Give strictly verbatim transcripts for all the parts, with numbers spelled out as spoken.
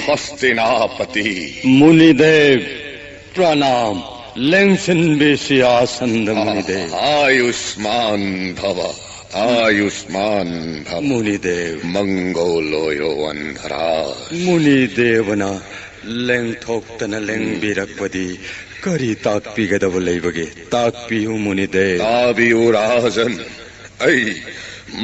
ꯍꯁꯇꯤꯅꯥꯄꯇꯤ꯫ ꯃꯨꯅꯤꯗꯦꯕ, ꯄ꯭ꯔꯅꯥꯝ꯫ ꯂꯦꯡꯁꯤꯟꯕꯤꯁꯤ ꯑꯥꯁꯟꯗ, ꯃꯨꯅꯤꯗꯦꯕ꯫ ꯑꯥꯌꯨꯁꯃꯥꯟ ꯚꯕ, ꯑꯥꯌꯨꯁꯃꯥꯟ ꯚꯕ꯫ ꯃꯨꯅꯤꯗꯦꯕ꯫ ꯃꯪꯒꯣꯜ ꯑꯣꯏꯔꯣ ꯑꯟꯙꯔꯥꯖ꯫ ꯃꯨꯅꯤꯗꯦꯕꯅ ꯂꯦꯡꯊꯣꯛꯇꯅ ꯂꯦꯡꯕꯤꯔꯛꯄꯗꯤ ꯀꯔꯤ ꯇꯥꯛꯄꯤꯒꯗꯕ ꯂꯩꯕꯒꯦ? ꯇꯥꯛꯄꯤꯌꯨ, ꯃꯨꯅꯤꯗꯦꯕ꯫ ꯇꯥꯕꯤꯌꯨ ꯔꯥꯖꯟ, ꯑꯩ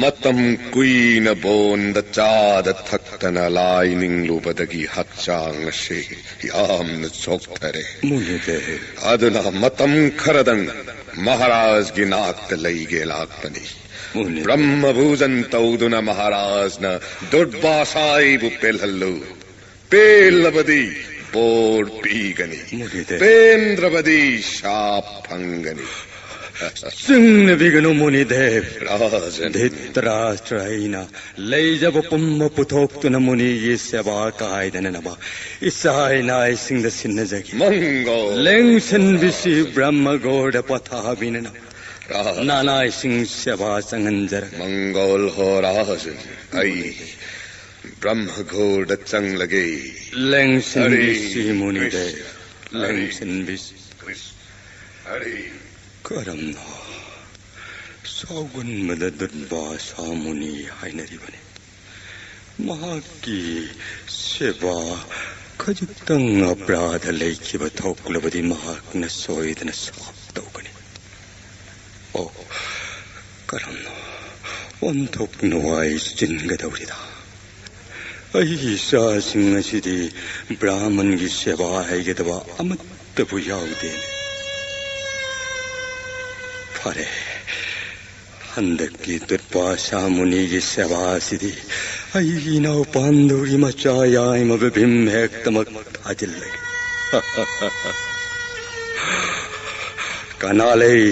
ꯃꯇꯝ ꯀꯨꯏꯅ ꯕꯣꯟꯗ ꯆꯥꯗ ꯊꯛꯇꯅ ꯂꯥꯏ ꯅꯤꯡꯂꯨꯕꯗꯒꯤ ꯍꯛꯆꯥꯡ ꯑꯁꯤ ꯌꯥꯝꯅ ꯆꯣꯛꯊꯔꯦ꯫ ꯃꯨꯅꯤꯗꯦꯕ꯫ ꯑꯗꯨꯅ ꯃꯇꯝ ꯈꯔꯗꯪ ꯃꯍꯥꯔꯥꯖꯒꯤ ꯅꯥꯛꯇ ꯂꯩꯒꯦ ꯂꯥꯛꯄꯅꯤ꯫ ꯃꯨꯅꯤꯗꯦꯕ꯫ ꯕ꯭ꯔꯍ꯭ꯃ ꯚꯨꯖꯟ ꯇꯧꯗꯨꯅ ꯃꯍꯥꯔꯥꯖꯅ ꯗꯨꯔꯕꯥꯁꯥꯏꯕꯨ ꯄꯦꯜꯍꯜꯂꯨ꯫ ꯄꯦꯜꯂꯕꯗꯤ ꯕꯣꯔ ꯄꯤꯒꯅꯤ, ꯃꯨꯅꯤꯗꯦꯕ꯫ ꯄꯦꯟꯗ꯭ꯔꯕꯗꯤ ꯁꯥꯞ ꯐꯪꯒꯅꯤ꯫ ꯆꯤꯡꯅꯕꯤꯒꯅꯨ, ꯃꯨꯅꯤꯗꯦꯕ꯫ ꯔꯥꯖꯟ꯫ ꯙꯤꯇ꯭ꯔꯥꯁ꯭ꯇ꯭ꯔ ꯑꯩꯅ ꯂꯩꯖꯕ ꯄꯨꯝꯕ ꯄꯨꯊꯣꯛꯇꯨꯅ ꯃꯨꯅꯤꯒꯤ ꯁꯦꯕꯥ ꯀꯥꯏꯗꯅꯅꯕ ꯏꯆꯥ ꯏꯅꯥꯏꯁꯤꯡꯗ ꯁꯤꯟꯅꯖꯒꯦ꯫ ꯃꯪꯒꯣꯜ꯫ ꯂꯦꯡꯁꯤꯟꯕꯤꯁꯤ ꯕ꯭ꯔꯍ꯭ꯃꯒꯣꯔꯗ ꯄꯊꯥꯕꯤꯅꯅꯕ ꯔꯥꯖꯟ꯫ ꯅꯅꯥꯏꯁꯤꯡ ꯁꯦꯕꯥ ꯆꯪꯍꯟꯖꯔꯒꯦ꯫ ꯃꯪꯒꯣꯜ ꯍꯣ ꯔꯥꯖꯟ, ꯑꯩ ꯕ꯭ꯔꯍ꯭ꯃꯒꯣꯔꯗ ꯆꯪꯂꯒꯦ꯫ ꯂꯦꯡꯁꯤꯟꯕꯤꯁꯤ, ꯍꯔꯦ ꯃꯨꯅꯤꯗꯦꯕ꯫ ꯀ꯭ꯔꯤꯁꯅ, ꯍꯔꯦ ꯂꯦꯡꯁꯤꯟꯕꯤꯁꯤ꯫ ꯀ꯭ꯔꯤꯁꯅ, ꯍꯔꯦ꯫ ꯀꯔꯝꯅ ꯁꯥꯎꯒꯟꯕꯗ ꯗꯨꯔꯕꯥꯁꯥ ꯃꯨꯅꯤ ꯍꯥꯏꯅꯔꯤꯕꯅꯤ? ꯃꯍꯥꯛꯀꯤ ꯁꯦꯕꯥ ꯈꯖꯤꯛꯇꯪ ꯑꯄ꯭ꯔꯥꯙ ꯂꯩꯈꯤꯕ ꯊꯣꯛꯂꯕꯗꯤ ꯃꯍꯥꯛꯅ ꯁꯣꯏꯗꯅ ꯁꯥꯞ ꯇꯧꯒꯅꯤ꯫ ꯑꯣ, ꯀꯔꯝꯅ ꯑꯣꯟꯊꯣꯛ ꯅꯨꯡꯉꯥꯏ ꯆꯤꯟꯒꯗꯧꯔꯤꯗ꯫ ꯑꯩꯒꯤ ꯏꯆꯥꯁꯤꯡ ꯑꯁꯤꯗꯤ ꯕ꯭ꯔꯥꯍꯃꯟꯒꯤ ꯁꯦꯕꯥ ꯍꯩꯒꯗꯕ ꯑꯃꯠꯇꯕꯨ ꯌꯥꯎꯗꯦ꯫ ꯐꯔꯦ, ꯍꯟꯗꯛꯀꯤ ꯗꯨꯔꯕꯥꯁꯥ ꯃꯨꯅꯤꯒꯤ ꯁꯦꯕꯥ ꯑꯁꯤꯗꯤ ꯑꯩꯒꯤ ꯏꯅꯥꯎ ꯄꯥꯟꯗꯨꯒꯤ ꯃꯆꯥ ꯌꯥꯏꯃꯕ ꯚꯤꯝ ꯍꯦꯛꯇꯃꯛ ꯊꯥꯖꯤꯜꯂꯒꯦ꯫ ꯀꯅꯥ ꯂꯩ?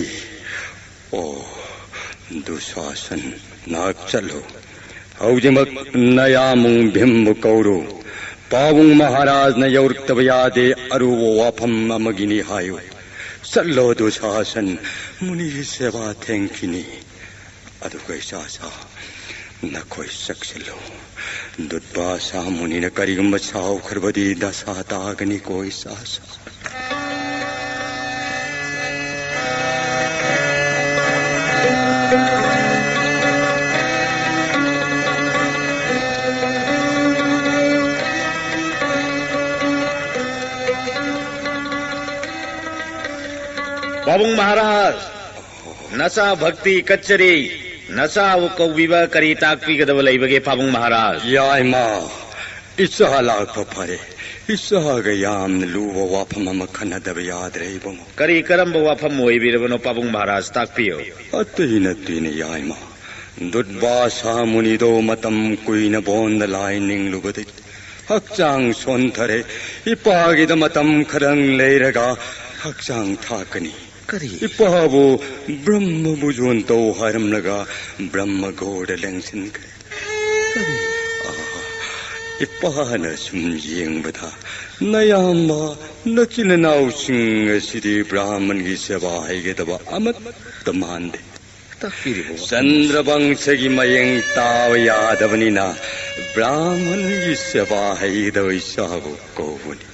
ꯑꯣ, ꯗꯨꯁꯥꯁꯟ, ꯅꯍꯥꯛ ꯆꯠꯂꯨ꯫ ꯍꯧꯖꯤꯛꯃꯛ ꯅꯌꯥꯝꯕꯨꯡ ꯚꯤꯝꯕꯨ ꯀꯧꯔꯨ꯫ ꯄꯥꯕꯨꯡ ꯃꯍꯥꯔꯥꯖꯅ ꯌꯧꯔꯛꯇꯕ ꯌꯥꯗꯦ, ꯑꯔꯨꯕ ꯋꯥꯐꯝ ꯑꯃꯒꯤꯅꯤ ꯍꯥꯏꯌꯨ꯫ ꯆꯠꯂꯣ ꯗꯨꯁꯥꯁꯟ, ꯃꯨꯅꯤꯒꯤ ꯁꯦꯕꯥ ꯊꯦꯡꯈꯤꯅꯤ꯫ ꯑꯗꯨꯒ ꯏꯆꯥꯁꯥ, ꯅꯈꯣꯏ ꯆꯪꯁꯤꯜꯂꯨ꯫ ꯗꯨꯠꯕꯥꯁꯥ ꯃꯨꯅꯤꯅ ꯀꯔꯤꯒꯨꯝꯕ ꯁꯥꯎꯈ꯭ꯔꯕꯗꯤ ꯗꯁꯥ ꯇꯥꯒꯅꯤꯀꯣ ꯏꯆꯥ ꯁꯥ꯫ ꯄꯥꯕꯨꯡ ꯃꯍꯥꯔꯥꯖ, ꯅꯆꯥ ꯚꯛꯇꯤ ꯀꯠꯆꯔꯤ꯫ ꯅꯆꯥꯕꯨ ꯀꯧꯕꯤꯕ ꯀꯔꯤ ꯇꯥꯛꯄꯤꯒꯗꯕ ꯂꯩꯕꯒꯦ, ꯄꯥꯕꯨꯡ ꯃꯍꯥꯔꯥꯖ? ꯌꯥꯏꯃ, ꯏꯆꯥ ꯂꯥꯛꯄ ꯐꯔꯦ꯫ ꯏꯆꯥꯒ ꯌꯥꯝꯅ ꯂꯨꯕ ꯋꯥꯐꯝ ꯑꯃ ꯈꯟꯅꯗꯕ ꯌꯥꯗ꯭ꯔꯦ, ꯏꯕꯨꯡꯉꯣ꯫ ꯀꯔꯤ, ꯀꯔꯝꯕ ꯋꯥꯐꯝ ꯑꯣꯏꯕꯤꯔꯕꯅꯣ, ꯄꯥꯕꯨꯡ ꯃꯍꯥꯔꯥꯖ? ꯇꯥꯛꯄꯤꯌꯨ꯫ ꯑꯇꯩ ꯅꯠꯇꯦꯅꯦ, ꯌꯥꯏꯃ꯫ ꯗꯨꯠꯕꯥꯁꯥ ꯃꯨꯅꯤꯗꯣ ꯃꯇꯝ ꯀꯨꯏꯅ ꯕꯣꯟꯗ ꯂꯥꯏ ꯅꯤꯡꯂꯨꯕꯗꯒꯤ ꯍꯛꯆꯥꯡ ꯁꯣꯟꯊꯔꯦ꯫ ꯏꯄꯥꯒꯤꯗ ꯃꯇꯝ ꯈꯔꯪ ꯂꯩꯔꯒ ꯍꯛꯆꯥꯡ ꯊꯥꯛꯀꯅꯤ꯫ ꯀꯔꯤ? ꯏꯄꯥꯕꯨ ꯕ꯭ꯔꯍ꯭ꯃꯕꯨ ꯌꯣꯟ ꯇꯧ ꯍꯥꯏꯔꯝꯂꯒ ꯕ꯭ꯔꯍ꯭ꯃ ꯒꯣꯔꯗ ꯂꯦꯡꯁꯤꯟꯈ꯭ꯔꯦ꯫ ꯀꯔꯤ? ꯑꯥ, ꯏꯄꯥꯅ ꯁꯨꯝ ꯌꯦꯡꯕꯗ ꯅꯌꯥꯝꯕ, ꯅꯆꯤꯟ ꯅꯅꯥꯎꯁꯤꯡ ꯑꯁꯤꯗꯤ ꯕ꯭ꯔꯥꯍꯃꯟꯒꯤ ꯁꯦꯕꯥ ꯍꯩꯒꯗꯕ ꯑꯃꯠꯇ ꯃꯥꯟꯗꯦ꯫ ꯇꯥꯛꯄꯤꯔꯤꯕ ꯋꯥꯐꯝ ꯑꯁꯤ ꯆꯟꯗ꯭ꯔꯕꯪꯁꯒꯤ ꯃꯌꯦꯡ ꯇꯥꯕ ꯌꯥꯗꯕꯅꯤꯅ ꯕ꯭ꯔꯥꯍꯃꯟꯒꯤ ꯁꯦꯕꯥ ꯍꯩꯒꯗꯕ ꯏꯆꯥꯕꯨ ꯀꯧꯕꯅꯤ꯫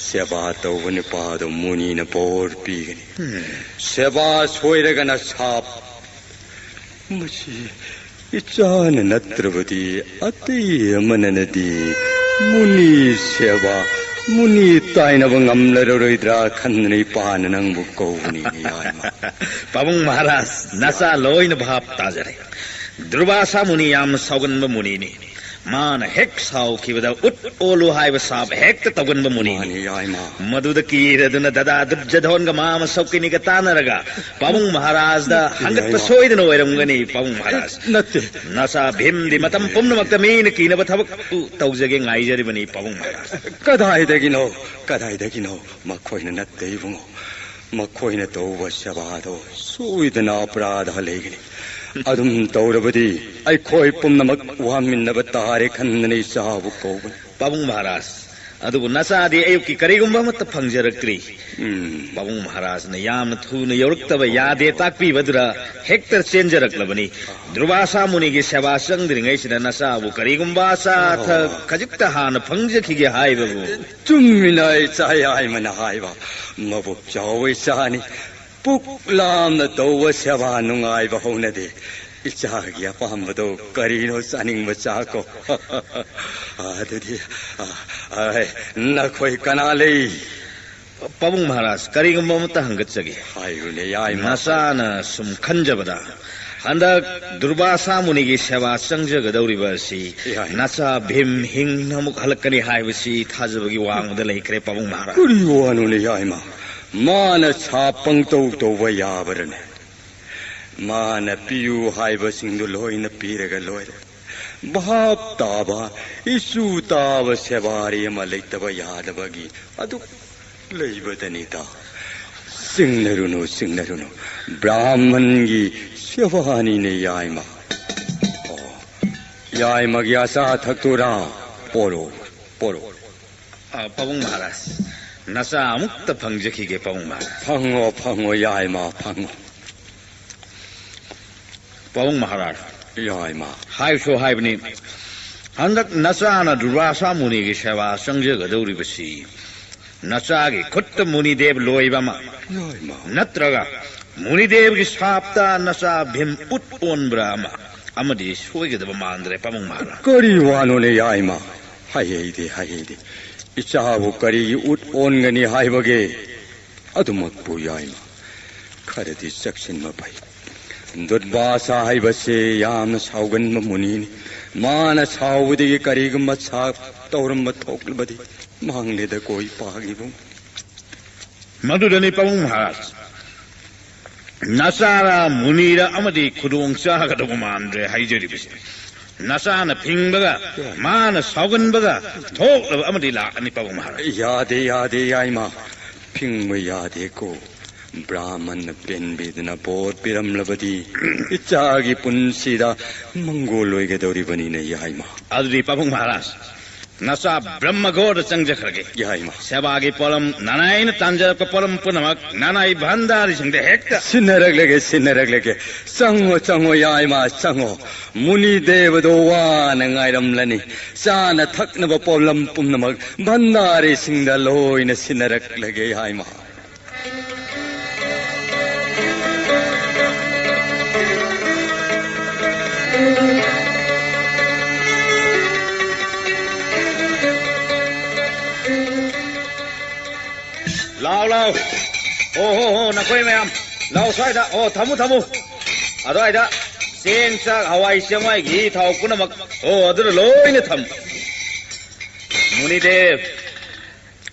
ꯁꯦꯕꯥ ꯇꯧꯕ ꯅꯨꯄꯥꯗꯨ ꯃꯨꯅꯤꯅ ꯕꯣꯔ ꯄꯤꯒꯅꯤ꯫ ꯎꯝ꯫ ꯁꯦꯕꯥ ꯁꯣꯏꯔꯒꯅ ꯁꯥꯞ꯫ ꯃꯁꯤ ꯏꯆꯥꯅ ꯅꯠꯇ꯭ꯔꯕꯗꯤ ꯑꯇꯩ ꯑꯃꯅꯅꯗꯤ ꯃꯨꯅꯤ ꯁꯦꯕꯥ, ꯃꯨꯅꯤ ꯇꯥꯏꯅꯕ ꯉꯝꯂꯔꯣꯏꯗ꯭ꯔꯥ ꯈꯟꯗꯅ ꯏꯄꯥꯅ ꯅꯪꯕꯨ ꯀꯧꯕꯅꯤ, ꯌꯥꯏꯃ꯫ ꯄꯥꯕꯨꯡ ꯃꯍꯥꯔꯥꯖ, ꯅꯆꯥ ꯂꯣꯏꯅ ꯚꯥꯞ ꯇꯥꯖꯔꯦ꯫ ꯗꯨꯔꯕꯥꯁꯥ ꯃꯨꯅꯤ ꯌꯥꯝꯅ ꯁꯥꯎꯒꯟꯕ ꯃꯨꯅꯤꯅꯤ꯫ ꯃꯥꯅ ꯍꯦꯛ ꯁꯥꯎꯈꯤꯕꯗ ꯎꯠ ꯑꯣꯜꯂꯨ ꯍꯥꯏꯕ ꯁꯥꯞ ꯍꯦꯛꯇ ꯇꯧꯒꯟꯕ ꯃꯨꯅꯤꯅꯤ꯫ ꯃꯥꯅꯤ, ꯌꯥꯏꯃ꯫ ꯃꯗꯨꯗ ꯀꯤꯔꯗꯨꯅ ꯗꯗꯥ ꯗꯨꯔꯖꯙꯣꯟꯒ ꯃꯥꯃ ꯁꯧꯀꯤꯅꯤꯒ ꯇꯥꯟꯅꯔꯒ ꯄꯥꯕꯨꯡ ꯃꯍꯥꯔꯥꯖꯗ ꯅꯠꯇꯦ, ꯍꯪꯒꯠꯄ ꯌꯥꯏꯃ꯫ ꯁꯣꯏꯗꯅ ꯑꯣꯏꯔꯝꯒꯅꯤ, ꯄꯥꯕꯨꯡ ꯃꯍꯥꯔꯥꯖ꯫ ꯅꯠꯇꯦ꯫ ꯅꯆꯥ ꯚꯤꯝꯗꯤ ꯃꯇꯝ ꯄꯨꯝꯅꯃꯛꯇ ꯃꯤꯅ ꯀꯤꯅꯕ ꯊꯕꯛ ꯇꯧꯖꯒꯦ ꯉꯥꯏꯖꯔꯤꯕꯅꯤ, ꯄꯥꯕꯨꯡ ꯃꯍꯥꯔꯥꯖ꯫ ꯀꯗꯥꯏꯗꯒꯤꯅꯣ? ꯀꯗꯥꯏꯗꯒꯤꯅꯣ? ꯃꯈꯣꯏꯅ ꯅꯠꯇꯦ, ꯏꯕꯨꯡꯉꯣ꯫ ꯃꯈꯣꯏꯅ ꯇꯧꯕ ꯁꯦꯕꯥꯗꯣ ꯁꯣꯏꯗꯅ ꯑꯄꯔꯥꯙ ꯂꯩꯒꯅꯤ꯫ ꯑꯗꯨꯝ ꯇꯧꯔꯕꯗꯤ ꯑꯩꯈꯣꯏ ꯄꯨꯝꯅꯃꯛ ꯋꯥꯃꯤꯟꯅꯕ ꯇꯥꯔꯦ ꯈꯟꯗꯅ ꯏꯆꯥꯕꯨ ꯀꯧꯕꯅꯤ꯫ ꯄꯥꯕꯨꯡ ꯃꯍꯥꯔꯥꯖ, ꯑꯗꯨꯕꯨ ꯅꯆꯥꯗꯤ ꯑꯌꯨꯛꯀꯤ ꯀꯔꯤꯒꯨꯝꯕ ꯑꯃꯠꯇ ꯐꯪꯖꯔꯛꯇ꯭ꯔꯤ꯫ ꯎꯝ꯫ ꯄꯥꯕꯨꯡ ꯃꯍꯥꯔꯥꯖꯅ ꯌꯥꯝꯅ ꯊꯨꯅ ꯌꯧꯔꯛꯇꯕ ꯌꯥꯗꯦ ꯇꯥꯛꯄꯤꯕꯗꯨꯗ ꯍꯦꯛꯇ ꯆꯦꯟꯖꯔꯛꯂꯕꯅꯤ꯫ ꯗꯨꯔꯕꯥꯁꯥ ꯃꯨꯅꯤꯒꯤ ꯁꯦꯕꯥ ꯆꯪꯗ꯭ꯔꯤꯉꯩꯁꯤꯗ ꯅꯆꯥꯕꯨ ꯀꯔꯤꯒꯨꯝꯕ ꯑꯆꯥ ꯑꯊꯛ ꯈꯖꯤꯛꯇ ꯍꯥꯟꯅ ꯐꯪꯖꯈꯤꯒꯦ ꯍꯥꯏꯕꯕꯨ꯫ ꯆꯨꯝꯃꯤꯅ ꯏꯆꯥ ꯌꯥꯏꯃꯅ ꯍꯥꯏꯕ꯫ ꯃꯕꯨꯛ ꯆꯥꯎꯕ ꯏꯆꯥꯅꯤ꯫ ꯄꯨꯛ ꯂꯥꯝꯅ ꯇꯧꯕ ꯁꯦꯕꯥ ꯅꯨꯡꯉꯥꯏꯕ ꯍꯧꯅꯗꯦ꯫ ꯏꯆꯥꯒꯤ ꯑꯄꯥꯝꯕꯗꯣ ꯀꯔꯤꯅꯣ ꯆꯥꯅꯤꯡꯕ ꯆꯥꯀꯣ꯫ ꯑꯗꯨꯗꯤ, ꯑ, ꯑ, ꯅꯈꯣꯏ ꯀꯅꯥ ꯂꯩ? ꯄꯥꯕꯨꯡ ꯃꯍꯥꯔꯥꯖ, ꯀꯔꯤꯒꯨꯝꯕ ꯑꯃꯠꯇ ꯍꯪꯒꯠꯆꯒꯦ꯫ ꯍꯥꯏꯌꯨꯅꯦ, ꯌꯥꯏꯃ꯫ ꯅꯆꯥꯅ ꯁꯨꯝ ꯈꯟꯖꯕꯗ, ꯍꯟꯗꯛ ꯗꯨꯔꯕꯥꯁꯥ ꯃꯨꯅꯤꯒꯤ ꯁꯦꯕꯥ ꯆꯪꯖꯒꯗꯧꯔꯤꯕ ꯑꯁꯤ ꯌꯥꯏꯃ꯫ ꯅꯆꯥ ꯚꯤꯝ ꯍꯤꯡꯅ ꯑꯃꯨꯛ ꯍꯜꯂꯛꯀꯅꯤ ꯍꯥꯏꯕꯁꯤ ꯊꯥꯖꯕꯒꯤ ꯋꯥꯡꯃꯗ ꯂꯩꯈ꯭ꯔꯦ, ꯄꯥꯕꯨꯡ ꯃꯍꯥꯔꯥꯖ꯫ ꯀꯔꯤ ꯋꯥꯅꯣꯅꯦ, ꯌꯥꯏꯃ? ꯃꯥꯅ ꯁꯥ ꯄꯪꯇꯧ ꯇꯧꯕ ꯌꯥꯕ꯭ꯔꯅꯦ? ꯃꯥꯅ ꯄꯤꯌꯨ ꯍꯥꯏꯕꯁꯤꯡꯗꯨ ꯂꯣꯏꯅ ꯄꯤꯔꯒ ꯂꯣꯏꯔꯦ꯫ ꯚꯥꯞ ꯇꯥꯕ, ꯏꯆꯨ ꯇꯥꯕ ꯁꯦꯕꯥꯔꯤ ꯑꯃ ꯂꯩꯇꯕ ꯌꯥꯗꯕꯒꯤ ꯑꯗꯨꯛ ꯂꯩꯕꯗꯅꯤꯗ꯫ ꯆꯤꯡꯅꯔꯨꯅꯨ, ꯆꯤꯡꯅꯔꯨꯅꯨ꯫ ꯕ꯭ꯔꯥꯍꯃꯟꯒꯤ ꯁꯦꯕꯥꯅꯤꯅꯦ, ꯌꯥꯏꯃ꯫ ꯑꯣ, ꯌꯥꯏꯃꯒꯤ ꯑꯆꯥ ꯑꯊꯛꯇꯨꯔꯥ? ꯄꯣꯔꯣ, ꯄꯣꯔꯣ꯫ ꯑ, ꯄꯥꯕꯨꯡ ꯃꯍꯥꯔꯥꯖ, ꯅꯆꯥ ꯑꯃꯨꯛꯇ ꯐꯪꯖꯈꯤꯒꯦ, ꯄꯥꯕꯨꯡ ꯃꯍꯥꯔꯥꯖ꯫ ꯐꯪꯉꯣ, ꯐꯪꯉꯣ, ꯌꯥꯏꯃ, ꯐꯪꯉꯣ꯫ ꯄꯥꯕꯨꯡ ꯃꯍꯥꯔꯥꯖ꯫ ꯌꯥꯏꯃ꯫ ꯍꯥꯏꯁꯨ ꯍꯥꯏꯕꯅꯤ, ꯍꯟꯗꯛ ꯅꯆꯥꯅ ꯗꯨꯔꯕꯥꯁꯥ ꯃꯨꯅꯤꯒꯤ ꯁꯦꯕꯥ ꯆꯪꯖꯒꯗꯧꯔꯤꯕꯁꯤ ꯅꯆꯥꯒꯤ ꯈꯨꯠꯇ ꯃꯨꯅꯤꯗꯦꯕ ꯂꯣꯏꯕ ꯑꯃ, ꯌꯥꯏꯃ꯫ ꯅꯠꯇ꯭ꯔꯒ ꯃꯨꯅꯤꯗꯦꯕꯒꯤ ꯁꯥꯞꯇ ꯅꯆꯥ ꯚꯤꯝ ꯎꯠ ꯑꯣꯟꯕ꯭ꯔꯥ ꯑꯃ, ꯑꯃꯗꯤ ꯁꯣꯏꯒꯗꯕ ꯃꯥꯟꯗ꯭ꯔꯦ, ꯄꯥꯕꯨꯡ ꯃꯍꯥꯔꯥꯖ꯫ ꯀꯔꯤ ꯋꯥꯅꯣꯅꯦ, ꯌꯥꯏꯃ? ꯍꯥꯏꯍꯩꯗꯦ, ꯍꯥꯏꯍꯩꯗꯦ꯫ ꯏꯆꯥꯕꯨ ꯀꯔꯤꯒꯤ ꯎꯠ ꯑꯣꯟꯒꯅꯤ ꯍꯥꯏꯕꯒꯦ? ꯑꯗꯨꯃꯛꯄꯨ, ꯌꯥꯏꯃ, ꯈꯔꯗꯤ ꯆꯦꯛꯁꯤꯟꯕ ꯐꯩ꯫ ꯗꯨꯔꯕꯥꯁꯥ ꯍꯥꯏꯕꯁꯦ ꯌꯥꯝꯅ ꯁꯥꯎꯒꯟꯕ ꯃꯨꯅꯤꯅꯤ꯫ ꯃꯥꯅ ꯁꯥꯎꯕꯗꯒꯤ ꯀꯔꯤꯒꯨꯝꯕ ꯁꯥꯞ ꯇꯧꯔꯝꯕ ꯊꯣꯛꯂꯕꯗꯤ ꯃꯥꯡꯂꯦꯗꯀꯣ, ꯏꯄꯥꯒꯤꯕꯨ꯫ ꯃꯗꯨꯗꯅꯤ, ꯄꯥꯕꯨꯡ ꯃꯍꯥꯔꯥꯖ, ꯅꯆꯥꯔ ꯃꯨꯅꯤꯔ ꯑꯃꯗꯤ ꯈꯨꯗꯣꯡ ꯆꯥꯒꯗꯧꯕ ꯃꯥꯟꯗ꯭ꯔꯦ ꯍꯥꯏꯖꯔꯤꯕꯁꯦ꯫ ꯅꯆꯥꯅ ꯐꯤꯡꯕꯒ, ꯃꯥꯅ ꯁꯥꯎꯒꯟꯕꯒ ꯊꯣꯛꯂꯕ ꯑꯃꯗꯤ ꯂꯥꯛꯑꯅꯤ, ꯄꯥꯕꯨꯡ ꯃꯍꯥꯔꯥꯖ꯫ ꯌꯥꯗꯦ, ꯌꯥꯗꯦ, ꯌꯥꯏꯃ꯫ ꯐꯤꯡꯕ ꯌꯥꯗꯦꯀꯣ꯫ ꯕ꯭ꯔꯥꯍꯃꯟꯅ ꯄꯦꯟꯕꯤꯗꯅ ꯕꯣꯔ ꯄꯤꯔꯝꯂꯕꯗꯤ ꯏꯆꯥꯒꯤ ꯄꯨꯟꯁꯤꯗ ꯃꯪꯒꯣꯜ ꯑꯣꯏꯒꯗꯧꯔꯤꯕꯅꯤꯅꯦ, ꯌꯥꯏꯃ꯫ ꯑꯗꯨꯗꯤ, ꯄꯥꯕꯨꯡ ꯃꯍꯥꯔꯥꯖ, ꯅꯆꯥ ꯕ꯭ꯔꯍ꯭ꯃꯒꯣꯔꯗ ꯆꯪꯖꯈ꯭ꯔꯒꯦ꯫ ꯌꯥꯏꯃ꯫ ꯁꯦꯕꯥꯒꯤ ꯄꯣꯠꯂꯝ, ꯅꯅꯥꯏꯅ ꯇꯥꯟꯖꯔꯛꯄ ꯄꯣꯠꯂꯝ ꯄꯨꯝꯅꯃꯛ ꯅꯅꯥꯏ ꯚꯥꯟꯗꯥꯔꯤꯁꯤꯡꯗ ꯍꯦꯛꯇ ꯁꯤꯟꯅꯔꯛꯂꯒꯦ, ꯁꯤꯟꯅꯔꯛꯂꯒꯦ꯫ ꯆꯪꯉꯣ, ꯆꯪꯉꯣ, ꯌꯥꯏꯃ, ꯆꯪꯉꯣ꯫ ꯃꯨꯅꯤ ꯗꯦꯕꯗꯣ ꯋꯥꯅ ꯉꯥꯏꯔꯝꯂꯅꯤ꯫ ꯆꯥꯅ ꯊꯛꯅꯕ ꯄꯣꯠꯂꯝ ꯄꯨꯝꯅꯃꯛ ꯚꯥꯟꯗꯥꯔꯤꯁꯤꯡꯗ ꯂꯣꯏꯅ ꯁꯤꯟꯅꯔꯛꯂꯒꯦ, ꯌꯥꯏꯃ꯫ ꯂꯥꯎ, ꯂꯥꯎ꯫ ꯑꯣ, ꯍꯣ, ꯍꯣ, ꯅꯈꯣꯏ ꯃꯌꯥꯝ꯫ ꯂꯥꯎ, ꯁ꯭ꯋꯥꯏꯗ꯫ ꯑꯣ, ꯊꯝꯃꯨ, ꯊꯝꯃꯨ꯫ ꯑꯗ꯭ꯋꯥꯏꯗ ꯆꯦꯡ, ꯆꯥꯛ, ꯍꯋꯥꯏ, ꯆꯦꯡꯋꯥꯏ, ꯘꯤ, ꯊꯥꯎ ꯄꯨꯝꯅꯃꯛ꯫ ꯑꯣ, ꯑꯗꯨꯗ ꯂꯣꯏꯅ ꯊꯝꯃꯨ꯫ ꯃꯨꯅꯤꯗꯦꯕ,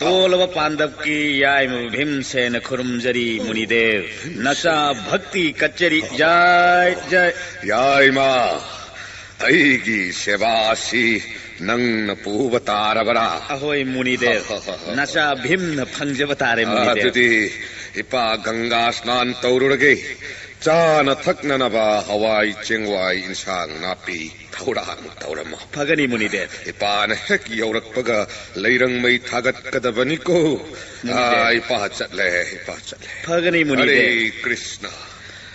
ꯇꯣꯜꯂꯕ ꯄꯥꯟꯗꯞꯀꯤ ꯌꯥꯏꯃ ꯚꯤꯝꯁꯦꯅ ꯈꯨꯔꯨꯝꯖꯔꯤ, ꯃꯨꯅꯤꯗꯦꯕ꯫ ꯅꯆꯥ ꯚꯛꯇꯤ ꯀꯠꯆꯔꯤ꯫ ꯖꯥꯏ, ꯖꯥꯏ꯫ ꯌꯥꯏꯃ, ꯑꯩꯒꯤ ꯁꯦꯕꯥ ꯑꯁꯤ ꯅꯪꯅ ꯄꯨꯕ ꯇꯥꯔꯕꯔꯥ? ꯑꯍꯣꯏ, ꯃꯨꯅꯤꯗꯦꯕ꯫ ꯅꯆꯥ ꯚꯤꯝꯅ ꯐꯪꯖꯕ ꯇꯥꯔꯦ, ꯃꯨꯅꯤꯗꯦꯕ꯫ ꯑꯗꯨꯗꯤ ꯏꯄꯥ ꯒꯪꯒꯥ ꯁ꯭ꯅꯥꯟ ꯇꯧꯔꯨꯔꯒꯦ꯫ ꯆꯥꯅ ꯊꯛꯅꯅꯕ ꯍꯋꯥꯏ ꯆꯦꯡꯋꯥꯏ ꯏꯟꯁꯥꯡ ꯅꯥꯄꯤ ꯊꯧꯔꯥꯡ ꯇꯧꯔꯝꯃꯣ꯫ ꯐꯒꯅꯤ, ꯃꯨꯅꯤꯗꯦꯕ꯫ ꯏꯄꯥꯅ ꯍꯦꯛ ꯌꯧꯔꯛꯄꯒ ꯂꯩꯔꯪ ꯃꯩ ꯊꯥꯒꯠꯀꯗꯕꯅꯤꯀꯣ꯫ ꯃꯨꯅꯤꯗꯦꯕ꯫ ꯑꯥ, ꯏꯄꯥ ꯆꯠꯂꯦ, ꯏꯄꯥ ꯆꯠꯂꯦ꯫ ꯐꯒꯅꯤ, ꯃꯨꯅꯤꯗꯦꯕ꯫ ꯍꯔꯦ ꯀ꯭ꯔꯤꯁꯅ,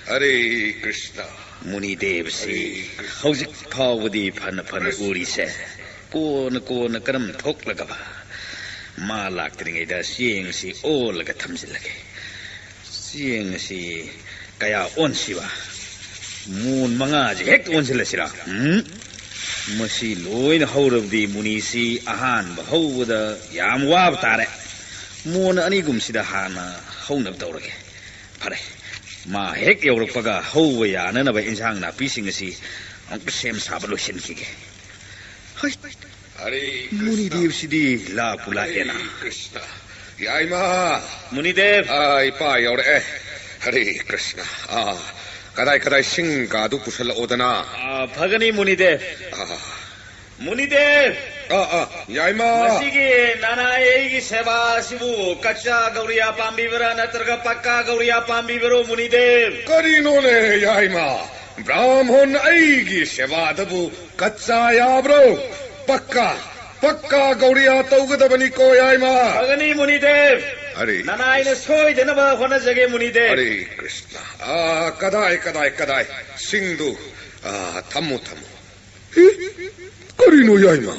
ꯍꯔꯦ ꯀ꯭ꯔꯤꯁꯅ꯫ ꯃꯨꯅꯤꯗꯦꯕꯁꯤ ꯍꯧꯖꯤꯛ ꯐꯥꯎꯕꯗꯤ ꯐꯅ ꯐꯅ ꯎꯔꯤꯁꯦ꯫ ꯀꯣꯟꯅ ꯀꯣꯟꯅ ꯀꯔꯝ ꯊꯣꯛꯂꯒꯕ? ꯃꯥ ꯂꯥꯛꯇ꯭ꯔꯤꯉꯩꯗ ꯆꯦꯡꯁꯤ ꯑꯣꯜꯂꯒ ꯊꯝꯖꯤꯜꯂꯒꯦ꯫ ꯆꯦꯡ ꯑꯁꯤ ꯀꯌꯥ ꯑꯣꯟꯁꯤꯕ? ꯃꯣꯟ ꯃꯉꯥꯁꯤ ꯍꯦꯛꯇ ꯑꯣꯟꯁꯤꯜꯂꯁꯤꯔꯥ? ꯎꯝ? ꯃꯁꯤ ꯂꯣꯏꯅ ꯍꯧꯔꯕꯗꯤ ꯃꯨꯅꯤꯁꯤ ꯑꯍꯥꯟꯕ ꯍꯧꯕꯗ ꯌꯥꯝ ꯋꯥꯕ ꯇꯥꯔꯦ꯫ ꯃꯣꯟ ꯑꯅꯤꯒꯨꯝꯁꯤꯗ ꯍꯥꯟꯅ ꯍꯧꯅꯕ ꯇꯧꯔꯒꯦ꯫ ꯐꯔꯦ, ꯃꯥ ꯍꯦꯛ ꯌꯧꯔꯛꯄꯒ ꯍꯧꯕ ꯌꯥꯅꯅꯕ ꯏꯟꯁꯥꯡ ꯅꯥꯄꯤꯁꯤꯡ ꯑꯁꯤ ꯑꯃꯨꯛꯇ ꯁꯦꯝ ꯁꯥꯕ ꯂꯣꯏꯁꯤꯟꯈꯤꯒꯦ꯫ ꯍꯩ, ꯍꯔꯦ ꯀ꯭ꯔꯤꯁꯅ꯫ ꯃꯨꯅꯤꯗꯦꯕꯁꯤꯗꯤ ꯂꯥꯛꯄꯨ ꯂꯥꯛꯑꯦꯅ꯫ ꯍꯔꯦ ꯀ꯭ꯔꯤꯁꯅ꯫ ꯌꯥꯏꯃ! ꯃꯨꯅꯤꯗꯦꯕ! ꯑꯥ, ꯏꯄꯥ ꯌꯧꯔꯛꯑꯦ꯫ ꯍꯔꯦ ꯀ꯭ꯔꯤꯁꯅ꯫ ꯑꯥ, ꯀꯗꯥꯏ ꯀꯗꯥꯏ ꯁꯤꯡꯒꯥꯗꯨ ꯄꯨꯁꯜꯂꯛꯑꯣꯗꯅ꯫ ꯑꯥ, ꯐꯒꯅꯤ, ꯃꯨꯅꯤꯗꯦꯕ꯫ ꯑꯥ꯫ ꯃꯨꯅꯤꯗꯦꯕ! ꯑꯥ, ꯑꯥ, ꯌꯥꯏꯃ! ꯃꯁꯤꯒꯤ ꯅꯅꯥꯏ ꯑꯩꯒꯤ ꯁꯦꯕꯥ ꯑꯁꯤꯕꯨ ꯀꯆꯥ ꯒꯧꯔꯤꯌꯥ ꯄꯥꯝꯕꯤꯕ꯭ꯔꯥ ꯅꯠꯇ꯭ꯔꯒ ꯄꯛꯀꯥ ꯒꯧꯔꯤꯌꯥ ꯄꯥꯝꯕꯤꯕ꯭ꯔꯣ, ꯃꯨꯅꯤꯗꯦꯕ? ꯀꯔꯤꯅꯣꯅꯦ, ꯌꯥꯏꯃ? ꯕ꯭ꯔꯥꯍꯃꯣꯟ ꯑꯩꯒꯤ ꯁꯦꯕꯥꯗꯕꯨ ꯀꯆꯥ ꯌꯥꯕ꯭ꯔꯣ? ꯄꯛꯀꯥ? ꯄꯛꯀꯥ ꯒꯧꯔꯤꯌꯥ ꯇꯧꯒꯗꯕꯅꯤꯀꯣ, ꯌꯥꯏꯃ꯫ ꯐꯒꯅꯤ ꯃꯨꯅꯤꯗꯦꯕ꯫ ꯑꯔꯦ꯫ ꯅꯅꯥꯏꯅ ꯁꯣꯏꯗꯅꯕ ꯍꯣꯠꯅꯖꯒꯦ ꯃꯨꯅꯤꯗꯦꯕ꯫ ꯑꯔꯦ ꯀ꯭ꯔꯤꯁꯅ꯫ ꯑꯥ, ꯀꯗꯥꯏ, ꯀꯗꯥꯏ, ꯀꯗꯥꯏ? ꯁꯤꯡꯗꯨ, ꯑꯥ, ꯊꯝꯃꯨ, ꯊꯝꯃꯨ꯫ ꯏ? ꯀꯔꯤꯅꯣ, ꯌꯥꯏꯃ?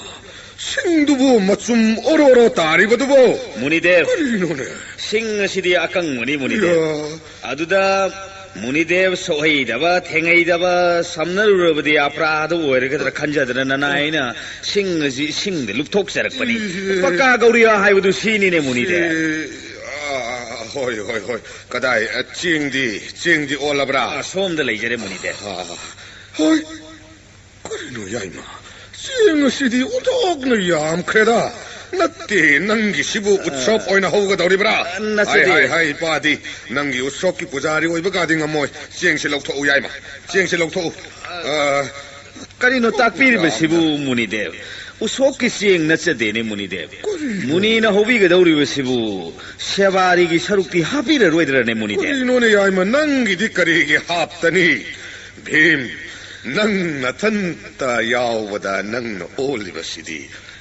ꯁꯤꯡꯗꯨꯕꯨ ꯃꯆꯨꯝ ꯑꯣꯔꯣ ꯑꯣꯔꯣ ꯇꯥꯔꯤꯕꯗꯨꯕꯣ? ꯃꯨꯅꯤꯗꯦꯕ, ꯀꯔꯤꯅꯣꯅꯦ? ꯁꯤꯡ ꯑꯁꯤꯗꯤ ꯑꯀꯪꯕꯅꯤ ꯃꯨꯅꯤꯗꯦꯕ꯫ ꯌꯥ꯫ ꯑꯗꯨꯗ ꯃꯨꯅꯤꯗꯦꯕ ꯁꯣꯛꯍꯩꯗꯕ, ꯊꯦꯡꯍꯩꯗꯕ, ꯁꯝꯅꯔꯨꯔꯕꯗꯤ ꯑꯄ꯭ꯔꯥꯙ ꯑꯣꯏꯔꯒꯗ꯭ꯔꯥ ꯈꯟꯖꯗꯅ ꯅꯅꯥꯏ ꯑꯩꯅ ꯁꯤꯡ ꯑꯁꯤ ꯏꯁꯤꯡꯗ ꯂꯨꯞꯊꯣꯛꯆꯔꯛꯄꯅꯤ꯫ ꯄꯛꯀꯥ ꯒꯧꯔꯤꯌꯥ ꯍꯥꯏꯕꯗꯨ ꯁꯤꯅꯤꯅꯦ ꯃꯨꯅꯤꯗꯦꯕ꯫ ꯑꯦ, ꯑꯥ, ꯍꯣꯏ, ꯍꯣꯏ, ꯍꯣꯏ꯫ ꯀꯗꯥꯏ, ꯑ, ꯆꯦꯡꯗꯤ, ꯆꯦꯡꯗꯤ ꯑꯣꯜꯂꯕ꯭ꯔꯥ? ꯑꯁꯣꯝꯗ ꯂꯩꯖꯔꯦ ꯃꯨꯅꯤꯗꯦꯕ꯫ ꯑꯥ, ꯍꯣꯏ꯫ ꯀꯔꯤꯅꯣ, ꯌꯥꯏꯃ? ꯆꯦꯡ ꯑꯁꯤꯗꯤ ꯑꯣꯟꯊꯣꯛꯅ ꯌꯥꯝꯈ꯭ꯔꯦꯗ꯫ ꯅꯠꯇꯦ, ꯅꯪꯒꯤꯁꯤꯕꯨ ꯎꯠꯁꯣꯞ ꯑꯣꯏꯅ ꯍꯧꯒꯗꯧꯔꯤꯕ꯭ꯔꯥ? ꯅꯠꯆꯗꯦ꯫ ꯍꯥꯏ, ꯍꯥꯏ, ꯍꯥꯏ, ꯏꯄꯥꯗꯤ ꯅꯪꯒꯤ ꯎꯠꯁꯣꯞꯀꯤ ꯄꯨꯖꯥꯔꯤ ꯑꯣꯏꯕꯒꯗꯤ ꯉꯝꯃꯣꯏ꯫ ꯆꯦꯡꯁꯦ ꯂꯧꯊꯣꯛꯎ, ꯌꯥꯏꯃ꯫ ꯆꯦꯡꯁꯦ ꯂꯧꯊꯣꯛꯎ꯫ ꯑ, ꯀꯔꯤꯅꯣ ꯇꯥꯛꯄꯤꯔꯤꯕꯁꯤꯕꯨ, ꯃꯨꯅꯤꯗꯦꯕ? ꯎꯁꯣꯞꯀꯤ ꯆꯦꯡ ꯅꯠꯆꯗꯦꯅꯦ ꯃꯨꯅꯤꯗꯦꯕ꯫ ꯀꯔꯤꯅꯣ? ꯃꯨꯅꯤꯅ ꯍꯧꯕꯤꯒꯗꯧꯔꯤꯕꯁꯤꯕꯨ ꯁꯦꯕꯥꯔꯤꯒꯤ ꯁꯔꯨꯛꯇꯤ ꯍꯥꯞꯄꯤꯔꯔꯣꯏꯗ꯭ꯔꯅꯦ ꯃꯨꯅꯤꯗꯦꯕ? ꯀꯔꯤꯅꯣꯅꯦ, ꯌꯥꯏꯃ? ꯅꯪꯒꯤꯗꯤ ꯀꯔꯤꯒꯤ ꯍꯥꯞꯇꯅꯤ? ꯚꯤꯝ, ꯅꯪ ꯅꯊꯟꯇ ꯌꯥꯎꯕꯗ ꯅꯪꯅ ꯑꯣꯜꯂꯤꯕꯁꯤꯗꯤ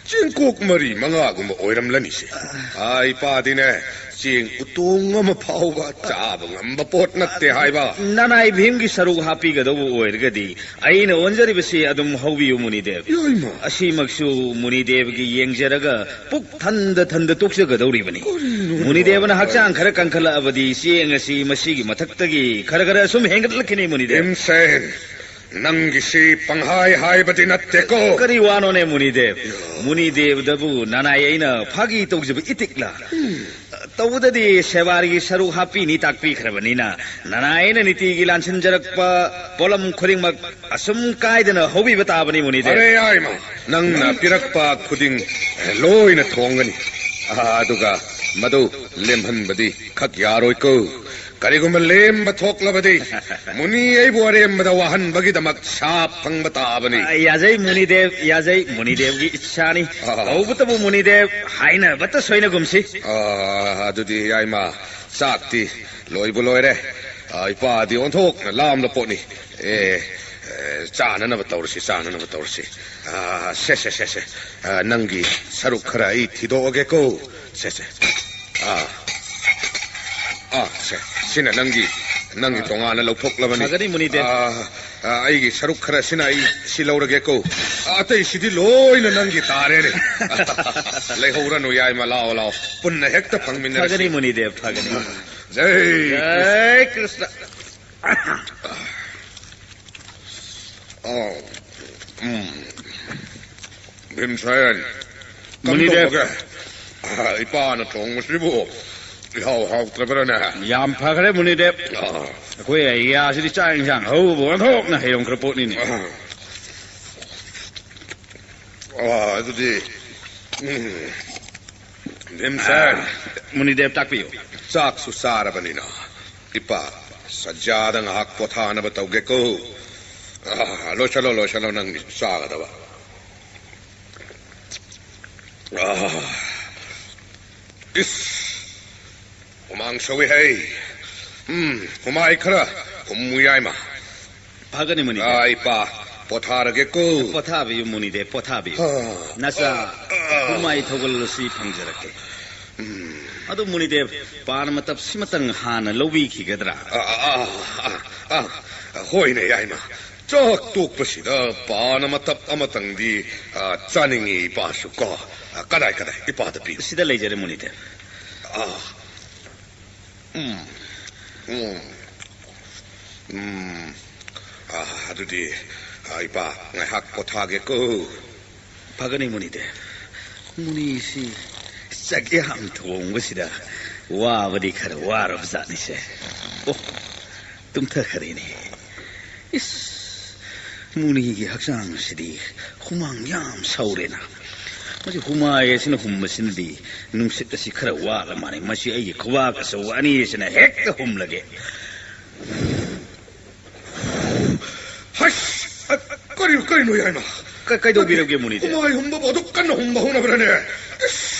ꯆꯦꯡꯀꯣꯛ ꯃꯔꯤ ꯃꯉꯥꯒꯨꯝꯕ ꯑꯣꯏꯔꯝꯂꯅꯤꯁꯦ꯫ ꯑꯥ, ꯏꯄꯥꯗꯤꯅꯦ, ꯆꯦꯡ ꯎꯇꯣꯡ ꯑꯃ ꯐꯥꯎꯕ ꯆꯥꯕ ꯉꯝꯕ ꯄꯣꯠ ꯅꯠꯇꯦ ꯍꯥꯏꯕ꯫ ꯅꯅꯥꯏ ꯚꯤꯝꯒꯤ ꯁꯔꯨꯛ ꯍꯥꯞꯄꯤꯒꯗꯧꯕ ꯑꯣꯏꯔꯒꯗꯤ ꯑꯩꯅ ꯑꯣꯟꯖꯔꯤꯕꯁꯤ ꯑꯗꯨꯝ ꯍꯧꯕꯤꯌꯨ ꯃꯨꯅꯤꯗꯦꯕ꯫ ꯌꯥꯏꯃ꯫ ꯑꯁꯤꯃꯛꯁꯨ ꯃꯨꯅꯤꯗꯦꯕꯒꯤ ꯌꯦꯡꯖꯔꯒ ꯄꯨꯛ ꯊꯟꯗ ꯊꯟꯗ ꯇꯣꯛꯆꯒꯗꯧꯔꯤꯕꯅꯤ꯫ ꯀꯔꯤꯅꯣ? ꯃꯨꯅꯤꯗꯦꯕꯅ ꯍꯛꯆꯥꯡ ꯈꯔ ꯀꯟꯈꯠꯂꯛꯑꯕꯗꯤ ꯆꯦꯡ ꯑꯁꯤ ꯃꯁꯤꯒꯤ ꯃꯊꯛꯇꯒꯤ ꯈꯔ ꯈꯔ ꯁꯨꯝ ꯍꯦꯟꯒꯠꯂꯛꯈꯤꯅꯤ ꯃꯨꯅꯤꯗꯦꯕ꯫ ꯚꯤꯝꯁꯦꯟ, ꯅꯪꯒꯤꯁꯤ ꯄꯪꯍꯥꯏ ꯍꯥꯏꯕꯗꯤ ꯅꯠꯇꯦꯀꯣ꯫ ꯀꯔꯤ ꯋꯥꯅꯣꯅꯦ ꯃꯨꯅꯤꯗꯦꯕ? ꯃꯨꯅꯤꯗꯦꯕꯗꯕꯨ ꯅꯅꯥꯏ ꯑꯩꯅ ꯐꯥꯒꯤ ꯇꯧꯖꯕ ꯏꯇꯤꯛꯂ? ꯇꯧꯕꯗꯗꯤ ꯁꯦꯕꯥꯔꯤꯒꯤ ꯁꯔꯨꯛ ꯍꯥꯞꯄꯤꯅꯤ ꯇꯥꯛꯄꯤꯈ꯭ꯔꯕꯅꯤꯅ ꯅꯅꯥꯏ ꯑꯩꯅ ꯅꯤꯇꯤꯒꯤ ꯂꯥꯟꯁꯤꯟꯖꯔꯛꯄ ꯄꯣꯠꯂꯝ ꯈꯨꯗꯤꯡꯃꯛ ꯑꯁꯨꯝ ꯀꯥꯏꯗꯅ ꯍꯧꯕꯤꯕ ꯇꯥꯕꯅꯤ ꯃꯨꯅꯤꯗꯦꯕ꯫ ꯑꯔꯦ ꯌꯥꯏꯃ, ꯅꯪꯅ ꯄꯤꯔꯛꯄ ꯈꯨꯗꯤꯡ ꯂꯣꯏꯅ ꯊꯣꯡꯒꯅꯤ꯫ ꯑꯗꯨꯒ ꯃꯗꯨ ꯂꯦꯝꯍꯟꯕꯗꯤ ꯈꯛ ꯌꯥꯔꯣꯏꯀꯣ꯫ ꯀꯔꯤꯒꯨꯝꯕ ꯂꯦꯝꯕ ꯊꯣꯛꯂꯕꯗꯤ ꯃꯨꯅꯤ ꯑꯩꯕꯨ ꯑꯔꯦꯝꯕꯗ ꯋꯥꯍꯟꯕꯒꯤꯗꯃꯛ ꯁꯥꯞ ꯐꯪꯕ ꯇꯥꯕꯅꯤ꯫ ꯑ, ꯌꯥꯖꯩ ꯃꯨꯅꯤꯗꯦꯕ, ꯌꯥꯖꯩ꯫ ꯃꯨꯅꯤꯗꯦꯕꯒꯤ ꯏꯆꯥꯅꯤ꯫ ꯑꯥ꯫ ꯇꯧꯕꯇꯕꯨ ꯃꯨꯅꯤꯗꯦꯕ, ꯍꯥꯏꯅꯕꯇ ꯁꯣꯏꯅꯒꯨꯝꯁꯤ꯫ ꯑꯥ, ꯑꯗꯨꯗꯤ ꯌꯥꯏꯃ, ꯆꯥꯛꯇꯤ ꯂꯣꯏꯕꯨ ꯂꯣꯏꯔꯦ꯫ ꯑꯥ, ꯏꯄꯥꯗꯤ ꯑꯣꯟꯊꯣꯛꯅ ꯂꯥꯝꯂ ꯄꯣꯠꯅꯤ꯫ ꯑꯦ, ꯑꯦ, ꯆꯥꯅꯅꯕ ꯇꯧꯔꯁꯤ, ꯆꯥꯅꯅꯕ ꯇꯧꯔꯁꯤ꯫ ꯑꯥ, ꯁꯦ, ꯁꯦ, ꯁꯦ, ꯁꯦ꯫ ꯑꯥ, ꯅꯪꯒꯤ ꯁꯔꯨꯛ ꯈꯔ ꯑꯩ ꯊꯤꯗꯣꯛꯑꯒꯦꯀꯣ꯫ ꯁꯦ, ꯁꯦ꯫ ꯑꯥ꯫ ꯑꯥ, ꯁꯦ꯫ ꯁꯤꯅ ꯅꯪꯒꯤ, ꯅꯪꯒꯤ ꯇꯣꯉꯥꯟꯅ ꯂꯧꯊꯣꯛꯂꯕꯅꯤ꯫ ꯐꯒꯅꯤ, ꯃꯨꯅꯤꯗꯦꯕ꯫ ꯑꯥ, ꯑꯥ, ꯑꯩꯒꯤ ꯁꯔꯨꯛ ꯈꯔꯁꯤꯅ ꯑꯩ ꯁꯤ ꯂꯧꯔꯒꯦꯀꯣ꯫ ꯑꯇꯩꯁꯤꯗꯤ ꯂꯣꯏꯅ ꯅꯪꯒꯤ ꯇꯥꯔꯦꯅꯦ꯫ ꯂꯩꯍꯧꯔꯅꯨ, ꯌꯥꯏꯃ, ꯂꯥꯛꯑꯣ, ꯂꯥꯛꯑꯣ꯫ ꯄꯨꯟꯅ ꯍꯦꯛꯇ ꯐꯪꯃꯤꯟꯅꯔꯁꯤ꯫ ꯐꯒꯅꯤ, ꯃꯨꯅꯤꯗꯦꯕ, ꯐꯒꯅꯤ꯫ ꯖꯩ ꯀ꯭ꯔꯤꯁꯅ꯫ ꯖꯩ ꯀ꯭ꯔꯤꯁꯅ꯫ ꯑꯥ, ꯎꯝ꯫ ꯚꯤꯝꯁꯦꯟ, ꯃꯨꯅꯤꯗꯦꯕ꯫ ꯀꯝꯗꯧꯔꯒꯦ? ꯑꯥ, ꯏꯄꯥꯅ ꯊꯣꯡꯕꯁꯤꯕꯨ ꯏꯍꯥꯎ ꯍꯥꯎꯇ꯭ꯔꯕ꯭ꯔꯥꯅꯦ? ꯌꯥꯝ ꯐꯈ꯭ꯔꯦ, ꯃꯨꯅꯤꯗꯦꯕ꯫ ꯑꯥ꯫ ꯑꯩꯈꯣꯏ ꯑꯦꯔꯤꯌꯥꯁꯤꯗꯤ ꯆꯥꯛ ꯏꯟꯁꯥꯡ ꯑꯍꯧꯕ ꯑꯣꯟꯊꯣꯛꯅ ꯍꯩꯔꯝꯈ꯭ꯔ ꯄꯣꯠꯅꯤꯅꯦ꯫ ꯑꯥ꯫ ꯑꯥ, ꯑꯗꯨꯗꯤ, ꯎꯝ, ꯚꯤꯝꯁꯦꯟ꯫ ꯑꯥ, ꯃꯨꯅꯤꯗꯦꯕ, ꯇꯥꯛꯄꯤꯌꯨ꯫ ꯆꯥꯛꯁꯨ ꯆꯥꯔꯕꯅꯤꯅ, ꯏꯄꯥ, ꯁꯖ꯭ꯌꯥꯗ ꯉꯥꯏꯍꯥꯛ ꯄꯣꯊꯥꯅꯕ ꯇꯧꯒꯦꯀꯣ꯫ ꯑꯥ, ꯂꯣꯏꯁꯜꯂꯣ, ꯂꯣꯏꯁꯜꯂꯣ ꯅꯪꯒꯤ ꯆꯥꯒꯗꯕ꯫ ꯑꯥ, ꯏꯁ, ꯍꯨꯃꯥꯡ ꯁꯧꯏ ꯍꯩ꯫ ꯎꯝ, ꯍꯨꯃꯥꯏ ꯈꯔ ꯍꯨꯝꯃꯨ ꯌꯥꯏꯃ꯫ ꯐꯒꯅꯤ, ꯃꯨꯅꯤꯗꯦꯕ꯫ ꯑꯥ, ꯏꯄꯥ, ꯄꯣꯊꯥꯔꯒꯦꯀꯣ꯫ ꯄꯣꯊꯥꯕꯤꯌꯨ, ꯃꯨꯅꯤꯗꯦꯕ, ꯄꯣꯊꯥꯕꯤꯌꯨ꯫ ꯑꯥ꯫ ꯅꯆꯥ, ꯑꯥ, ꯑꯥ꯫ ꯍꯨꯃꯥꯏ ꯊꯧꯒꯜ ꯑꯁꯤ ꯐꯪꯖꯔꯛꯀꯦ꯫ ꯎꯝ꯫ ꯑꯗꯨ, ꯃꯨꯅꯤꯗꯦꯕ, ꯄꯥꯟ ꯃꯇꯞ ꯁꯤꯃꯇꯪ ꯍꯥꯟꯅ ꯂꯧꯕꯤꯈꯤꯒꯗ꯭ꯔꯥ? ꯑꯥ, ꯑꯥ, ꯑꯥ, ꯑꯥ, ꯑꯥ, ꯍꯣꯏꯅꯦ, ꯌꯥꯏꯃ꯫ ꯆꯥꯛ ꯇꯣꯛꯄꯁꯤꯗ ꯄꯥꯟ ꯑꯃꯇꯞ ꯑꯃꯇꯪꯗꯤ, ꯑꯥ, ꯆꯥꯅꯤꯡꯉꯤ ꯏꯄꯥꯁꯨ ꯀꯣ꯫ ꯑꯥ, ꯀꯗꯥꯏ, ꯀꯗꯥꯏ? ꯏꯄꯥꯗ ꯄꯤꯌꯨ꯫ ꯁꯤꯗ ꯂꯩꯖꯔꯦ, ꯃꯨꯅꯤꯗꯦꯕ꯫ ꯑꯥ꯫ ꯎꯝ꯫ ꯎꯝ꯫ ꯎꯝ꯫ ꯑꯥ, ꯑꯗꯨꯗꯤ, ꯑꯥ, ꯏꯄꯥ, ꯉꯥꯏꯍꯥꯛ ꯄꯣꯊꯥꯒꯦꯀꯣ꯫ ꯐꯒꯅꯤ, ꯃꯨꯅꯤꯗꯦꯕ꯫ ꯃꯨꯅꯤꯁꯤ ꯆꯥꯛ ꯌꯥꯝ ꯊꯣꯡꯕꯁꯤꯗ ꯋꯥꯕꯗꯤ ꯈꯔ ꯋꯥꯔꯕ ꯖꯥꯠꯅꯤꯁꯦ꯫ ꯑꯣ, ꯇꯨꯝꯊꯈꯔꯦꯅꯦ꯫ ꯏꯁ, ꯃꯨꯅꯤꯒꯤ ꯍꯛꯆꯥꯡ ꯑꯁꯤꯗꯤ ꯍꯨꯃꯥꯡ ꯌꯥꯝ ꯁꯧꯔꯦꯅ꯫ ꯃꯁꯤ ꯍꯨꯃꯥꯏ ꯑꯁꯤꯅ ꯍꯨꯝꯕꯁꯤꯅꯗꯤ ꯅꯨꯡꯁꯤꯠ ꯑꯁꯤ ꯈꯔ ꯋꯥꯠꯂ ꯃꯥꯜꯂꯦ꯫ ꯃꯁꯤ ꯑꯩꯒꯤ ꯈꯨꯕꯥꯛ ꯑꯆꯧꯕ ꯑꯅꯤ ꯑꯁꯤꯅ ꯍꯦꯛꯇ ꯍꯨꯝꯂꯒꯦ꯫ ꯍꯩꯁ! ꯑ, ꯀꯔꯤ-, ꯀꯔꯤꯅꯣ, ꯌꯥꯏꯃ? ꯀ-, ꯀꯩꯗꯧꯕꯤꯔꯒꯦ, ꯃꯨꯅꯤꯗꯦꯕ? ꯍꯨꯃꯥꯏ ꯍꯨꯝꯕꯕꯨ ꯑꯗꯨꯛ ꯀꯟꯅ ꯍꯨꯝꯕ ꯍꯧꯅꯕ꯭ꯔꯅꯦ? ꯏꯁ!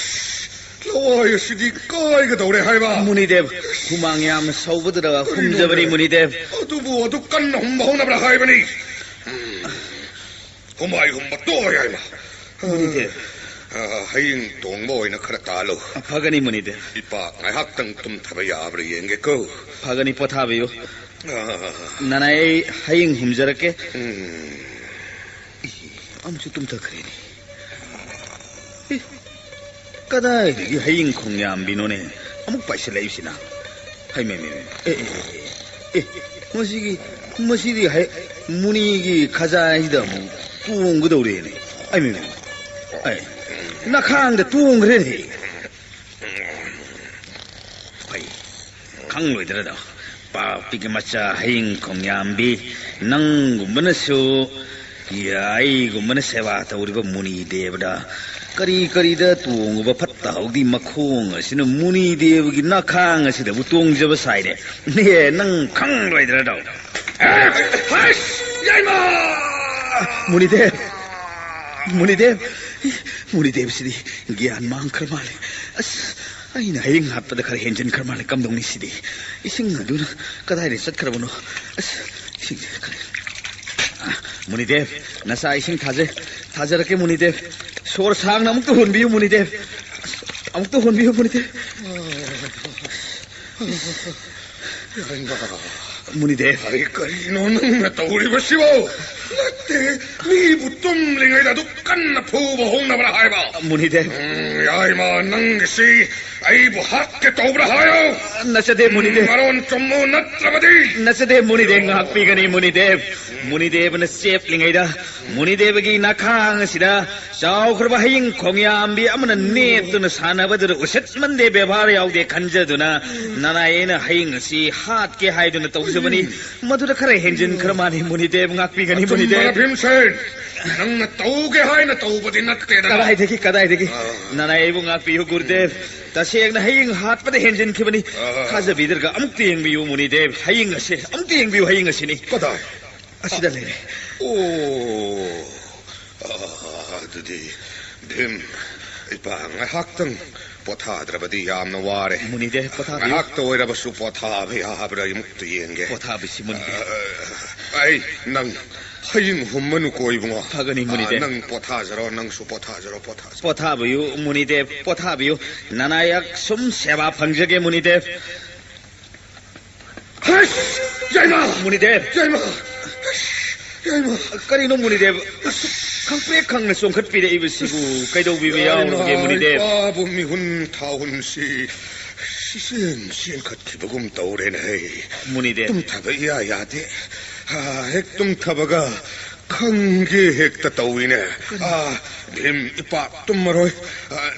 ꯂꯋꯥꯏ ꯑꯁꯤꯗꯤ ꯀꯥꯏꯒꯗꯧꯔꯦ ꯍꯥꯏꯕ꯫ ꯃꯨꯅꯤꯗꯦꯕ, ꯍꯨꯃꯥꯡ ꯌꯥꯝꯅ ꯁꯧꯕꯗꯨꯗ ꯀꯔꯤꯅꯣꯅꯦ? ꯍꯨꯝꯖꯕꯅꯤ, ꯃꯨꯅꯤꯗꯦꯕ꯫ ꯑꯗꯨꯕꯨ ꯑꯗꯨꯛ ꯀꯟꯅ ꯍꯨꯝꯕ ꯍꯧꯅꯕ꯭ꯔꯥ ꯍꯥꯏꯕꯅꯤ? ꯍꯨꯃꯥꯏ ꯍꯨꯝꯕ ꯇꯣꯛꯑꯣ, ꯌꯥꯏꯃ꯫ ꯃꯨꯅꯤꯗꯦꯕ꯫ ꯑ, ꯍꯌꯤꯡ ꯇꯣꯡꯕ ꯑꯣꯏꯅ ꯈꯔ ꯇꯥꯜꯂꯨ꯫ ꯐꯒꯅꯤ, ꯃꯨꯅꯤꯗꯦꯕ꯫ ꯏꯄꯥ ꯉꯥꯏꯍꯥꯛꯇꯪ ꯇꯨꯝꯊꯕ ꯌꯥꯕ꯭ꯔꯥ ꯌꯦꯡꯒꯦꯀꯣ꯫ ꯐꯒꯅꯤ, ꯄꯣꯊꯥꯕꯤꯌꯨ꯫ ꯑ, ꯅꯅꯥꯏ, ꯑꯩ ꯍꯌꯤꯡ ꯍꯨꯝꯖꯔꯛꯀꯦ꯫ ꯎꯝ꯫ ꯏ, ꯑꯃꯨꯛꯁꯨ ꯇꯨꯝꯊꯈ꯭ꯔꯦꯅꯦ꯫ ꯏ, ꯀꯗꯥꯏꯗꯒꯤ ꯍꯌꯤꯡ ꯈꯣꯡꯌꯥꯝꯕꯤꯅꯣꯅꯦ ꯑꯃꯨꯛ ꯄꯥꯏꯁꯤꯜꯂꯛꯏꯁꯤꯅ? ꯍꯩ, ꯃꯩ, ꯃꯩ, ꯃꯩ꯫ ꯑꯦ, ꯑꯦ, ꯑꯦ, ꯑꯦ, ꯑꯦ, ꯃꯁꯤꯒꯤ, ꯃꯁꯤꯗꯤ ꯍꯩ, ꯃꯨꯅꯤꯒꯤ ꯈꯖꯥꯏꯁꯤꯗ ꯑꯃꯨꯛ ꯇꯣꯡꯒꯗꯧꯔꯦꯅꯦ꯫ ꯑꯩ, ꯃꯩ, ꯃꯩ, ꯃꯩ꯫ ꯑꯩ, ꯅꯈꯥꯡꯗ ꯇꯣꯡꯈ꯭ꯔꯦꯅꯦ꯫ ꯐꯩ, ꯈꯪꯂꯣꯏꯗ꯭ꯔꯗꯣ꯫ ꯄꯥꯄꯤꯒꯤ ꯃꯆꯥ ꯍꯌꯤꯡ ꯈꯣꯡꯌꯥꯝꯕꯤ, ꯅꯪꯒꯨꯝꯕꯅꯁꯨ, ꯌꯥ, ꯑꯩꯒꯨꯝꯕꯅ ꯁꯦꯕꯥ ꯇꯧꯔꯤꯕ ꯃꯨꯅꯤ ꯗꯦꯕꯗ ꯀꯔꯤ ꯀꯔꯤꯗ ꯇꯣꯡꯉꯨꯕ ꯐꯠꯇ ꯍꯥꯎꯗꯤ ꯃꯈꯣꯡ ꯑꯁꯤꯅ ꯃꯨꯅꯤ ꯗꯦꯕꯒꯤ ꯅꯈꯥꯡ ꯑꯁꯤꯗꯕꯨ ꯇꯣꯡꯖꯕ ꯁꯥꯏꯔꯦ꯫ ꯅꯦ, ꯅꯪ ꯈꯪꯂꯣꯏꯗ꯭ꯔꯗꯣ꯫ ꯍꯩꯁ! ꯌꯥꯏꯃ! ꯃꯨꯅꯤꯗꯦꯕ! ꯃꯨꯅꯤꯗꯦꯕ! ꯃꯨꯅꯤꯗꯦꯕꯁꯤꯗꯤ ꯒ꯭ꯌꯥꯟ ꯃꯥꯡꯈ꯭ꯔ ꯃꯥꯜꯂꯦ꯫ ꯑꯁ, ꯑꯩꯅ ꯍꯌꯤꯡ ꯍꯥꯠꯄꯗ ꯈꯔ ꯍꯦꯟꯖꯤꯟꯈ꯭ꯔ ꯃꯥꯜꯂꯦ꯫ ꯀꯝꯗꯧꯅꯤ ꯁꯤꯗꯤ? ꯏꯁꯤꯡ ꯑꯗꯨꯅ ꯀꯗꯥꯏꯗ ꯆꯠꯈ꯭ꯔꯕꯅꯣ? ꯑꯁ, ꯏꯁꯤꯡꯁꯦ ꯈꯔ-, ꯑ, ꯃꯨꯅꯤꯗꯦꯕ, ꯅꯆꯥ ꯏꯁꯤꯡ ꯊꯥꯖꯩ-, ꯊꯥꯖꯔꯛꯀꯦ, ꯃꯨꯅꯤꯗꯦꯕ꯫ ꯁꯣꯔ ꯁꯥꯡꯅ ꯑꯃꯨꯛꯇ ꯍꯣꯟꯕꯤꯌꯨ, ꯃꯨꯅꯤꯗꯦꯕ꯫ ꯑꯁ, ꯑꯃꯨꯛꯇ ꯍꯣꯟꯕꯤꯌꯨ, ꯃꯨꯅꯤꯗꯦꯕ꯫ ꯃꯨꯅꯤꯗꯦꯕ꯫ ꯑꯩ ꯀꯔꯤꯅꯣ ꯅꯪꯅ ꯇꯧꯔꯤꯕꯁꯤꯕꯣ? ꯅꯠꯇꯦ, ꯃꯤꯕꯨ ꯇꯨꯝꯂꯤꯉꯩꯗ ꯑꯗꯨꯛ ꯀꯟꯅ ꯐꯨꯕ ꯍꯧꯅꯕ꯭ꯔꯥ ꯍꯥꯏꯕ? ꯃꯨꯅꯤꯗꯦꯕ꯫ ꯎꯝ, ꯌꯥꯏꯃ, ꯅꯪꯒꯤꯁꯤ ꯑꯩꯕꯨ ꯍꯥꯠꯀꯦ ꯇꯧꯕ꯭ꯔꯥ ꯍꯥꯏꯌꯣ? ꯅꯠꯆꯗꯦ, ꯃꯨꯅꯤꯗꯦꯕ꯫ ꯃꯔꯣꯟ ꯆꯨꯝꯃꯨ, ꯅꯠꯇ꯭ꯔꯕꯗꯤ꯫ ꯅꯠꯆꯗꯦ, ꯃꯨꯅꯤꯗꯦꯕ, ꯉꯥꯛꯄꯤꯒꯅꯤ, ꯃꯨꯅꯤꯗꯦꯕ꯫ ꯃꯨꯅꯤꯗꯦꯕꯅ ꯆꯦꯞꯂꯤꯉꯩꯗ, ꯃꯨꯅꯤꯗꯦꯕꯒꯤ ꯅꯈꯥꯡ ꯑꯁꯤꯗ ꯆꯥꯎꯈ꯭ꯔꯕ ꯍꯌꯤꯡ ꯈꯣꯡꯌꯥꯝꯕꯤ ꯑꯃꯅ ꯅꯦꯠꯇꯨꯅ ꯁꯥꯟꯅꯕꯗꯨꯗ ꯎꯁꯤꯠ ꯃꯟꯗꯦ, ꯕꯦꯕꯥꯔ ꯌꯥꯎꯗꯦ ꯈꯟꯖꯗꯨꯅ ꯅꯅꯥꯏ ꯑꯩꯅ ꯍꯌꯤꯡ ꯑꯁꯤ ꯍꯥꯠꯀꯦ ꯍꯥꯏꯗꯨꯅ ꯇꯧꯖꯕꯅꯤ꯫ ꯃꯗꯨꯗ ꯈꯔ ꯍꯦꯟꯖꯤꯟꯈ꯭ꯔ ꯃꯥꯜꯂꯤ, ꯃꯨꯅꯤꯗꯦꯕ, ꯉꯥꯛꯄꯤꯒꯅꯤ, ꯑꯆꯨꯝꯕꯅ ꯃꯨꯅꯤꯗꯦꯕ꯫ ꯚꯤꯝꯁꯦꯟ, ꯅꯪꯅ ꯇꯧꯒꯦ ꯍꯥꯏꯅ ꯇꯧꯕꯗꯤ ꯅꯠꯇꯦꯗꯅ꯫ ꯀꯗꯥꯏꯗꯒꯤ, ꯀꯗꯥꯏꯗꯒꯤ? ꯑꯥ꯫ ꯅꯅꯥꯏ ꯑꯩꯕꯨ ꯉꯥꯛꯄꯤꯌꯨ, ꯒꯨꯔꯨꯗꯦꯕ꯫ ꯇꯁꯦꯡꯅ ꯍꯌꯤꯡ ꯍꯥꯠꯄꯗ ꯍꯦꯟꯖꯤꯟꯈꯤꯕꯅꯤ꯫ ꯑꯥ꯫ ꯊꯥꯖꯕꯤꯗ꯭ꯔꯒ ꯑꯃꯨꯛꯇ ꯌꯦꯡꯕꯤꯌꯨ, ꯃꯨꯅꯤꯗꯦꯕ꯫ ꯍꯌꯤꯡ ꯑꯁꯦ ꯑꯃꯨꯛꯇ ꯌꯦꯡꯕꯤꯌꯨ, ꯍꯌꯤꯡ ꯑꯁꯤꯅꯤ꯫ ꯀꯗꯥꯏ? ꯑꯁꯤꯗ ꯂꯩꯔꯦ꯫ ꯑꯣ, ꯑ, ꯑꯗꯨꯗꯤ ꯚꯤꯝ, ꯏꯄꯥ ꯉꯥꯏꯍꯥꯛꯇꯪ ꯄꯣꯊꯥꯗ꯭ꯔꯕꯗꯤ ꯌꯥꯝꯅ ꯋꯥꯔꯦ꯫ ꯃꯨꯅꯤꯗꯦꯕ, ꯄꯣꯊꯥꯕꯤꯌꯨ꯫ ꯉꯥꯏꯍꯥꯛꯇ ꯑꯣꯏꯔꯕꯁꯨ ꯄꯣꯊꯥꯕ ꯌꯥꯕ꯭ꯔꯥ ꯑꯃꯨꯛꯇ ꯌꯦꯡꯒꯦ꯫ ꯄꯣꯊꯥꯕꯤꯁꯤ, ꯃꯨꯅꯤꯗꯦꯕ꯫ ꯑ, ꯑꯩ ꯅꯪ ꯍꯌꯤꯡ ꯍꯨꯝꯃꯅꯨꯀꯣ, ꯏꯕꯨꯡꯉꯣ꯫ ꯐꯒꯅꯤ, ꯃꯨꯅꯤꯗꯦꯕ꯫ ꯑꯥ, ꯅꯪ ꯄꯣꯊꯥꯖꯔꯣ, ꯅꯪꯁꯨ ꯄꯣꯊꯥꯖꯔꯣ, ꯄꯣꯊꯥꯖꯔꯣ꯫ ꯄꯣꯊꯥꯕꯤꯌꯨ, ꯃꯨꯅꯤꯗꯦꯕ, ꯄꯣꯊꯥꯕꯤꯌꯨ꯫ ꯅꯅꯥꯌꯥꯛ ꯁꯨꯝ ꯁꯦꯕꯥ ꯐꯪꯖꯒꯦ, ꯃꯨꯅꯤꯗꯦꯕ꯫ ꯍꯩꯁ! ꯌꯥꯏꯃ! ꯃꯨꯅꯤꯗꯦꯕ! ꯌꯥꯏꯃ! ꯍꯩꯁ! ꯌꯥꯏꯃ! ꯀꯔꯤꯅꯣ, ꯃꯨꯅꯤꯗꯦꯕ? ꯑꯁꯨꯛ ꯈꯪꯄ꯭ꯔꯦꯛ ꯈꯪꯅ ꯆꯣꯡꯈꯠꯄꯤꯔꯛꯏꯕꯁꯤꯕꯨ ꯀꯩꯗꯧꯕꯤꯕ ꯌꯥꯏꯃ, ꯌꯥꯎꯔꯒꯦ, ꯃꯨꯅꯤꯗꯦꯕ? ꯏꯄꯥꯕꯨ ꯃꯤꯍꯨꯟ ꯊꯥꯍꯨꯟꯁꯤ ꯁꯤꯆꯦꯟ ꯆꯦꯟꯈꯠꯈꯤꯕꯒꯨꯝ ꯇꯧꯔꯦꯅꯦ꯫ ꯃꯨꯅꯤꯗꯦꯕ꯫ ꯇꯨꯝꯊꯕ ꯏꯌꯥ ꯌꯥꯗꯦ꯫ ꯑꯥ, ꯍꯦꯛ ꯇꯨꯝꯊꯕꯒ ꯈꯪꯒꯦ ꯍꯦꯛꯇ ꯇꯧꯏꯅꯦ꯫ ꯑꯥ, ꯚꯤꯝ, ꯏꯄꯥ ꯇꯨꯝꯃꯔꯣꯏ꯫ ꯑꯥ,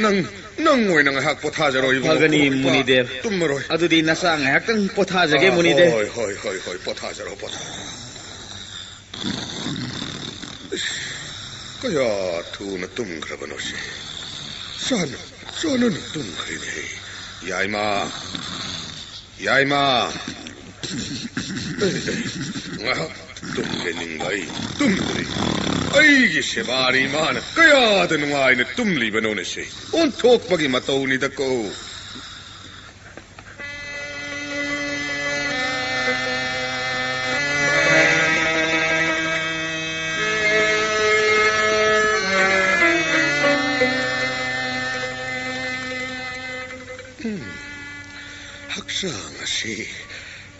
ꯅꯪ, ꯅꯪ ꯑꯣꯏꯅ ꯉꯥꯏꯍꯥꯛ ꯄꯣꯊꯥꯖꯔꯣ, ꯏꯕꯨꯡꯉꯣ꯫ ꯐꯒꯅꯤ, ꯏꯄꯥ ꯃꯨꯅꯤꯗꯦꯕ꯫ ꯇꯨꯝꯃꯔꯣꯏ꯫ ꯑꯗꯨꯗꯤ ꯅꯆꯥ ꯉꯥꯏꯍꯥꯛꯇꯪ ꯄꯣꯊꯥꯖꯒꯦ, ꯑꯥ, ꯃꯨꯅꯤꯗꯦꯕ꯫ ꯍꯣꯏ, ꯍꯣꯏ, ꯍꯣꯏ, ꯍꯣꯏ, ꯄꯣꯊꯥꯖꯔꯣ, ꯄꯣꯊꯥ꯫ ꯀꯌꯥ ꯊꯨꯅ ꯇꯨꯝꯈ꯭ꯔꯕꯅꯣ ꯁꯤ꯫ ꯆꯥꯟꯅ, ꯆꯥꯟꯅꯅ ꯇꯨꯝꯈ꯭ꯔꯦꯅꯦ꯫ ꯌꯥꯏꯃ, ꯌꯥꯏꯃ꯫ ꯑꯦ, ꯑꯦ, ꯉꯥꯏꯍꯥꯛ ꯇꯨꯝꯒꯦ ꯅꯤꯡꯕ ꯑꯩ ꯇꯨꯝꯗ꯭ꯔꯤ꯫ ꯑꯩꯒꯤ ꯁꯦꯕꯥꯔꯤ ꯃꯥꯅ ꯀꯌꯥꯗ ꯅꯨꯡꯉꯥꯏꯅ ꯇꯨꯝꯂꯤꯕꯅꯣꯅꯦ ꯁꯤ꯫ ꯑꯣꯟꯊꯣꯛꯄꯒꯤ ꯃꯇꯧꯅꯤꯗꯀꯣ꯫ ꯎꯝ, ꯍꯛꯆꯥꯡ ꯑꯁꯤ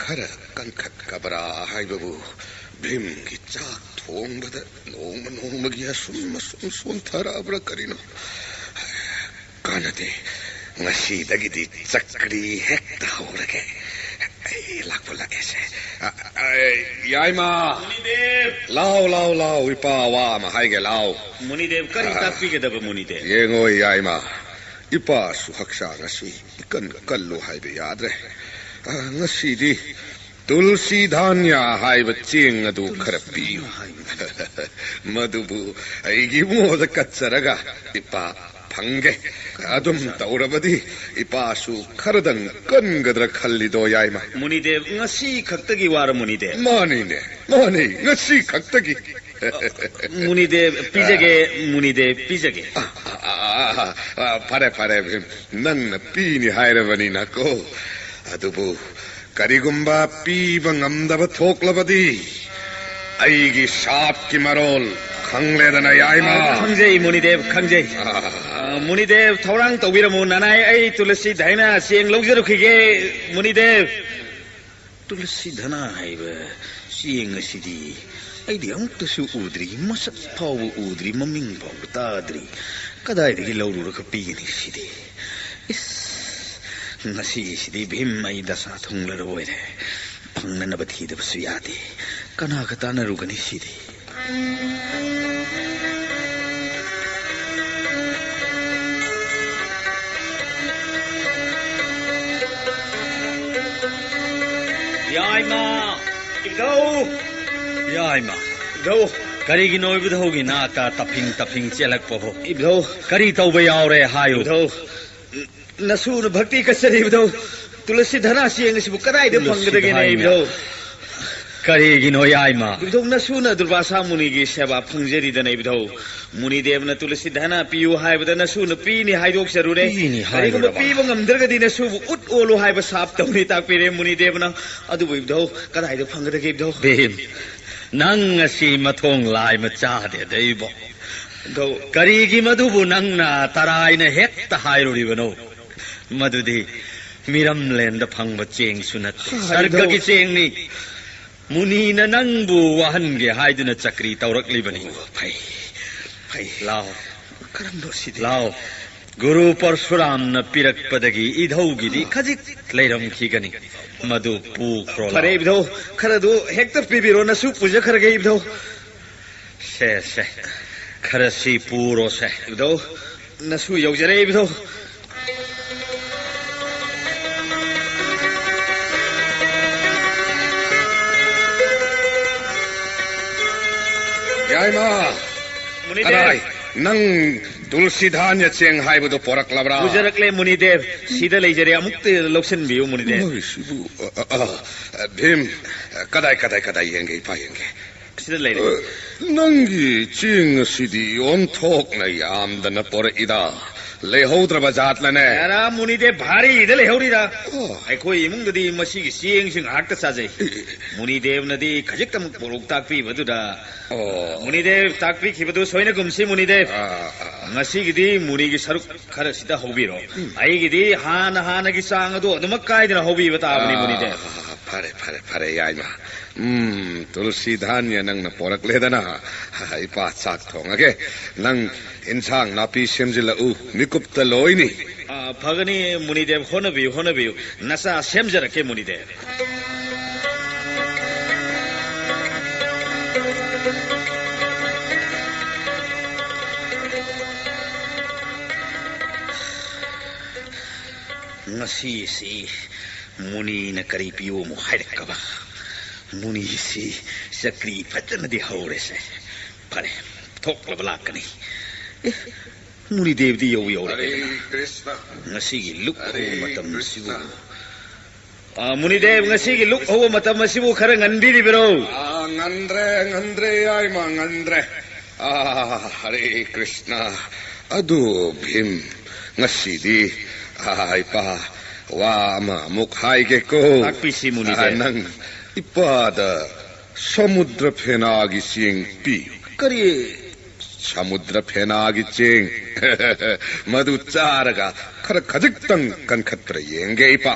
ꯈꯔ ꯀꯟꯈꯠꯀꯕ꯭ꯔꯥ ꯍꯥꯏꯕꯕꯨ ꯚꯤꯝꯒꯤ ꯆꯥꯛ ꯊꯣꯡꯕꯗ ꯅꯣꯡꯃ ꯅꯣꯡꯃꯒꯤ ꯑꯁꯨꯝ ꯑꯁꯨꯝ ꯁꯣꯟꯊꯔꯛꯑꯕ꯭ꯔꯥ ꯀꯔꯤꯅꯣ? ꯀꯥꯟꯅꯗꯦ, ꯉꯁꯤꯗꯒꯤꯗꯤ ꯆꯀ꯭ꯔꯤ ꯍꯦꯛꯇ ꯍꯧꯔꯒꯦ꯫ ꯑꯩ ꯂꯥꯛꯄ ꯂꯥꯛꯑꯦꯁꯦ꯫ ꯑ, ꯑ, ꯌꯥꯏꯃ! ꯃꯨꯅꯤꯗꯦꯕ! ꯂꯥꯎ, ꯂꯥꯎ, ꯂꯥꯎ, ꯏꯄꯥ ꯋꯥ ꯑꯃ ꯍꯥꯏꯒꯦ, ꯂꯥꯎ꯫ ꯃꯨꯅꯤꯗꯦꯕ, ꯀꯔꯤ ꯑ, ꯇꯥꯛꯄꯤꯒꯗꯕ, ꯃꯨꯅꯤꯗꯦꯕ? ꯌꯦꯡꯉꯣ, ꯌꯥꯏꯃ, ꯏꯄꯥꯁꯨ ꯍꯛꯆꯥꯡ ꯑꯁꯤ ꯏꯀꯟ ꯀꯜꯂꯨ ꯍꯥꯏꯕ ꯌꯥꯗ꯭ꯔꯦ꯫ ꯑ, ꯉꯁꯤꯗꯤ ꯇꯨꯜꯁꯤ ꯙꯥꯟꯌꯥ ꯍꯥꯏꯕ ꯆꯦꯡ ꯑꯗꯨ ꯈꯔ ꯄꯤꯌꯨ꯫ ꯃꯗꯨꯕꯨ ꯑꯩꯒꯤ ꯃꯣꯗ ꯀꯠꯆꯔꯒ ꯏꯄꯥ ꯐꯪꯒꯦ꯫ ꯑꯗꯨꯝ ꯇꯧꯔꯕꯗꯤ ꯏꯄꯥꯁꯨ ꯈꯔꯗꯪ ꯀꯟꯒꯗ꯭ꯔꯥ ꯈꯜꯂꯤꯗꯣ, ꯌꯥꯏꯃ꯫ ꯃꯨꯅꯤꯗꯦꯕ, ꯉꯁꯤ ꯈꯛꯇꯒꯤ ꯋꯥꯔ, ꯃꯨꯅꯤꯗꯦꯕ? ꯃꯥꯅꯤꯅꯦ, ꯃꯥꯅꯤ, ꯉꯁꯤ ꯈꯛꯇꯒꯤ꯫ ꯃꯨꯅꯤꯗꯦꯕ, ꯄꯤꯖꯒꯦ, ꯃꯨꯅꯤꯗꯦꯕ, ꯄꯤꯖꯒꯦ꯫ ꯑ, ꯑ, ꯑ, ꯑ, ꯑ, ꯐꯔꯦ, ꯐꯔꯦ, ꯅꯪꯅ ꯄꯤꯅꯤ ꯍꯥꯏꯔꯕꯅꯤꯅꯀꯣ꯫ ꯑꯗꯨꯕꯨ ꯀꯔꯤꯒꯨꯝꯕ ꯄꯤꯕ ꯉꯝꯗꯕ ꯊꯣꯛꯂꯕꯗꯤ, ꯑꯩꯒꯤ ꯁꯥꯞꯀꯤ ꯃꯔꯣꯜ ꯈꯪꯂꯦꯗꯅ, ꯌꯥꯏꯃ? ꯑ, ꯈꯪꯖꯩ, ꯃꯨꯅꯤꯗꯦꯕ, ꯈꯪꯖꯩ꯫ ꯑ꯫ ꯑ, ꯃꯨꯅꯤꯗꯦꯕ, ꯊꯧꯔꯥꯡ ꯇꯧꯕꯤꯔꯝꯃꯨ꯫ ꯅꯅꯥꯏ, ꯑꯩ ꯇꯨꯂꯁꯤ ꯙꯩꯅ ꯆꯦꯡ ꯂꯧꯖꯔꯨꯈꯤꯒꯦ, ꯃꯨꯅꯤꯗꯦꯕ꯫ ꯇꯨꯂꯁꯤ ꯙꯅ ꯍꯥꯏꯕ ꯆꯦꯡ ꯑꯁꯤꯗꯤ ꯑꯩꯗꯤ ꯑꯃꯨꯛꯇꯁꯨ ꯎꯗ꯭ꯔꯤ, ꯃꯁꯛ ꯐꯥꯎꯕ ꯎꯗ꯭ꯔꯤ, ꯃꯃꯤꯡ ꯐꯥꯎꯕ ꯇꯥꯗ꯭ꯔꯤ꯫ ꯀꯗꯥꯏꯗꯒꯤ ꯂꯧꯔꯨꯔꯒ ꯄꯤꯒꯅꯤ ꯁꯤꯗꯤ? ꯏꯁ, ꯉꯁꯤꯒꯤꯁꯤꯗꯤ ꯚꯤꯝ, ꯑꯩ ꯗꯁꯥ ꯊꯨꯡꯂꯔꯣꯏꯔꯦ꯫ ꯐꯪꯅꯅꯕ ꯊꯤꯗꯕꯁꯨ ꯌꯥꯗꯦ꯫ ꯀꯅꯥꯒ ꯇꯥꯟꯅꯔꯨꯒꯅꯤ ꯁꯤꯗꯤ? ꯌꯥꯏꯃ! ꯏꯕꯨꯙꯧ! ꯌꯥꯏꯃ! ꯏꯕꯨꯙꯧ! ꯀꯔꯤꯒꯤꯅꯣ ꯏꯕꯨꯙꯧꯒꯤ ꯅꯥꯛꯇ ꯇꯞꯐꯤꯡ ꯇꯞꯐꯤꯡ ꯆꯦꯜꯂꯛꯄꯕꯨ? ꯏꯕꯨꯙꯧ! ꯀꯔꯤ ꯇꯧꯕ ꯌꯥꯎꯔꯦ ꯍꯥꯏꯌꯨ꯫ ꯏꯕꯨꯙꯧ! ꯅꯁꯨꯅ ꯚꯛꯇꯤ ꯀꯠꯆꯔꯤ ꯏꯕꯨꯙꯧ꯫ ꯇꯨꯂꯁꯤ ꯙꯅ ꯆꯦꯡ ꯑꯁꯤꯕꯨ ꯀꯗꯥꯏꯗ ꯇꯨꯂꯁꯤ ꯐꯪꯒꯗꯒꯦꯅꯦ ꯙꯅ꯫ ꯏꯕꯨꯙꯧ? ꯀꯔꯤꯒꯤꯅꯣ ꯌꯥꯏꯃ? ꯏꯕꯨꯙꯧ, ꯅꯁꯨꯅ ꯗꯨꯔꯚꯥꯁꯥ ꯃꯨꯅꯤꯒꯤ ꯁꯦꯕꯥ ꯐꯪꯖꯔꯤꯗꯅ ꯏꯕꯨꯙꯧ꯫ ꯃꯨꯅꯤꯗꯦꯕꯅ ꯇꯨꯂꯁꯤ ꯙꯅ ꯄꯤꯌꯨ ꯍꯥꯏꯕꯗ ꯅꯁꯨꯅ ꯄꯤꯅꯤ ꯍꯥꯏꯗꯣꯛꯆꯔꯨꯔꯦ꯫ ꯄꯤꯅꯤ ꯀꯔꯤꯒꯨꯝꯕ ꯍꯥꯏꯔꯨꯔꯕ? ꯄꯤꯕ ꯉꯝꯗ꯭ꯔꯒꯗꯤ ꯅꯁꯨꯕꯨ ꯎꯠ ꯑꯣꯜꯂꯨ ꯍꯥꯏꯕ ꯁꯥꯞ ꯇꯧꯅꯤ ꯇꯥꯛꯄꯤꯔꯦ ꯃꯨꯅꯤꯗꯦꯕꯅ꯫ ꯑꯗꯨꯕꯨ ꯏꯕꯨꯙꯧ, ꯀꯗꯥꯏꯗ ꯐꯪꯒꯗꯒꯦ ꯏꯕꯨꯙꯧ? ꯚꯤꯝ, ꯅꯪ ꯑꯁꯤ ꯃꯊꯣꯡ ꯂꯥꯏ ꯃꯆꯥꯗꯦꯗ ꯏꯕꯣ꯫ ꯏꯕꯨꯙꯧ꯫ ꯀꯔꯤꯒꯤ ꯃꯗꯨꯕꯨ ꯅꯪꯅ ꯇꯔꯥꯏꯅ ꯍꯦꯛꯇ ꯍꯥꯏꯔꯨꯔꯤꯕꯅꯣ? ꯃꯗꯨꯗꯤ ꯃꯤꯔꯝꯂꯦꯟꯗ ꯐꯪꯕ ꯆꯦꯡꯁꯨ ꯅꯠꯇꯦ, ꯍꯥꯏꯗꯧ꯫ ꯁꯔꯒꯒꯤ ꯆꯦꯡꯅꯤ꯫ ꯃꯨꯅꯤꯅ ꯅꯪꯕꯨ ꯋꯥꯍꯟꯒꯦ ꯍꯥꯏꯗꯨꯅ ꯆꯀ꯭ꯔꯤ ꯇꯧꯔꯛꯂꯤꯕꯅꯤ꯫ ꯑꯣ, ꯐꯩ, ꯐꯩ꯫ ꯂꯥꯎ꯫ ꯀꯔꯝꯕ ꯁꯤꯗꯤ? ꯂꯥꯎ꯫ ꯒꯨꯔꯨ ꯄꯔꯁꯨꯔꯥꯝꯅ ꯄꯤꯔꯛꯄꯗꯒꯤ ꯏꯙꯧꯒꯤꯗꯤ ꯈꯖꯤꯛ ꯂꯩꯔꯝꯈꯤꯒꯅꯤ꯫ ꯃꯗꯨ ꯄꯨꯈ꯭ꯔꯣ ꯐꯔꯦ, ꯂꯥꯎ꯫ ꯏꯕꯨꯙꯧ, ꯈꯔꯗꯨ ꯍꯦꯛꯇ ꯄꯤꯕꯤꯔꯣ, ꯅꯁꯨ ꯄꯨꯖꯈ꯭ꯔꯒꯦ, ꯏꯕꯨꯙꯧ꯫ ꯁꯦ, ꯁꯦ, ꯈꯔꯁꯤ ꯄꯨꯔꯣꯁꯦ꯫ ꯏꯕꯨꯙꯧ, ꯅꯁꯨ ꯌꯧꯖꯔꯦ, ꯏꯕꯨꯙꯧ꯫ ꯌꯥꯏꯃ! ꯃꯨꯅꯤꯗꯦꯕ! ꯀꯗꯥꯏ? ꯅꯪ ꯇꯨꯜꯁꯤ ꯙꯥꯟꯌ ꯆꯦꯡ ꯍꯥꯏꯕꯗꯨ ꯄꯣꯔꯛꯂꯕ꯭ꯔꯥ? ꯄꯨꯖꯔꯛꯂꯦ, ꯃꯨꯅꯤꯗꯦꯕ꯫ ꯁꯤꯗ ꯂꯩꯖꯔꯦ, ꯑꯃꯨꯛꯇ ꯂꯧꯁꯤꯟꯕꯤꯌꯨ, ꯃꯨꯅꯤꯗꯦꯕ꯫ ꯃꯣꯏꯁꯤꯕꯨ, ꯑ, ꯑ, ꯑ, ꯚꯤꯝ, ꯀꯗꯥꯏ, ꯀꯗꯥꯏ, ꯀꯗꯥꯏ ꯌꯦꯡꯒꯦ, ꯏꯄꯥ ꯌꯦꯡꯒꯦ꯫ ꯁꯤꯗ ꯂꯩꯔꯦ꯫ ꯑ, ꯅꯪꯒꯤ ꯆꯦꯡ ꯑꯁꯤꯗꯤ ꯑꯣꯟꯊꯣꯛꯅ ꯌꯥꯝꯗꯅ ꯄꯣꯔꯛꯏꯗ꯫ ꯂꯩꯍꯧꯗ꯭ꯔꯕ ꯖꯥꯠꯂꯅꯦ? ꯑꯦꯔꯥ, ꯃꯨꯅꯤꯗꯦꯕ ꯚꯥꯔꯤꯗ ꯂꯩꯍꯧꯔꯤꯗ꯫ ꯑꯣ꯫ ꯑꯩꯈꯣꯏ ꯏꯃꯨꯡꯗꯗꯤ ꯃꯁꯤꯒꯤ ꯆꯦꯡꯁꯤ ꯉꯥꯏꯍꯥꯛꯇ ꯆꯥꯖꯩ꯫ ꯃꯨꯅꯤꯗꯦꯕꯅꯗꯤ ꯈꯖꯤꯛꯇꯃꯛ ꯄꯣꯔꯣꯛ ꯇꯥꯛꯄꯤꯕꯗꯨꯗ꯫ ꯑꯣ꯫ ꯃꯨꯅꯤꯗꯦꯕ ꯇꯥꯛꯄꯤꯈꯤꯕꯗꯨ ꯁꯣꯏꯅꯒꯨꯝꯁꯤ, ꯃꯨꯅꯤꯗꯦꯕ꯫ ꯑꯥ, ꯑꯥ꯫ ꯉꯁꯤꯒꯤꯗꯤ ꯃꯨꯅꯤꯒꯤ ꯁꯔꯨꯛ ꯈꯔꯁꯤꯗ ꯍꯧꯕꯤꯔꯣ꯫ ꯑꯩꯒꯤꯗꯤ ꯍꯥꯟꯅ ꯍꯥꯟꯅꯒꯤ ꯆꯥꯡ ꯑꯗꯨ ꯑꯗꯨꯃꯛ ꯀꯥꯏꯗꯅ ꯍꯧꯕꯤꯕ ꯇꯥꯕꯅꯤ, ꯃꯨꯅꯤꯗꯦꯕ꯫ ꯑꯥ, ꯐꯔꯦ, ꯐꯔꯦ, ꯐꯔꯦ, ꯌꯥꯏꯃ꯫ ꯎꯝ, ꯇꯨꯜꯁꯤ ꯙꯥꯟꯌ ꯅꯪꯅ ꯄꯣꯔꯛꯂꯦꯗꯅ꯫ ꯏꯄꯥ ꯆꯥꯛ ꯊꯣꯡꯉꯒꯦ꯫ ꯅꯪ ꯏꯟꯁꯥꯡ ꯅꯥꯄꯤ ꯁꯦꯝꯖꯤꯜꯂꯛꯎ, ꯃꯤꯀꯨꯞꯇ ꯂꯣꯏꯅꯤ꯫ ꯑꯥ, ꯐꯒꯅꯤ, ꯃꯨꯅꯤꯗꯦꯕ, ꯍꯣꯠꯅꯕꯤꯌꯨ, ꯍꯣꯠꯅꯕꯤꯌꯨ꯫ ꯅꯆꯥ ꯁꯦꯝꯖꯔꯛꯀꯦ, ꯃꯨꯅꯤꯗꯦꯕ꯫ ꯉꯁꯤꯁꯤ ꯃꯨꯅꯤꯅ ꯀꯔꯤ ꯄꯤꯌꯣ ꯑꯃꯨꯛ ꯍꯥꯏꯔꯛꯀꯕ? ꯃꯨꯅꯤꯁꯤ ꯆꯀ꯭ꯔꯤ ꯐꯖꯅꯗꯤ ꯍꯧꯔꯦꯁꯦ꯫ ꯐꯔꯦ, ꯊꯣꯛꯂꯕ ꯂꯥꯛꯀꯅꯤ꯫ ꯑꯦ, ꯃꯨꯅꯤꯗꯦꯕꯗꯤ ꯌꯧ ꯌꯧꯔꯦ꯫ ꯍꯔꯦ ꯀ꯭ꯔꯤꯁꯅ꯫ ꯉꯁꯤꯒꯤ ꯂꯨꯛ ꯍꯔꯦ ꯍꯧꯕ ꯃꯇꯝ ꯑꯁꯤꯕꯨ꯫ ꯀ꯭ꯔꯤꯁꯅ꯫ ꯑꯥ, ꯃꯨꯅꯤꯗꯦꯕ, ꯉꯁꯤꯒꯤ ꯂꯨꯛ ꯍꯧꯕ ꯃꯇꯝ ꯑꯁꯤꯕꯨ ꯈꯔ ꯉꯟꯕꯤꯔꯤꯕꯔꯣ? ꯑꯥ, ꯉꯟꯗ꯭ꯔꯦ, ꯉꯟꯗ꯭ꯔꯦ, ꯌꯥꯏꯃ, ꯉꯟꯗ꯭ꯔꯦ꯫ ꯑꯥ, ꯍꯔꯦ ꯀ꯭ꯔꯤꯁꯅ꯫ ꯑꯗꯨ ꯚꯤꯝ, ꯉꯁꯤꯗꯤ, ꯑꯥ, ꯏꯄꯥ, ꯋꯥ ꯑꯃ ꯑꯃꯨꯛ ꯍꯥꯏꯒꯦꯀꯣ꯫ ꯇꯥꯛꯄꯤꯁꯤ, ꯃꯨꯅꯤꯗꯦꯕ꯫ ꯑꯥ, ꯅꯪ ꯏꯄꯥꯗ ꯁꯃꯨꯗ꯭ꯔ ꯐꯦꯅꯥꯒꯤ ꯆꯦꯡ ꯄꯤꯌꯨ꯫ ꯀꯔꯤ? ꯁꯃꯨꯗ꯭ꯔ ꯐꯦꯅꯥꯒꯤ ꯆꯦꯡ꯫ ꯃꯗꯨ ꯆꯥꯔꯒ ꯈꯔ ꯈꯖꯤꯛꯇꯪ ꯀꯟꯈꯠꯄ꯭ꯔꯥ ꯌꯦꯡꯒꯦ, ꯏꯄꯥ꯫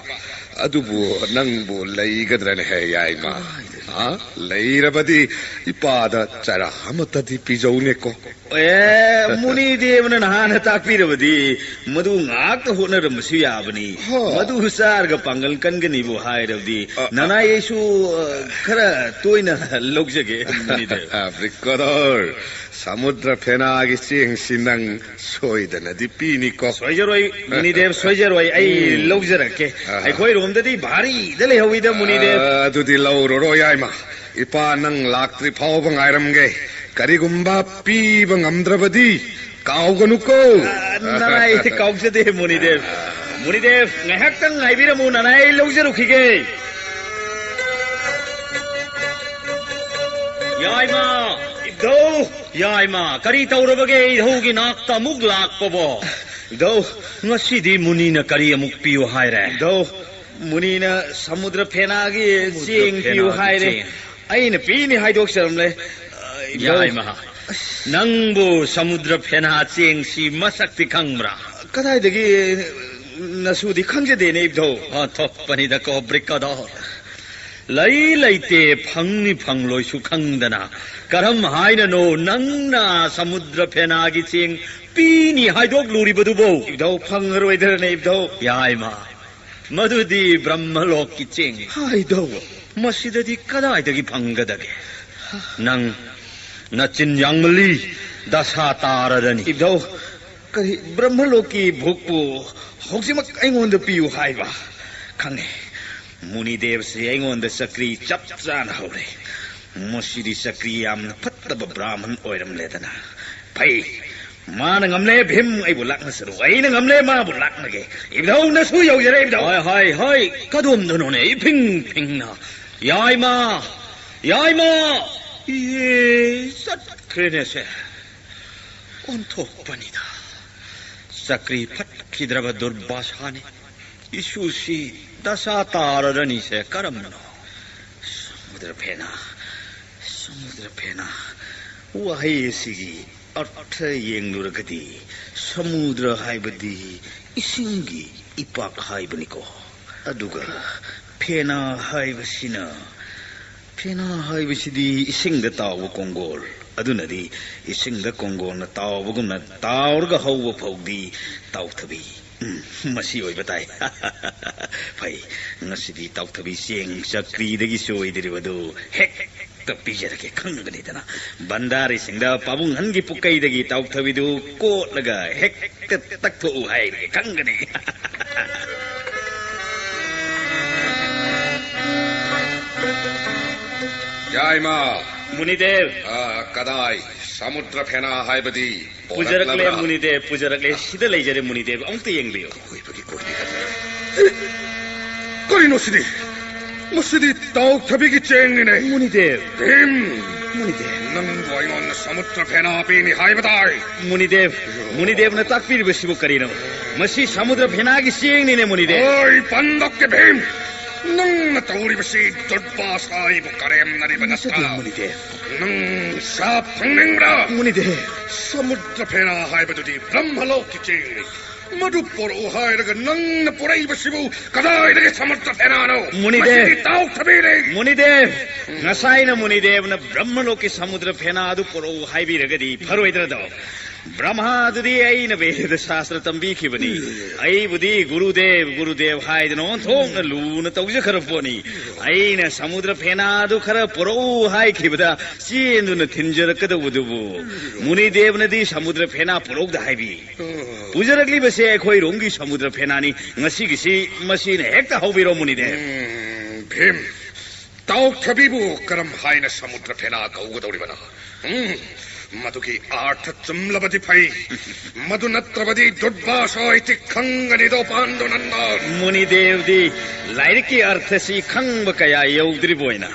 ꯑꯗꯨꯕꯨ ꯅꯪꯕꯨ ꯂꯩꯒꯗ꯭ꯔꯅꯦ, ꯍꯦ ꯌꯥꯏꯃ? ꯍꯥ? ꯂꯩꯔꯕꯗꯤ ꯏꯄꯥꯗ ꯆꯔꯥ ꯑꯃꯠꯇꯗꯤ ꯄꯤꯖꯧꯅꯦꯀꯣ꯫ ꯑꯦ, ꯃꯨꯅꯤꯗꯦꯕꯅ ꯅꯍꯥꯟꯅ ꯇꯥꯛꯄꯤꯔꯕꯗꯤ ꯃꯗꯨ ꯉꯥꯛꯇ ꯍꯣꯠꯅꯔꯝꯕꯁꯨ ꯌꯥꯕꯅꯤ꯫ ꯍꯣ꯫ ꯃꯗꯨ ꯆꯥꯔꯒ ꯄꯥꯡꯒꯜ ꯀꯟꯒꯅꯤꯕꯨ ꯍꯥꯏꯔꯕꯗꯤ, ꯑ, ꯑ, ꯅꯅꯥꯏ ꯑꯩꯁꯨ, ꯑ, ꯈꯔ ꯇꯣꯏꯅ ꯂꯧꯖꯒꯦ, ꯃꯨꯅꯤꯗꯦꯕ꯫ ꯕ꯭ꯔꯤꯀꯣꯗꯣꯔ, ꯁꯃꯨꯗ꯭ꯔ ꯐꯦꯅꯥꯒꯤ ꯆꯦꯡꯁꯤ ꯅꯪ ꯁꯣꯏꯗꯅꯗꯤ ꯄꯤꯅꯤꯀꯣ꯫ ꯁꯣꯏꯖꯔꯣꯏ, ꯃꯨꯅꯤꯗꯦꯕ, ꯁꯣꯏꯖꯔꯣꯏ꯫ ꯑꯩ ꯎꯝ꯫ ꯂꯧꯖꯔꯛꯀꯦ꯫ ꯑꯍꯥ꯫ ꯑꯩꯈꯣꯏꯔꯣꯝꯗꯗꯤ ꯚꯥꯔꯤꯗ ꯂꯩꯍꯧꯋꯤꯗ, ꯃꯨꯅꯤꯗꯦꯕ꯫ ꯑ, ꯑꯗꯨꯗꯤ ꯂꯧꯔꯔꯣ, ꯌꯥꯏꯃ꯫ ꯏꯄꯥ ꯅꯪ ꯂꯥꯛꯇ꯭ꯔꯤ ꯐꯥꯎꯕ ꯉꯥꯏꯔꯝꯒꯦ꯫ ꯀꯔꯤꯒꯨꯝꯕ ꯄꯤꯕ ꯉꯝꯗ꯭ꯔꯕꯗꯤ ꯀꯥꯎꯒꯅꯨꯀꯣ꯫ ꯑ, ꯅꯅꯥꯏ ꯀꯥꯎꯖꯗꯦ, ꯃꯨꯅꯤꯗꯦꯕ꯫ ꯃꯨꯅꯤꯗꯦꯕ, ꯉꯥꯏꯍꯥꯛꯇꯪ ꯉꯥꯏꯕꯤꯔꯝꯃꯨ, ꯅꯅꯥꯏ ꯑꯩ ꯂꯧꯖꯔꯨꯈꯤꯒꯦ꯫ ꯌꯥꯏꯃ, ꯏꯙꯧ, ꯌꯥꯏꯃ, ꯀꯔꯤ ꯇꯧꯔꯕꯒꯦ ꯏꯙꯧꯒꯤ ꯅꯥꯛꯇ ꯑꯃꯨꯛ ꯂꯥꯛꯄꯕꯣ? ꯏꯙꯧ, ꯉꯁꯤꯗꯤ ꯃꯨꯅꯤꯅ ꯀꯔꯤ ꯑꯃꯨꯛ ꯄꯤꯌꯨ ꯍꯥꯏꯔꯦ? ꯏꯙꯧ, ꯃꯨꯅꯤꯅ ꯁꯃꯨꯗ꯭ꯔ ꯐꯦꯅꯥꯒꯤ ꯁꯃꯨꯗ꯭ꯔ ꯆꯦꯡ ꯄꯤꯌꯨ ꯐꯦꯅꯥꯒꯤ ꯍꯥꯏꯔꯦ꯫ ꯆꯦꯡ꯫ ꯑꯩꯅ ꯄꯤꯅꯤ ꯍꯥꯏꯗꯣꯛꯆꯔꯝꯂꯦ꯫ ꯑ, ꯏꯙꯧ꯫ ꯌꯥꯏꯃ, ꯅꯪꯕꯨ ꯁꯃꯨꯗ꯭ꯔ ꯐꯦꯅꯥ ꯆꯦꯡꯁꯤ ꯃꯁꯛꯇꯤ ꯈꯪꯕ꯭ꯔꯥ? ꯀꯗꯥꯏꯗꯒꯤ? ꯅꯁꯨꯗꯤ ꯈꯪꯖꯗꯦꯅꯦ, ꯏꯙꯧ꯫ ꯑꯣꯟꯊꯣꯛꯄꯅꯤꯗꯀꯣ, ꯕ꯭ꯔꯤꯀꯗꯣ꯫ ꯂꯩ ꯂꯩꯇꯦ, ꯐꯪꯅꯤ ꯐꯪꯂꯣꯏꯁꯨ ꯈꯪꯗꯅ ꯀꯔꯝ ꯍꯥꯏꯅꯅꯣ ꯅꯪꯅ ꯁꯃꯨꯗ꯭ꯔ ꯐꯦꯅꯥꯒꯤ ꯆꯦꯡ ꯄꯤꯅꯤ ꯍꯥꯏꯗꯣꯛꯂꯨꯔꯤꯕꯗꯨꯕꯣ? ꯏꯙꯧ, ꯐꯪꯉꯔꯣꯏꯗ꯭ꯔꯅꯦ, ꯏꯙꯧ? ꯌꯥꯏꯃ, ꯃꯗꯨꯗꯤ ꯕ꯭ꯔꯍ꯭ꯃꯂꯣꯛꯀꯤ ꯆꯦꯡ꯫ ꯍꯥꯏꯗꯧꯕ꯫ ꯃꯁꯤꯗꯗꯤ ꯀꯗꯥꯏꯗꯒꯤ ꯐꯪꯒꯗꯒꯦ? ꯅꯪ ꯅꯆꯤꯟ ꯌꯥꯡꯃꯜꯂꯤ, ꯗꯁꯥ ꯇꯥꯔꯗꯅꯤ꯫ ꯏꯙꯧ, ꯀꯔꯤ ꯕ꯭ꯔꯍ꯭ꯃꯂꯣꯛꯀꯤ ꯚꯨꯛꯄꯨ ꯍꯧꯖꯤꯛꯃꯛ ꯑꯩꯉꯣꯟꯗ ꯄꯤꯌꯨ ꯍꯥꯏꯕ? ꯈꯪꯉꯦ, ꯃꯨꯅꯤꯗꯦꯕꯁꯤ ꯑꯩꯉꯣꯟꯗ ꯆꯀ꯭ꯔꯤ ꯆꯞ ꯆꯥꯅ ꯍꯧꯔꯦ꯫ ꯃꯁꯤꯗꯤ ꯆꯀ꯭ꯔꯤ ꯌꯥꯝꯅ ꯐꯠꯇꯕ ꯕ꯭ꯔꯥꯍꯃꯟ ꯑꯣꯏꯔꯝꯂꯦꯗꯅ꯫ ꯐꯩ, ꯃꯥꯅ ꯉꯝꯂꯦ, ꯚꯤꯝ ꯑꯩꯕꯨ ꯂꯥꯛꯅꯁꯅꯨ, ꯑꯩꯅ ꯉꯝꯂꯦ, ꯃꯥꯕꯨ ꯂꯥꯛꯅꯒꯦ꯫ ꯏꯙꯧꯅꯁꯨ ꯌꯧꯖꯔꯦ, ꯏꯙꯧ꯫ ꯍꯣꯏ, ꯍꯣꯏ, ꯍꯣꯏ, ꯀꯗꯣꯝꯗꯅꯣꯅꯦ ꯏꯐꯤꯡ ꯐꯤꯡꯅ? ꯌꯥꯏꯃ! ꯌꯥꯏꯃ! ꯏꯍꯦ, ꯆꯠꯈ꯭ꯔꯦꯅꯦꯁꯦ꯫ ꯑꯣꯟꯊꯣꯛꯄꯅꯤꯗ꯫ ꯆꯀ꯭ꯔꯤ ꯐꯠꯈꯤꯗ꯭ꯔꯕ ꯗꯨꯔꯕꯥꯁꯥꯅꯤ꯫ ꯏꯁꯨꯁꯤ ꯗꯁꯥ ꯇꯥꯔꯔꯅꯤꯁꯦ ꯀꯔꯝꯅꯣ? ꯁꯃꯨꯗ꯭ꯔ ꯐꯦꯅꯥ, ꯁꯃꯨꯗ꯭ꯔ ꯐꯦꯅꯥ꯫ ꯋꯥꯍꯩ ꯑꯁꯤꯒꯤ ꯑꯔꯊ ꯌꯦꯡꯂꯨꯔꯒꯗꯤ, ꯁꯃꯨꯗ꯭ꯔ ꯍꯥꯏꯕꯗꯤ ꯏꯁꯤꯡꯒꯤ ꯏꯄꯥꯛ ꯍꯥꯏꯕꯅꯤꯀꯣ꯫ ꯑꯗꯨꯒ ꯐꯦꯅꯥ ꯍꯥꯏꯕꯁꯤꯅ, ꯐꯦꯅꯥ ꯍꯥꯏꯕꯁꯤꯗꯤ ꯏꯁꯤꯡꯗ ꯇꯥꯎꯕ ꯀꯣꯡꯒꯣꯜ꯫ ꯑꯗꯨꯅꯗꯤ ꯏꯁꯤꯡꯗ ꯀꯣꯡꯒꯣꯜꯅ ꯇꯥꯎꯕꯒꯨꯝꯅ ꯇꯥꯎꯔꯒ ꯍꯧꯕ ꯐꯧꯗꯤ ꯇꯥꯎꯊꯕꯤ꯫ ꯎꯝ, ꯃꯁꯤ ꯑꯣꯏꯕ ꯇꯥꯏ꯫ ꯐꯩ, ꯉꯁꯤꯗꯤ ꯇꯥꯎꯊꯕꯤ ꯆꯦꯡ ꯆꯀ꯭ꯔꯤꯗꯒꯤ ꯆꯣꯏꯗ꯭ꯔꯤꯕꯗꯨ ꯍꯦꯛꯇ ꯄꯤꯖꯔꯒꯦ, ꯈꯪꯒꯅꯤꯗꯅ꯫ ꯚꯟꯗꯥꯔꯤꯁꯤꯡꯗ ꯄꯥꯕꯨꯡꯍꯟꯒꯤ ꯄꯨꯀꯩꯗꯒꯤ ꯇꯥꯎꯊꯕꯤꯗꯨ ꯀꯣꯠꯂꯒ ꯍꯦꯛꯇ ꯇꯛꯊꯣꯛꯎ ꯍꯥꯏꯔꯒꯦ, ꯈꯪꯒꯅꯤ꯫ ꯌꯥꯏꯃ꯫ ꯃꯨꯅꯤꯗꯦꯕ꯫ ꯑ, ꯀꯗꯥꯏ? ꯁꯃꯨꯗ꯭ꯔ ꯐꯦꯅꯥ ꯍꯥꯏꯕꯗꯤ ꯄꯨꯖꯔꯛꯂꯦ, ꯄꯣꯔꯛꯂꯕ꯭ꯔꯥ? ꯃꯨꯅꯤꯗꯦꯕ, ꯄꯨꯖꯔꯛꯂꯦ꯫ ꯁꯤꯗ ꯂꯩꯖꯔꯦ, ꯃꯨꯅꯤꯗꯦꯕ, ꯑꯃꯨꯛꯇ ꯌꯦꯡꯕꯤꯌꯨ꯫ ꯀꯣꯏꯕꯒꯤ ꯀꯣꯏꯕꯤ ꯈꯛꯇ꯫ ꯀꯔꯤꯅꯣ ꯁꯤꯗꯤ? ꯃꯁꯤꯗꯤ ꯇꯥꯎꯊꯕꯤꯒꯤ ꯆꯦꯡꯅꯤꯅꯦ꯫ ꯃꯨꯅꯤꯗꯦꯕ꯫ ꯚꯤꯝ! ꯃꯨꯅꯤꯗꯦꯕ꯫ ꯅꯪꯕꯨ ꯑꯩꯉꯣꯟꯗ ꯁꯃꯨꯗ꯭ꯔ ꯐꯦꯅꯥ ꯄꯤꯅꯤ ꯍꯥꯏꯕ ꯇꯥꯏ꯫ ꯃꯨꯅꯤꯗꯦꯕ꯫ ꯃꯨꯅꯤꯗꯦꯕꯅ ꯇꯥꯛꯄꯤꯔꯤꯕꯁꯤꯕꯨ ꯀꯔꯤꯅꯣ? ꯃꯁꯤ ꯁꯃꯨꯗ꯭ꯔ ꯐꯦꯅꯥꯒꯤ ꯆꯦꯡꯅꯤꯅꯦ, ꯃꯨꯅꯤꯗꯦꯕ꯫ ꯑꯣꯏ, ꯄꯟꯗꯣꯛꯀꯦ ꯚꯤꯝ! ꯅꯪꯅ ꯇꯧꯔꯤꯕꯁꯤ ꯗꯨꯔꯕꯥꯁꯥ ꯑꯩꯕꯨ ꯀꯔꯦꯝꯅꯔꯤꯕ ꯅꯠꯆꯗꯦ, ꯅꯠꯇ꯭ꯔꯥ? ꯃꯨꯅꯤꯗꯦꯕ꯫ ꯅꯪ ꯁꯥꯞ ꯐꯪꯅꯤꯡꯕ꯭ꯔꯥ? ꯃꯨꯅꯤꯗꯦꯕ꯫ ꯁꯃꯨꯗ꯭ꯔ ꯐꯦꯅꯥ ꯍꯥꯏꯕꯗꯨꯗꯤ ꯕ꯭ꯔꯍ꯭ꯃꯂꯣꯛꯀꯤ ꯆꯦꯡꯅꯤ꯫ ꯃꯗꯨ ꯄꯨꯔꯛꯎ ꯍꯥꯏꯔꯒ ꯅꯪꯅ ꯄꯨꯔꯛꯏꯕꯁꯤꯕꯨ ꯀꯗꯥꯏꯗꯒꯤ ꯁꯃꯨꯗ꯭ꯔ ꯐꯦꯅꯥꯅꯣ? ꯃꯨꯅꯤꯗꯦꯕ꯫ ꯃꯁꯤꯗꯤ ꯇꯥꯎꯊꯕꯤꯅꯤ꯫ ꯃꯨꯅꯤꯗꯦꯕ, ꯉꯁꯥꯏꯅ ꯃꯨꯅꯤꯗꯦꯕꯅ ꯕ꯭ꯔꯍ꯭ꯃꯂꯣꯛꯀꯤ ꯁꯃꯨꯗ꯭ꯔ ꯐꯦꯅꯥ ꯑꯗꯨ ꯄꯨꯔꯛꯎ ꯍꯥꯏꯕꯤꯔꯒꯗꯤ ꯐꯔꯣꯏꯗ꯭ꯔꯗꯣ? ꯕ꯭ꯔꯍ꯭ꯃꯥꯗꯨꯗꯤ ꯑꯩꯅ ꯕꯦꯗ ꯁꯥꯁꯇ꯭ꯔ ꯇꯝꯕꯤꯈꯤꯕꯅꯤ꯫ ꯑꯩꯕꯨꯗꯤ ꯒꯨꯔꯨꯗꯦꯕ, ꯒꯨꯔꯨꯗꯦꯕ ꯍꯥꯏꯗꯅ ꯑꯣꯟꯊꯣꯛꯅ ꯂꯨꯅ ꯇꯧꯖꯈ꯭ꯔ ꯄꯣꯠꯅꯤ꯫ ꯑꯩꯅ ꯁꯃꯨꯗ꯭ꯔ ꯐꯦꯅꯥ ꯑꯗꯨ ꯈꯔ ꯄꯨꯔꯛꯎ ꯍꯥꯏꯈꯤꯕꯗ ꯆꯦꯟꯗꯨꯅ ꯊꯤꯟꯖꯔꯛꯀꯗꯧꯕꯗꯨꯕꯨ ꯃꯨꯅꯤꯗꯦꯕꯅꯗꯤ ꯁꯃꯨꯗ꯭ꯔ ꯐꯦꯅꯥ ꯄꯨꯔꯛꯎꯗ ꯍꯥꯏꯕꯤ꯫ ꯄꯨꯖꯔꯛꯂꯤꯕꯁꯦ ꯑꯩꯈꯣꯏ ꯔꯣꯝꯒꯤ ꯁꯃꯨꯗ꯭ꯔ ꯐꯦꯅꯥꯅꯤ꯫ ꯉꯁꯤꯒꯤꯁꯤ ꯃꯁꯤꯅ ꯍꯦꯛꯇ ꯍꯧꯕꯤꯔꯣ, ꯃꯨꯅꯤꯗꯦꯕ꯫ ꯎꯝ, ꯚꯤꯝ, ꯇꯥꯎꯊꯕꯤꯕꯨ ꯀꯔꯝ ꯍꯥꯏꯅ ꯁꯃꯨꯗ꯭ꯔ ꯐꯦꯅꯥ ꯀꯧꯒꯗꯧꯔꯤꯕꯅꯣ? ꯎꯝ, ꯃꯗꯨꯒꯤ ꯑꯥꯔꯊ ꯆꯨꯝꯂꯕꯗꯤ ꯐꯩ, ꯃꯗꯨ ꯅꯠꯇ꯭ꯔꯕꯗꯤ ꯗꯨꯔꯕꯥꯁꯥ ꯍꯥꯏꯇꯤ ꯈꯪꯒꯅꯤꯗꯣ, ꯄꯥꯟꯗꯨ ꯅꯟꯗ꯫ ꯃꯨꯅꯤꯗꯦꯕꯗꯤ ꯂꯥꯏꯔꯤꯛꯀꯤ ꯑꯥꯔꯊꯁꯤ ꯈꯪꯕ ꯀꯌꯥ ꯌꯧꯗ꯭ꯔꯤꯕ ꯑꯣꯏꯅ꯫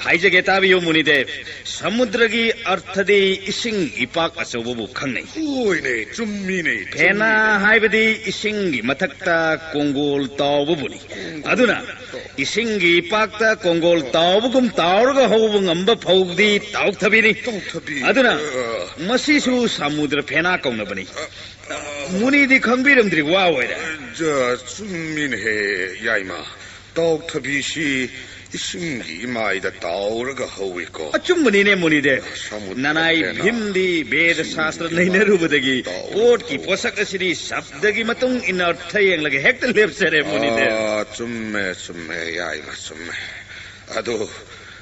ꯍꯥꯏꯖꯒꯦ, ꯇꯥꯕꯤꯌꯨ, ꯃꯨꯅꯤꯗꯦꯕ꯫ ꯁꯃꯨꯗ꯭ꯔꯒꯤ ꯑꯥꯔꯊꯗꯤ ꯏꯁꯤꯡ ꯏꯄꯥꯛ ꯑꯆꯧꯕꯕꯨ ꯈꯪꯅꯩ꯫ ꯍꯣꯏꯅꯦ, ꯆꯨꯝꯃꯤꯅꯦ, ꯐꯦꯅꯥ ꯆꯨꯝꯃꯤꯅꯦ꯫ ꯍꯥꯏꯕꯗꯤ ꯏꯁꯤꯡꯒꯤ ꯃꯊꯛꯇ ꯀꯣꯡꯒꯣꯜ ꯇꯥꯎꯕꯕꯨꯅꯤ꯫ ꯑꯗꯨꯅ ꯏꯁꯤꯡꯒꯤ ꯏꯄꯥꯛꯇ ꯀꯣꯡꯒꯣꯜ ꯇꯥꯎꯕꯒꯨꯝ ꯇꯥꯎꯔꯒ ꯍꯧꯕ ꯉꯝꯕ ꯐꯧꯗꯤ ꯇꯥꯎꯊꯕꯤꯅꯤ꯫ ꯇꯥꯎꯊꯕꯤ꯫ ꯑꯗꯨꯅ ꯑ꯫ ꯃꯁꯤꯁꯨ ꯁꯃꯨꯗ꯭ꯔ ꯐꯦꯅꯥ ꯀꯧꯅꯕꯅꯤ꯫ ꯃꯨꯅꯤꯗꯤ ꯈꯪꯕꯤꯔꯝꯗ꯭ꯔꯤ, ꯋꯥ ꯑꯣꯏꯔꯦ꯫ ꯖ, ꯆꯨꯝꯃꯤꯅꯦꯍꯦ, ꯌꯥꯏꯃ꯫ ꯇꯥꯎꯊꯕꯤꯁꯤ ꯏꯁꯤꯡꯒꯤ ꯏꯃꯥꯏꯗ ꯇꯥꯎꯔꯒ ꯍꯧꯏꯀꯣ꯫ ꯑꯆꯨꯝꯕꯅꯤꯅꯦ, ꯃꯨꯅꯤꯗꯦꯕ꯫ ꯁꯃꯨꯗ꯭ꯔ ꯅꯅꯥꯏ ꯐꯦꯅꯥ꯫ ꯚꯤꯝꯗꯤ ꯕꯦꯗ ꯁꯥꯁꯇ꯭ꯔ ꯅꯩꯅꯔꯨꯕꯗꯒꯤ ꯄꯣꯠꯀꯤ ꯄꯣꯠꯁꯛ ꯑꯁꯤꯗꯤ ꯁꯕꯗꯒꯤ ꯃꯇꯨꯡ ꯏꯟꯅ ꯑꯔꯊ ꯌꯦꯡꯂꯒ ꯍꯦꯛꯇ ꯂꯦꯞꯆꯔꯦ, ꯃꯨꯅꯤꯗꯦꯕ꯫ ꯑꯥ, ꯆꯨꯝꯃꯦ, ꯆꯨꯝꯃꯦ, ꯌꯥꯏꯃ, ꯆꯨꯝꯃꯦ꯫ ꯑꯗꯨ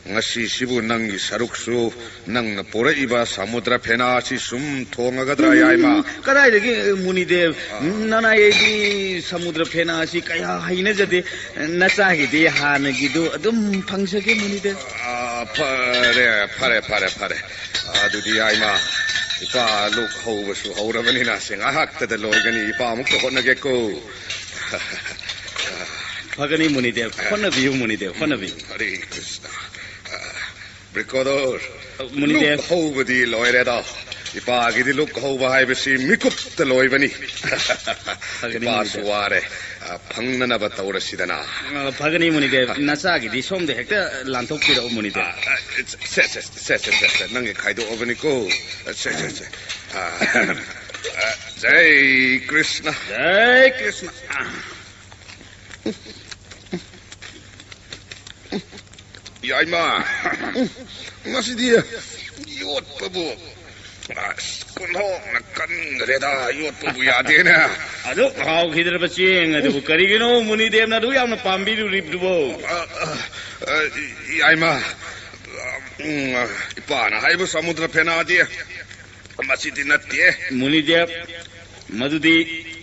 ꯉꯁꯤꯁꯤꯕꯨ ꯅꯪꯒꯤ ꯁꯔꯨꯛꯁꯨ ꯅꯪꯅ ꯄꯨꯔꯛꯏꯕ ꯁꯃꯨꯗ꯭ꯔ ꯐꯦꯅꯥꯁꯤ ꯁꯨꯝ ꯊꯣꯡꯉꯒꯗ꯭ꯔꯥ, ꯌꯥꯏꯃ? ꯀꯗꯥꯏꯗꯒꯤ, ꯃꯨꯅꯤꯗꯦꯕ? ꯅꯅꯥꯏ ꯑꯩꯗꯤ ꯁꯃꯨꯗ꯭ꯔ ꯐꯦꯅꯥꯁꯤ ꯀꯌꯥ ꯍꯩꯅꯖꯗꯦ꯫ ꯅꯆꯥꯒꯤꯗꯤ ꯍꯥꯟꯅꯒꯤꯗꯨ ꯑꯗꯨꯝ ꯐꯪꯖꯒꯦ, ꯃꯨꯅꯤꯗꯦꯕ꯫ ꯑꯥ, ꯐꯔꯦ, ꯐꯔꯦ, ꯐꯔꯦ, ꯐꯔꯦ꯫ ꯑꯗꯨꯗꯤ ꯌꯥꯏꯃ, ꯏꯄꯥ ꯂꯣꯛ ꯍꯧꯕꯁꯨ ꯍꯧꯔꯕꯅꯤꯅ ꯁꯤ ꯉꯥꯏꯍꯥꯛꯇꯗ ꯂꯣꯏꯒꯅꯤ꯫ ꯏꯄꯥ ꯑꯃꯨꯛꯇ ꯍꯣꯠꯅꯒꯦꯀꯣ꯫ ꯐꯒꯅꯤ ꯃꯨꯅꯤꯗꯦꯕ, ꯍꯣꯠꯅꯕꯤꯌꯨ ꯃꯨꯅꯤꯗꯦꯕ, ꯍꯣꯠꯅꯕꯤꯌꯨ꯫ ꯍꯔꯦ ꯀ꯭ꯔꯤꯁꯅ꯫ ꯕ꯭ꯔꯤꯀꯣꯗꯣꯔ, ꯃꯨꯅꯤꯗꯦꯕ꯫ ꯂꯨꯞ ꯍꯧꯕꯗꯤ ꯂꯣꯏꯔꯦꯗ꯫ ꯏꯄꯥꯒꯤꯗꯤ ꯂꯨꯞ ꯍꯧꯕ ꯍꯥꯏꯕꯁꯤ ꯃꯤꯀꯨꯞꯇ ꯂꯣꯏꯕꯅꯤ꯫ ꯐꯒꯅꯤ, ꯏꯄꯥꯁꯨ ꯃꯨꯅꯤꯗꯦꯕ꯫ ꯋꯥꯔꯦ꯫ ꯑ, ꯐꯪꯅꯅꯕ ꯇꯧꯔꯁꯤꯗꯅ꯫ ꯑ, ꯐꯒꯅꯤ ꯃꯨꯅꯤꯗꯦꯕ, ꯅꯆꯥꯒꯤꯗꯤ ꯁꯣꯝꯗ ꯍꯦꯛꯇ ꯂꯥꯟꯊꯣꯛꯄꯤꯔꯛꯎ ꯃꯨꯅꯤꯗꯦꯕ꯫ ꯑ, ꯁꯦ, ꯁꯦ, ꯁꯦ, ꯁꯦ, ꯁꯦ, ꯁꯦ, ꯅꯪꯒꯤ ꯈꯥꯏꯗꯣꯛꯑꯕꯅꯤꯀꯣ꯫ ꯁꯦ, ꯁꯦ, ꯁꯦ꯫ ꯑ, ꯑ, ꯖꯩ ꯀ꯭ꯔꯤꯁꯅ꯫ ꯖꯩ ꯀ꯭ꯔꯤꯁꯅ꯫ ꯌꯥꯏꯃ, ꯉꯁꯤꯗꯤ ꯌꯣꯠꯄꯕꯨ ꯑꯁ, ꯀꯣꯟꯊꯣꯛꯅ ꯀꯟꯈ꯭ꯔꯦꯗ, ꯌꯣꯠꯄꯕꯨ ꯌꯥꯗꯦꯅꯦ꯫ ꯑꯗꯨ ꯍꯥꯎꯈꯤꯗ꯭ꯔꯕ ꯆꯦꯡ ꯑꯗꯨꯕꯨ ꯀꯔꯤꯒꯤꯅꯣ ꯃꯨꯅꯤꯗꯦꯕꯅ ꯑꯗꯨ ꯌꯥꯝꯅ ꯄꯥꯝꯕꯤꯔꯨꯔꯤꯕꯗꯨꯕꯣ? ꯑ, ꯑ, ꯑ, ꯌꯥꯏꯃ, ꯎꯝ, ꯏꯄꯥꯅ ꯍꯥꯏꯕ ꯁꯃꯨꯗ꯭ꯔ ꯐꯦꯅꯥꯗꯤ ꯃꯁꯤꯗꯤ ꯅꯠꯇꯦ꯫ ꯃꯨꯅꯤꯗꯦꯕ, ꯃꯗꯨꯗꯤ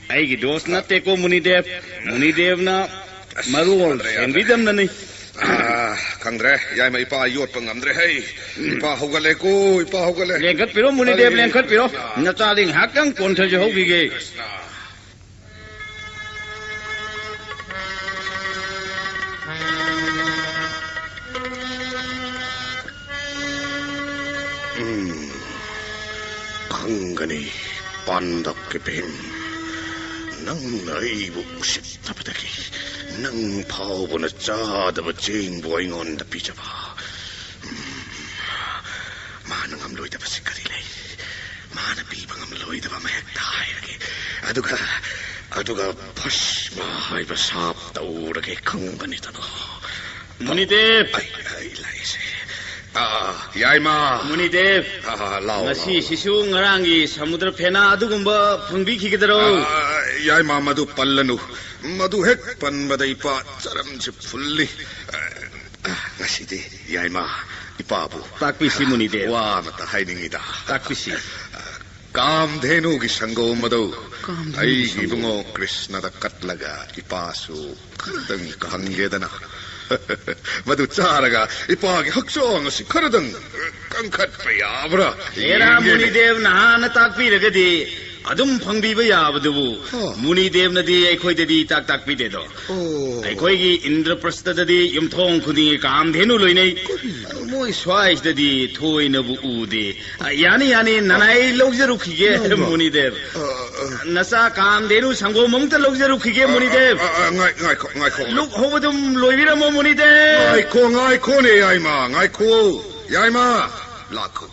ꯑꯩꯒꯤ ꯗꯣꯁ ꯅꯠꯇꯦꯀꯣ ꯃꯨꯅꯤꯗꯦꯕ꯫ ꯃꯨꯅꯤꯗꯦꯕꯅ ꯃꯔꯣꯜ ꯁꯦꯡꯕꯤꯗꯕꯅꯅꯤ꯫ ꯑ, ꯈꯪꯗ꯭ꯔꯦ, ꯌꯥꯏꯃ, ꯏꯄꯥ ꯌꯣꯠꯄ ꯉꯝꯗ꯭ꯔꯦ꯫ ꯍꯩ, ꯏꯄꯥ ꯍꯧꯒꯠꯂꯦꯀꯣ, ꯏꯄꯥ ꯍꯧꯒꯠꯂꯦ꯫ ꯂꯦꯡꯈꯠꯄꯤꯔꯣ ꯃꯨꯅꯤꯗꯦꯕ, ꯂꯦꯡꯈꯠꯄꯤꯔꯣ꯫ ꯅꯆꯥꯗꯤ ꯉꯥꯏꯍꯥꯛꯇꯪ ꯀꯣꯟꯊꯖꯍꯧꯈꯤꯒꯦ꯫ ꯎꯝ, ꯈꯪꯒꯅꯤ, ꯄꯥꯟꯗꯛꯀꯤ ꯚꯤꯝ꯫ ꯅꯪꯅ ꯑꯩꯕꯨ ꯎꯁꯤꯠꯇꯕꯗꯒꯤ ꯅꯪ ꯐꯥꯎꯕꯅ ꯆꯥꯗꯕ ꯆꯦꯡꯕꯨ ꯑꯩꯉꯣꯟꯗ ꯄꯤꯖꯕ꯫ ꯎꯝ, ꯃꯥꯅ ꯉꯝꯂꯣꯏꯗꯕꯁꯤ ꯀꯔꯤ ꯂꯩ? ꯃꯥꯅ ꯄꯤꯕ ꯉꯝꯂꯣꯏꯗꯕ ꯑꯃ ꯍꯦꯛꯇ ꯍꯥꯏꯔꯒꯦ꯫ ꯑꯗꯨꯒ, ꯑꯗꯨꯒ ꯚꯁꯃ ꯍꯥꯏꯕ ꯁꯥꯞ ꯇꯧꯔꯒꯦ, ꯈꯪꯒꯅꯤꯗꯅ꯫ ꯃꯨꯅꯤꯗꯦꯕ! ꯑꯩ, ꯑꯩ ꯂꯥꯛꯏꯁꯦ꯫ ꯑꯥ, ꯌꯥꯏꯃ꯫ ꯃꯨꯅꯤꯗꯦꯕ! ꯑꯥ, ꯂꯥꯎ, ꯂꯥꯎ꯫ ꯉꯁꯤꯁꯤꯁꯨ ꯉꯔꯥꯡꯒꯤ ꯁꯃꯨꯗ꯭ꯔ ꯐꯦꯅꯥ ꯑꯗꯨꯒꯨꯝꯕ ꯐꯪꯕꯤꯈꯤꯒꯗꯔꯣ? ꯑꯥ, ꯌꯥꯏꯃ, ꯃꯗꯨ ꯄꯜꯂꯅꯨ꯫ ꯃꯗꯨ ꯍꯦꯛ ꯄꯟꯕꯗ ꯏꯄꯥ ꯆꯔꯝꯁꯤ ꯐꯨꯜꯂꯤ꯫ ꯑꯥ, ꯉꯁꯤꯗꯤ ꯌꯥꯏꯃ, ꯏꯄꯥꯕꯨ ꯇꯥꯛꯄꯤꯁꯤ ꯃꯨꯅꯤꯗꯦꯕ꯫ ꯋꯥ ꯑꯃꯇ ꯍꯥꯏꯅꯤꯡꯉꯤꯗ꯫ ꯇꯥꯛꯄꯤꯁꯤ꯫ ꯀꯥꯝꯙꯦꯅꯨꯒꯤ ꯁꯪꯒꯣꯝ ꯑꯗꯨ ꯀꯥꯝꯙꯦꯅꯨꯒꯤ ꯑꯩꯒꯤ ꯁꯪꯒꯣꯝ꯫ ꯏꯕꯨꯡꯉꯣ ꯀ꯭ꯔꯤꯁꯅꯗ ꯀꯠꯂꯒ ꯏꯄꯥꯁꯨ ꯈꯔꯗꯪ ꯀꯪꯒꯦꯗꯅ꯫ ꯃꯗꯨ ꯆꯥꯔꯒ ꯏꯄꯥꯒꯤ ꯍꯛꯆꯥꯡ ꯑꯁꯤ ꯈꯔꯗꯪ ꯀꯟꯈꯠꯄ ꯌꯥꯕ꯭ꯔꯥ ꯍꯦꯔꯥ ꯌꯦꯡꯒꯦꯅꯦ꯫ ꯃꯨꯅꯤꯗꯦꯕ ꯅꯍꯥꯟꯅ ꯇꯥꯛꯄꯤꯔꯒꯗꯤ ꯑꯗꯨꯝ ꯐꯪꯕꯤꯕ ꯌꯥꯕꯗꯨꯕꯨ꯫ ꯑꯣ꯫ ꯃꯨꯅꯤꯗꯦꯕꯅꯗꯤ ꯑꯩꯈꯣꯏꯗꯗꯤ ꯇꯥꯛ ꯇꯥꯛꯄꯤꯗꯦꯗꯣ꯫ ꯑꯣ꯫ ꯑꯩꯈꯣꯏꯒꯤ ꯏꯟꯗ꯭ꯔꯄ꯭ꯔꯁꯇꯗꯤ ꯌꯨꯝꯊꯣꯡ ꯈꯨꯗꯤꯡꯒꯤ ꯀꯥꯝꯙꯦꯅꯨ ꯂꯣꯏꯅꯩ꯫ ꯀꯔꯤꯅꯣ? ꯃꯣꯏ ꯁ꯭ꯋꯥꯏꯁꯤꯗꯗꯤ ꯊꯣꯏꯅꯕꯨ ꯎꯗꯦ꯫ ꯑ, ꯌꯥꯅꯤ, ꯌꯥꯅꯤ, ꯅꯅꯥꯏ ꯂꯧꯖꯔꯨꯈꯤꯒꯦ, ꯏꯃꯥ, ꯏꯃꯥ꯫ ꯃꯨꯅꯤꯗꯦꯕ꯫ ꯑ, ꯑ, ꯑ꯫ ꯅꯆꯥ ꯀꯥꯝꯙꯦꯅꯨ ꯁꯪꯒꯣꯝ ꯑꯃꯨꯛꯇ ꯂꯧꯖꯔꯨꯈꯤꯒꯦ, ꯑ, ꯑ, ꯃꯨꯅꯤꯗꯦꯕ꯫ ꯑ, ꯑ, ꯉꯥꯏ-, ꯉꯥꯏꯈꯣ, ꯉꯥꯏꯈꯣ, ꯉꯥꯏꯈꯣ꯫ ꯂꯨꯛ ꯍꯧꯕꯗꯨꯝ ꯂꯣꯏꯕꯤꯔꯝꯃꯣ, ꯃꯨꯅꯤꯗꯦꯕ꯫ ꯉꯥꯏꯈꯣ, ꯉꯥꯏꯈꯣꯅꯦ, ꯌꯥꯏꯃ, ꯉꯥꯏꯈꯣ꯫ ꯌꯥꯏꯃ, ꯂꯥꯛꯈꯣ꯫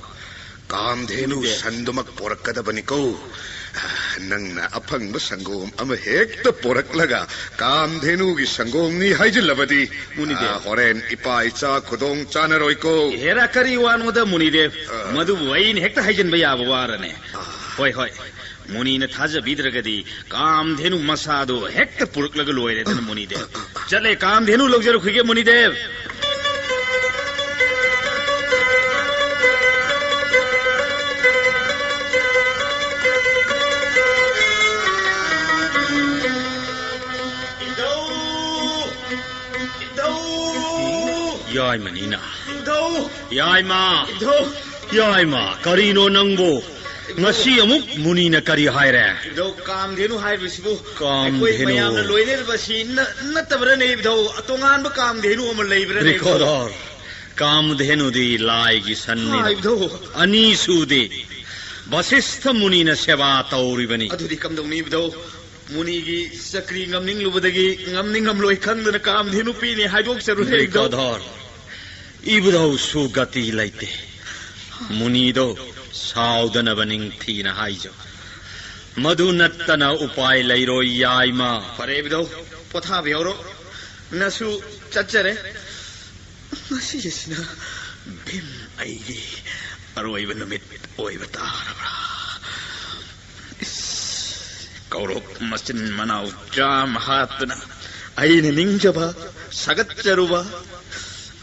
ꯀꯥꯝꯙꯦꯅꯨ ꯃꯨꯅꯤꯗꯦꯕ꯫ ꯁꯟꯗꯨꯃꯛ ꯄꯣꯔꯛꯀꯗꯕꯅꯤꯀꯣ꯫ ꯅꯪꯅ ꯑꯐꯪꯕ ꯁꯪꯒꯣꯝ ꯑꯃ ꯍꯦꯛꯇ ꯄꯣꯔꯛꯂꯒ ꯀꯥꯝꯙꯦꯅꯨꯒꯤ ꯁꯪꯒꯣꯝꯅꯤ ꯍꯥꯏꯖꯤꯜꯂꯕꯗꯤ, ꯃꯨꯅꯤꯗꯦꯕ꯫ ꯑ, ꯍꯣꯔꯦꯟ ꯏꯄꯥ ꯏꯆꯥ ꯈꯨꯗꯣꯡ ꯆꯥꯅꯔꯣꯏꯀꯣ꯫ ꯍꯦꯔꯥ, ꯀꯔꯤ ꯋꯥꯅꯣꯗ, ꯃꯨꯅꯤꯗꯦꯕ? ꯑ꯫ ꯃꯗꯨꯕꯨ ꯑꯩꯅ ꯍꯦꯛꯇ ꯍꯥꯏꯖꯤꯟꯕ ꯌꯥꯕ ꯋꯥꯔꯅꯦ? ꯑ꯫ ꯍꯣꯏ, ꯍꯣꯏ, ꯃꯨꯅꯤꯅ ꯊꯥꯖꯕꯤꯗ꯭ꯔꯒꯗꯤ ꯀꯥꯝꯙꯦꯅꯨ ꯃꯁꯥꯗꯣ ꯍꯦꯛꯇ ꯄꯨꯔꯛꯂꯒ ꯂꯣꯏꯔꯦꯗꯅ, ꯃꯨꯅꯤꯗꯦꯕ꯫ ꯆꯠꯂꯦ, ꯀꯥꯝꯙꯦꯅꯨ ꯂꯧꯖꯔꯨꯈꯤꯒꯦ, ꯃꯨꯅꯤꯗꯦꯕ꯫ ꯏꯙꯧ! ꯏꯙꯧ! ꯌꯥꯏꯃꯅꯤꯅ꯫ ꯏꯙꯧ! ꯌꯥꯏꯃ! ꯏꯙꯧ! ꯌꯥꯏꯃ, ꯀꯔꯤꯅꯣ ꯅꯪꯕꯨ? ꯉꯁꯤ ꯑꯃꯨꯛ ꯃꯨꯅꯤꯅ ꯀꯔꯤ ꯍꯥꯏꯔꯦ? ꯏꯙꯧ, ꯀꯥꯝꯙꯦꯅꯨ ꯍꯥꯏꯔꯤꯕꯁꯤꯕꯨ ꯀꯥꯝꯙꯦꯅꯨ꯫ ꯑꯩꯈꯣꯏ ꯃꯌꯥꯝꯅ ꯂꯣꯏꯅꯔꯤꯕꯁꯤ ꯅ-, ꯅꯠꯇꯕ꯭ꯔꯅꯦ, ꯏꯙꯧ? ꯇꯣꯉꯥꯟꯕ ꯀꯥꯝꯙꯦꯅꯨ ꯑꯃ ꯂꯩꯕ꯭ꯔꯅꯦ, ꯏꯙꯧ? ꯔꯤꯀꯣꯗꯣꯔ, ꯀꯥꯝꯙꯦꯅꯨꯗꯤ ꯂꯥꯏꯒꯤ ꯁꯟꯅꯤ꯫ ꯍꯥ, ꯏꯙꯧ꯫ ꯑꯅꯤ ꯁꯨꯗꯦ꯫ ꯚꯁꯤꯁꯊ ꯃꯨꯅꯤꯅ ꯁꯦꯕꯥ ꯇꯧꯔꯤꯕꯅꯤ꯫ ꯑꯗꯨꯗꯤ ꯀꯝꯗꯧꯅꯤ, ꯏꯙꯧ? ꯃꯨꯅꯤꯒꯤ ꯆꯀ꯭ꯔꯤ ꯉꯝꯅꯤꯡꯂꯨꯕꯗꯒꯤ ꯉꯝꯅꯤꯡ ꯉꯝꯂꯣꯏ ꯈꯪꯗꯅ ꯀꯥꯝꯙꯦꯅꯨ ꯄꯤꯅꯤ ꯍꯥꯏꯗꯣꯛꯆꯔꯨꯔꯦ, ꯏꯙꯧ꯫ ꯔꯤꯀꯣꯗꯣꯔ, ꯏꯕꯨꯙꯧꯁꯨ ꯒꯇꯤ ꯂꯩꯇꯦ꯫ ꯃꯨꯅꯤꯗꯣ ꯁꯥꯎꯗꯅꯕ ꯅꯤꯡꯊꯤꯅ ꯍꯥꯏꯖꯧ꯫ ꯃꯗꯨ ꯅꯠꯇꯅ ꯎꯄꯥꯏ ꯂꯩꯔꯣꯏ, ꯌꯥꯏꯃ꯫ ꯐꯔꯦ, ꯏꯕꯨꯙꯧ, ꯄꯣꯊꯥꯕꯤꯍꯧꯔꯣ꯫ ꯅꯁꯨ ꯆꯠꯆꯔꯦ꯫ ꯉꯁꯤꯁꯤꯅ ꯚꯤꯝ ꯑꯩꯒꯤ ꯑꯔꯣꯏꯕ ꯅꯨꯃꯤꯠ ꯑꯣꯏꯕ ꯇꯥꯔꯕ꯭ꯔꯥ? ꯏꯁ, ꯀꯧꯔꯞ ꯃꯆꯤꯟ ꯃꯅꯥꯎ ꯆꯥꯝꯃ ꯍꯥꯠꯇꯨꯅ ꯑꯩꯅ ꯅꯤꯡꯖꯕ, ꯁꯥꯒꯠꯆꯔꯨꯕ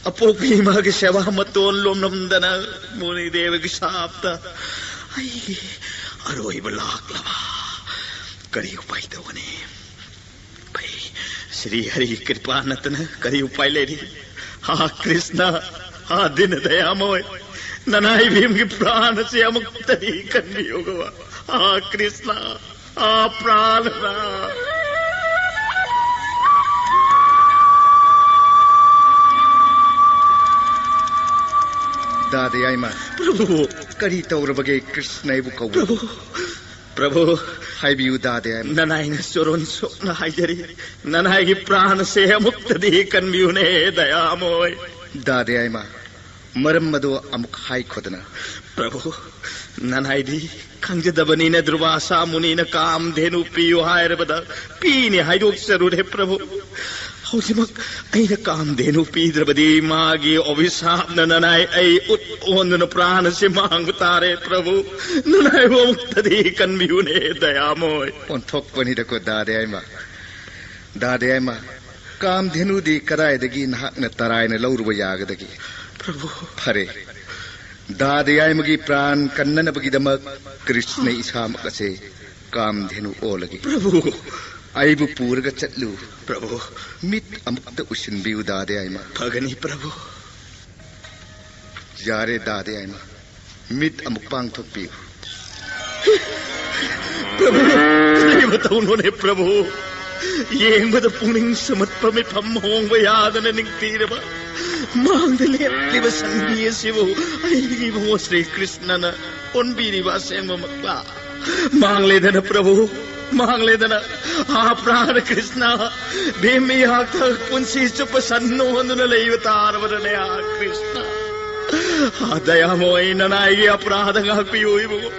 ꯑꯄꯣꯛꯄꯤ ꯏꯃꯥꯒꯤ ꯁꯦꯕꯥ ꯃꯇꯣꯟ ꯂꯣꯝꯂꯝꯗꯅ ꯃꯨꯅꯤꯗꯦꯕꯒꯤ ꯁꯥꯞꯇ ꯑꯩꯒꯤ ꯑꯔꯣꯏꯕ ꯂꯥꯛꯂꯕ꯫ ꯀꯔꯤ ꯎꯄꯥꯏ ꯇꯧꯒꯅꯤ? ꯑꯩ ꯁ꯭ꯔꯤ ꯍꯔꯤ ꯀ꯭ꯔꯤꯄꯥ ꯅꯠꯇꯅ ꯀꯔꯤ ꯎꯄꯥꯏ ꯂꯩꯔꯤ? ꯍꯥ ꯀ꯭ꯔꯤꯁꯅ, ꯍꯥ ꯗꯤꯟ ꯗꯌꯥꯃꯣꯏ, ꯅꯅꯥꯏ ꯚꯤꯝꯒꯤ ꯄ꯭ꯔꯥꯟ ꯑꯁꯤ ꯑꯃꯨꯛꯇꯗꯤ ꯀꯟꯕꯤꯌꯨ ꯕꯕꯥ꯫ ꯑꯥ, ꯀ꯭ꯔꯤꯁꯅ, ꯑꯥ, ꯄ꯭ꯔꯥꯟꯅ꯫ ꯗꯥꯗꯥ ꯌꯥꯏꯃ꯫ ꯄ꯭ꯔꯚꯨ꯫ ꯀꯔꯤ ꯇꯧꯔꯕꯒꯦ ꯀ꯭ꯔꯤꯁꯅ ꯑꯩꯕꯨ ꯀꯧꯕ? ꯄ꯭ꯔꯚꯨ꯫ ꯄ꯭ꯔꯚꯨ꯫ ꯍꯥꯏꯕꯤꯌꯨ ꯗꯥꯗꯥ ꯌꯥꯏꯃ꯫ ꯅꯅꯥꯏꯅ ꯆꯣꯔꯣꯟ ꯁꯣꯛꯅ ꯍꯥꯏꯖꯔꯤ꯫ ꯅꯅꯥꯏꯒꯤ ꯄ꯭ꯔꯥꯟ ꯑꯁꯦ ꯑꯃꯨꯛꯇꯗꯤ ꯀꯟꯕꯤꯌꯨꯅꯦ, ꯗꯌꯥꯃꯣꯏ꯫ ꯗꯥꯗꯥ ꯌꯥꯏꯃ, ꯃꯔꯝ ꯑꯗꯨ ꯑꯃꯨꯛ ꯍꯥꯏꯈꯣꯗꯅ꯫ ꯄ꯭ꯔꯚꯨ, ꯅꯅꯥꯏꯗꯤ ꯈꯪꯖꯗꯕꯅꯤꯅ ꯗꯨꯔꯕꯥꯁꯥ ꯃꯨꯅꯤꯅ ꯀꯥꯝꯙꯦꯅꯨ ꯄꯤꯌꯨ ꯍꯥꯏꯔꯕꯗ ꯄꯤꯅꯤ ꯍꯥꯏꯗꯣꯛꯆꯔꯨꯔꯦ ꯄ꯭ꯔꯚꯨ꯫ ꯍꯧꯖꯤꯛꯃꯛ ꯑꯩꯅ ꯀꯥꯝꯙꯦꯅꯨ ꯄꯤꯗ꯭ꯔꯕꯗꯤ ꯃꯥꯒꯤ ꯑꯣꯕꯤꯁꯥꯞꯅ ꯅꯅꯥꯏ ꯑꯩ ꯎꯠ ꯑꯣꯟꯗꯨꯅ ꯄ꯭ꯔꯥꯟ ꯑꯁꯤ ꯃꯥꯡꯕ ꯇꯥꯔꯦ ꯄ꯭ꯔꯚꯨ꯫ ꯅꯅꯥꯏꯕꯨ ꯑꯃꯨꯛꯇꯗꯤ ꯀꯟꯕꯤꯌꯨꯅꯦ ꯗꯌꯥꯃꯣꯏ꯫ ꯑꯣꯟꯊꯣꯛꯄꯅꯤꯗꯀꯣ ꯗꯥꯗꯥ ꯌꯥꯏꯃ꯫ ꯗꯥꯗꯥ ꯌꯥꯏꯃ, ꯀꯥꯝꯙꯦꯅꯨꯗꯤ ꯀꯗꯥꯏꯗꯒꯤ ꯅꯍꯥꯛꯅ ꯇꯔꯥꯏꯅ ꯂꯧꯔꯨꯕ ꯌꯥꯒꯗꯒꯦ? ꯄ꯭ꯔꯚꯨ꯫ ꯐꯔꯦ, ꯗꯥꯗꯥ ꯌꯥꯏꯃꯒꯤ ꯄ꯭ꯔꯥꯟ ꯀꯟꯅꯅꯕꯒꯤꯗꯃꯛ ꯀ꯭ꯔꯤꯁꯅ ꯏꯁꯥꯃꯛ ꯑꯁꯦ ꯀꯥꯝꯙꯦꯅꯨ ꯑꯣꯜꯂꯒꯦ꯫ ꯄ꯭ꯔꯚꯨ꯫ ꯑꯩꯕꯨ ꯄꯨꯔꯒ ꯆꯠꯂꯨ꯫ ꯄ꯭ꯔꯚꯨ꯫ ꯃꯤꯠ ꯑꯃꯨꯛꯇ ꯎꯁꯤꯟꯕꯤꯌꯨ ꯗꯥꯗꯥ ꯌꯥꯏꯃ꯫ ꯐꯒꯅꯤ ꯄ꯭ꯔꯚꯨ꯫ ꯌꯥꯔꯦ ꯗꯥꯗꯥ ꯌꯥꯏꯃ, ꯃꯤꯠ ꯑꯃꯨꯛ ꯄꯥꯡꯊꯣꯛꯄꯤꯌꯨ꯫ ꯄ꯭ꯔꯚꯨ, ꯀꯔꯤ ꯃꯇꯧꯅꯣꯅꯦ ꯄ꯭ꯔꯚꯨ? ꯌꯦꯡꯕꯗ ꯄꯨꯛꯅꯤꯡ ꯁꯨꯝꯍꯠꯄ, ꯃꯤꯐꯝ ꯍꯣꯡꯕ ꯌꯥꯗꯅ ꯅꯤꯡꯊꯤꯔꯕ ꯃꯥꯡꯗ ꯂꯦꯞꯂꯤꯕ ꯁꯟꯕꯤ ꯑꯁꯤꯕꯨ ꯑꯩꯒꯤ ꯏꯕꯨꯡꯉꯣ ꯁ꯭ꯔꯤ ꯀ꯭ꯔꯤꯁꯅꯅ ꯑꯣꯟꯕꯤꯔꯤꯕ ꯑꯁꯦꯡꯕꯃꯛꯂꯥ? ꯃꯥꯡꯂꯦꯗꯅ ꯄ꯭ꯔꯚꯨ, ꯃꯥꯡꯂꯦꯗꯅ꯫ ꯑꯥ ꯄ꯭ꯔꯥꯟ ꯀ꯭ꯔꯤꯁꯅ, ꯚꯤꯝ ꯏꯍꯥꯛꯇ ꯄꯨꯟꯁꯤ ꯆꯨꯞꯄ ꯁꯟ ꯅꯣꯟꯗꯨꯅ ꯂꯩꯕ ꯇꯥꯔꯕꯗꯅꯦ, ꯑꯥ ꯀ꯭ꯔꯤꯁꯅ꯫ ꯑꯥ ꯗꯌꯥꯃꯣꯏ, ꯅꯅꯥꯏꯒꯤ ꯑꯄꯔꯥꯙ ꯉꯥꯛꯄꯤꯌꯨ ꯏꯕꯨꯡꯉꯣ꯫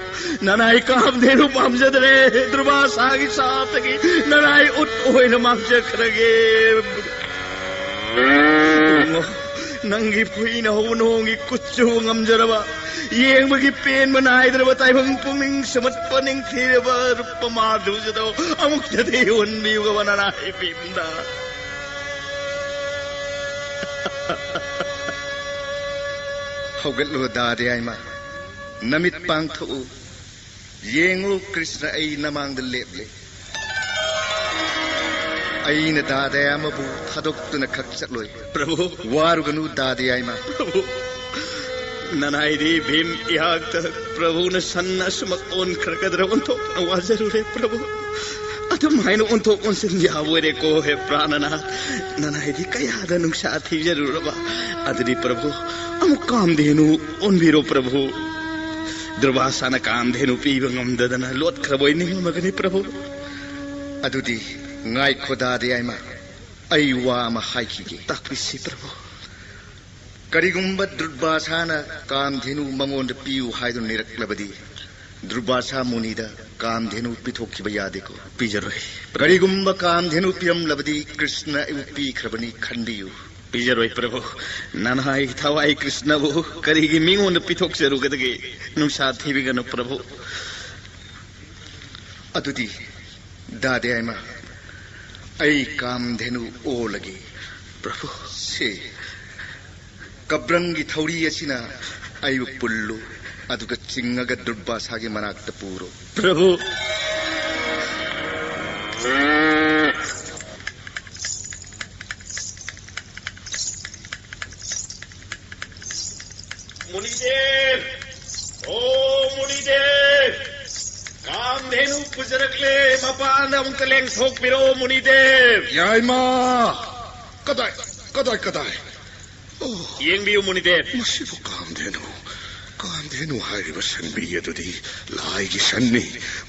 ꯅꯅꯥꯏ ꯀꯥꯝꯙꯦꯅꯨ ꯄꯥꯝꯖꯗ꯭ꯔꯦ, ꯗꯨꯔꯕꯥꯁꯥꯒꯤ ꯁꯥꯞꯇꯒꯤ ꯅꯅꯥꯏ ꯎꯠ ꯑꯣꯏꯅ ꯃꯥꯡꯖꯈ꯭ꯔꯒꯦ꯫ ꯏꯕꯨꯡꯉꯣ, ꯅꯪꯒꯤ ꯐꯨꯏꯅ ꯍꯧꯕ ꯅꯣꯡꯒꯤ ꯀꯨꯆꯨ ꯉꯝꯖꯔꯕ, ꯌꯦꯡꯕꯒꯤ ꯄꯦꯟꯕ ꯅꯥꯏꯗ꯭ꯔꯕ ꯇꯥꯏꯕꯪ ꯄꯨꯛꯅꯤꯡ ꯁꯨꯝꯍꯠꯄ ꯅꯤꯡꯊꯤꯔꯕ ꯔꯨꯞꯄ ꯃꯥꯙꯨꯔꯤꯗꯣ ꯑꯃꯨꯛꯇꯗꯤ ꯎꯍꯟꯕꯤꯌꯨꯕ ꯅꯅꯥꯏ ꯚꯤꯝꯗ꯫ ꯍꯧꯒꯠꯂꯨ ꯗꯥꯗꯥ ꯌꯥꯏꯃ, ꯅꯃꯤꯠ ꯄꯥꯡꯊꯣꯛꯎ꯫ ꯌꯦꯡꯉꯨ ꯀ꯭ꯔꯤꯁꯅ ꯑꯩ ꯅꯃꯥꯡꯗ ꯂꯦꯞꯂꯦ꯫ ꯑꯩꯅ ꯗꯥꯗꯥ ꯌꯥꯏꯃꯕꯨ ꯊꯥꯗꯣꯛꯇꯨꯅ ꯈꯛ ꯆꯠꯂꯣꯏ꯫ ꯄ꯭ꯔꯚꯨ꯫ ꯋꯥꯔꯨꯒꯅꯨ ꯗꯥꯗꯥ ꯌꯥꯏꯃ꯫ ꯄ꯭ꯔꯚꯨ꯫ ꯅꯅꯥꯏꯗꯤ ꯚꯤꯝ ꯏꯍꯥꯛꯇ ꯄ꯭ꯔꯚꯨꯅ ꯁꯟ ꯑꯁꯨꯃꯛ ꯑꯣꯟꯈ꯭ꯔꯒꯗ꯭ꯔꯥ ꯑꯣꯟꯊꯣꯛꯅ ꯋꯥꯖꯔꯨꯔꯦ ꯄ꯭ꯔꯚꯨ꯫ ꯑꯗꯨꯝ ꯍꯥꯏꯅ ꯑꯣꯟꯊꯣꯛ ꯑꯣꯟꯁꯤꯟ ꯌꯥꯕ ꯑꯣꯏꯔꯦꯀꯣ ꯍꯦ ꯄ꯭ꯔꯥꯅꯅꯥꯊ꯫ ꯅꯅꯥꯏꯗꯤ ꯀꯌꯥꯗ ꯅꯨꯡꯁꯥ ꯊꯤꯖꯔꯨꯔꯕ꯫ ꯑꯗꯨꯗꯤ ꯄ꯭ꯔꯚꯨ, ꯑꯃꯨꯛ ꯀꯥꯝꯙꯦꯅꯨ ꯑꯣꯟꯕꯤꯔꯣ ꯄ꯭ꯔꯚꯨ꯫ ꯗꯨꯔꯚꯥꯁꯥꯅ ꯀꯥꯝꯙꯦꯅꯨ ꯄꯤꯕ ꯉꯝꯗꯗꯅ ꯂꯣꯠꯈ꯭ꯔꯕꯣꯏ ꯅꯤꯡꯂꯝꯃꯒꯅꯤ ꯄ꯭ꯔꯚꯨ꯫ ꯑꯗꯨꯗꯤ ꯉꯥꯏꯈꯣ ꯗꯥꯗꯤ ꯑꯩꯃ, ꯑꯩ ꯋꯥ ꯑꯃ ꯍꯥꯏꯈꯤꯒꯦ꯫ ꯇꯥꯛꯄꯤꯁꯤ ꯄ꯭ꯔꯚꯨ꯫ ꯀꯔꯤꯒꯨꯝꯕ ꯗꯨꯔꯚꯥꯁꯥꯅ ꯀꯥꯝꯙꯦꯅꯨ ꯃꯉꯣꯟꯗ ꯄꯤꯌꯨ ꯍꯥꯏꯗꯨꯅ ꯅꯤꯔꯛꯂꯕꯗꯤ, ꯗꯨꯔꯚꯥꯁꯥ ꯃꯨꯅꯤꯗ ꯀꯥꯝꯙꯦꯅꯨ ꯄꯤꯊꯣꯛꯈꯤꯕ ꯌꯥꯗꯦꯀꯣ꯫ ꯄꯤꯖꯔꯣꯏ꯫ ꯀꯔꯤꯒꯨꯝꯕ ꯀꯥꯝꯙꯦꯅꯨ ꯄꯤꯔꯝꯂꯕꯗꯤ, ꯀ꯭ꯔꯤꯁꯅ ꯑꯩꯕꯨ ꯄꯤꯈ꯭ꯔꯕꯅꯤ ꯈꯟꯕꯤꯌꯨ꯫ ꯄꯤꯖꯔꯣꯏ ꯄ꯭ꯔꯚꯨ꯫ ꯅꯅꯥꯏ ꯊꯋꯥꯏ ꯀ꯭ꯔꯤꯁꯅꯕꯨ ꯀꯔꯤꯒꯤ ꯃꯤꯉꯣꯟꯗ ꯄꯤꯊꯣꯛꯆꯔꯨꯒꯗꯒꯦ? ꯅꯨꯡꯁꯥ ꯊꯤꯕꯤꯒꯅꯨ ꯄ꯭ꯔꯚꯨ꯫ ꯑꯗꯨꯗꯤ ꯗꯥꯗꯦ ꯑꯩꯃ, ꯑꯩ ꯀꯥꯝꯙꯦꯅꯨ ꯑꯣꯜꯂꯒꯦ꯫ ꯄ꯭ꯔꯚꯨ꯫ ꯁꯦ, ꯀꯕ꯭ꯔꯪꯒꯤ ꯊꯧꯔꯤ ꯑꯁꯤꯅ ꯑꯩꯕꯨ ꯄꯨꯜꯂꯨ, ꯑꯗꯨꯒ ꯆꯤꯡꯉꯒ ꯗꯨꯔꯚꯥꯁꯥꯒꯤ ꯃꯅꯥꯛꯇ ꯄꯨꯔꯣ꯫ ꯄ꯭ꯔꯚꯨ꯫ ꯃꯨꯅꯤꯗꯦꯕ! ꯑꯣ ꯃꯨꯅꯤꯗꯦꯕ! ꯀꯥꯝꯙꯦꯅꯨ ꯄꯨꯖꯔꯛꯂꯦ, ꯃꯄꯥꯟꯗ ꯑꯃꯨꯛꯇ ꯂꯦꯡꯊꯣꯛꯄꯤꯔꯣ ꯃꯨꯅꯤꯗꯦꯕ! ꯌꯥꯏꯃ! ꯀꯗꯥꯏ, ꯀꯗꯥꯏ, ꯀꯗꯥꯏ? ꯑꯣ, ꯌꯦꯡꯕꯤꯌꯨ ꯃꯨꯅꯤꯗꯦꯕ꯫ ꯃꯁꯤꯕꯨ ꯀꯥꯝꯙꯦꯅꯨ, ꯀꯥꯝꯙꯦꯅꯨ ꯍꯥꯏꯔꯤꯕ ꯁꯟꯕꯤ ꯑꯗꯨꯗꯤ ꯂꯥꯏꯒꯤ ꯁꯟꯅꯤ꯫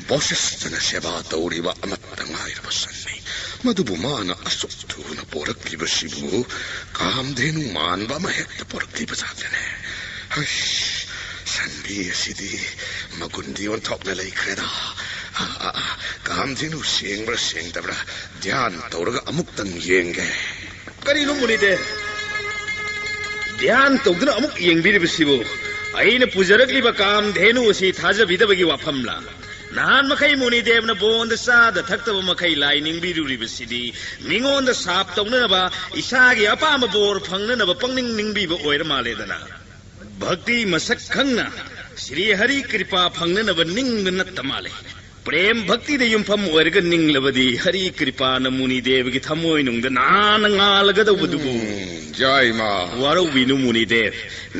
ꯕꯣꯁꯤꯁꯇꯅ ꯁꯦꯕꯥ ꯇꯧꯔꯤꯕ ꯑꯃꯠꯇ ꯉꯥꯏꯔꯕ ꯁꯟꯅꯤ꯫ ꯃꯗꯨꯕꯨ ꯃꯥꯅ ꯑꯁꯨꯛ ꯊꯨꯅ ꯄꯣꯔꯛꯂꯤꯕꯁꯤꯕꯨ ꯀꯥꯝꯙꯦꯅꯨ ꯃꯥꯟꯕ ꯑꯃ ꯍꯦꯛꯇ ꯄꯣꯔꯛꯂꯤꯕ ꯖꯥꯠꯅꯤꯅꯦ꯫ ꯍꯩꯁ, ꯁꯟꯕꯤ ꯑꯁꯤꯗꯤ ꯃꯒꯨꯟꯗꯤ ꯑꯣꯟꯊꯣꯛꯅ ꯂꯩꯈ꯭ꯔꯦꯗ꯫ ꯑꯥ, ꯑꯥ, ꯑꯥ, ꯀꯥꯝꯙꯦꯅꯨ ꯁꯦꯡꯕ꯭ꯔꯥ ꯁꯦꯡꯗꯕ꯭ꯔꯥ ꯙ꯭ꯌꯥꯟ ꯇꯧꯔꯒ ꯑꯃꯨꯛꯇꯪ ꯌꯦꯡꯒꯦ꯫ ꯀꯔꯤꯅꯣ ꯃꯨꯅꯤꯗꯦꯕ? ꯙ꯭ꯌꯥꯟ ꯇꯧꯗꯨꯅ ꯑꯃꯨꯛ ꯌꯦꯡꯕꯤꯔꯤꯕꯁꯤꯕꯨ ꯑꯩꯅ ꯄꯨꯖꯔꯛꯂꯤꯕ ꯀꯥꯝꯙꯦꯅꯨ ꯑꯁꯤ ꯊꯥꯖꯕꯤꯗꯕꯒꯤ ꯋꯥꯐꯝꯂꯥ? ꯅꯍꯥꯟ ꯃꯈꯩ ꯃꯨꯅꯤꯗꯦꯕꯅ ꯕꯣꯟꯗ ꯆꯥꯗ ꯊꯛꯇꯕ ꯃꯈꯩ ꯂꯥꯏ ꯅꯤꯡꯕꯤꯔꯨꯔꯤꯕꯁꯤꯗꯤ ꯃꯤꯉꯣꯟꯗ ꯁꯥꯞ ꯇꯧꯅꯅꯕ, ꯏꯁꯥꯒꯤ ꯑꯄꯥꯝꯕ ꯕꯣꯔ ꯐꯪꯅꯅꯕ ꯄꯪꯅꯤꯡ ꯅꯤꯡꯕꯤꯕ ꯑꯣꯏꯔ ꯃꯥꯜꯂꯦꯗꯅ꯫ ꯚꯛꯇꯤ ꯃꯁꯛ ꯈꯪꯅ ꯁ꯭ꯔꯤ ꯍꯔꯤ ꯀ꯭ꯔꯤꯄꯥ ꯐꯪꯅꯅꯕ ꯅꯤꯡꯕ ꯅꯠꯇ ꯃꯥꯜꯂꯦ꯫ ꯄ꯭ꯔꯦꯝ ꯚꯛꯇꯤꯗ ꯌꯨꯝꯐꯝ ꯑꯣꯏꯔꯒ ꯅꯤꯡꯂꯕꯗꯤ ꯍꯔꯤ ꯀ꯭ꯔꯤꯄꯥꯅ ꯃꯨꯅꯤꯗꯦꯕꯒꯤ ꯊꯃꯣꯏꯅꯨꯡꯗ ꯅꯥꯟꯅ ꯉꯥꯜꯂꯒꯗꯧꯕꯗꯨꯕꯨ꯫ ꯎꯝ, ꯌꯥꯏꯃ꯫ ꯋꯥꯔꯧꯕꯤꯅꯨ ꯃꯨꯅꯤꯗꯦꯕ,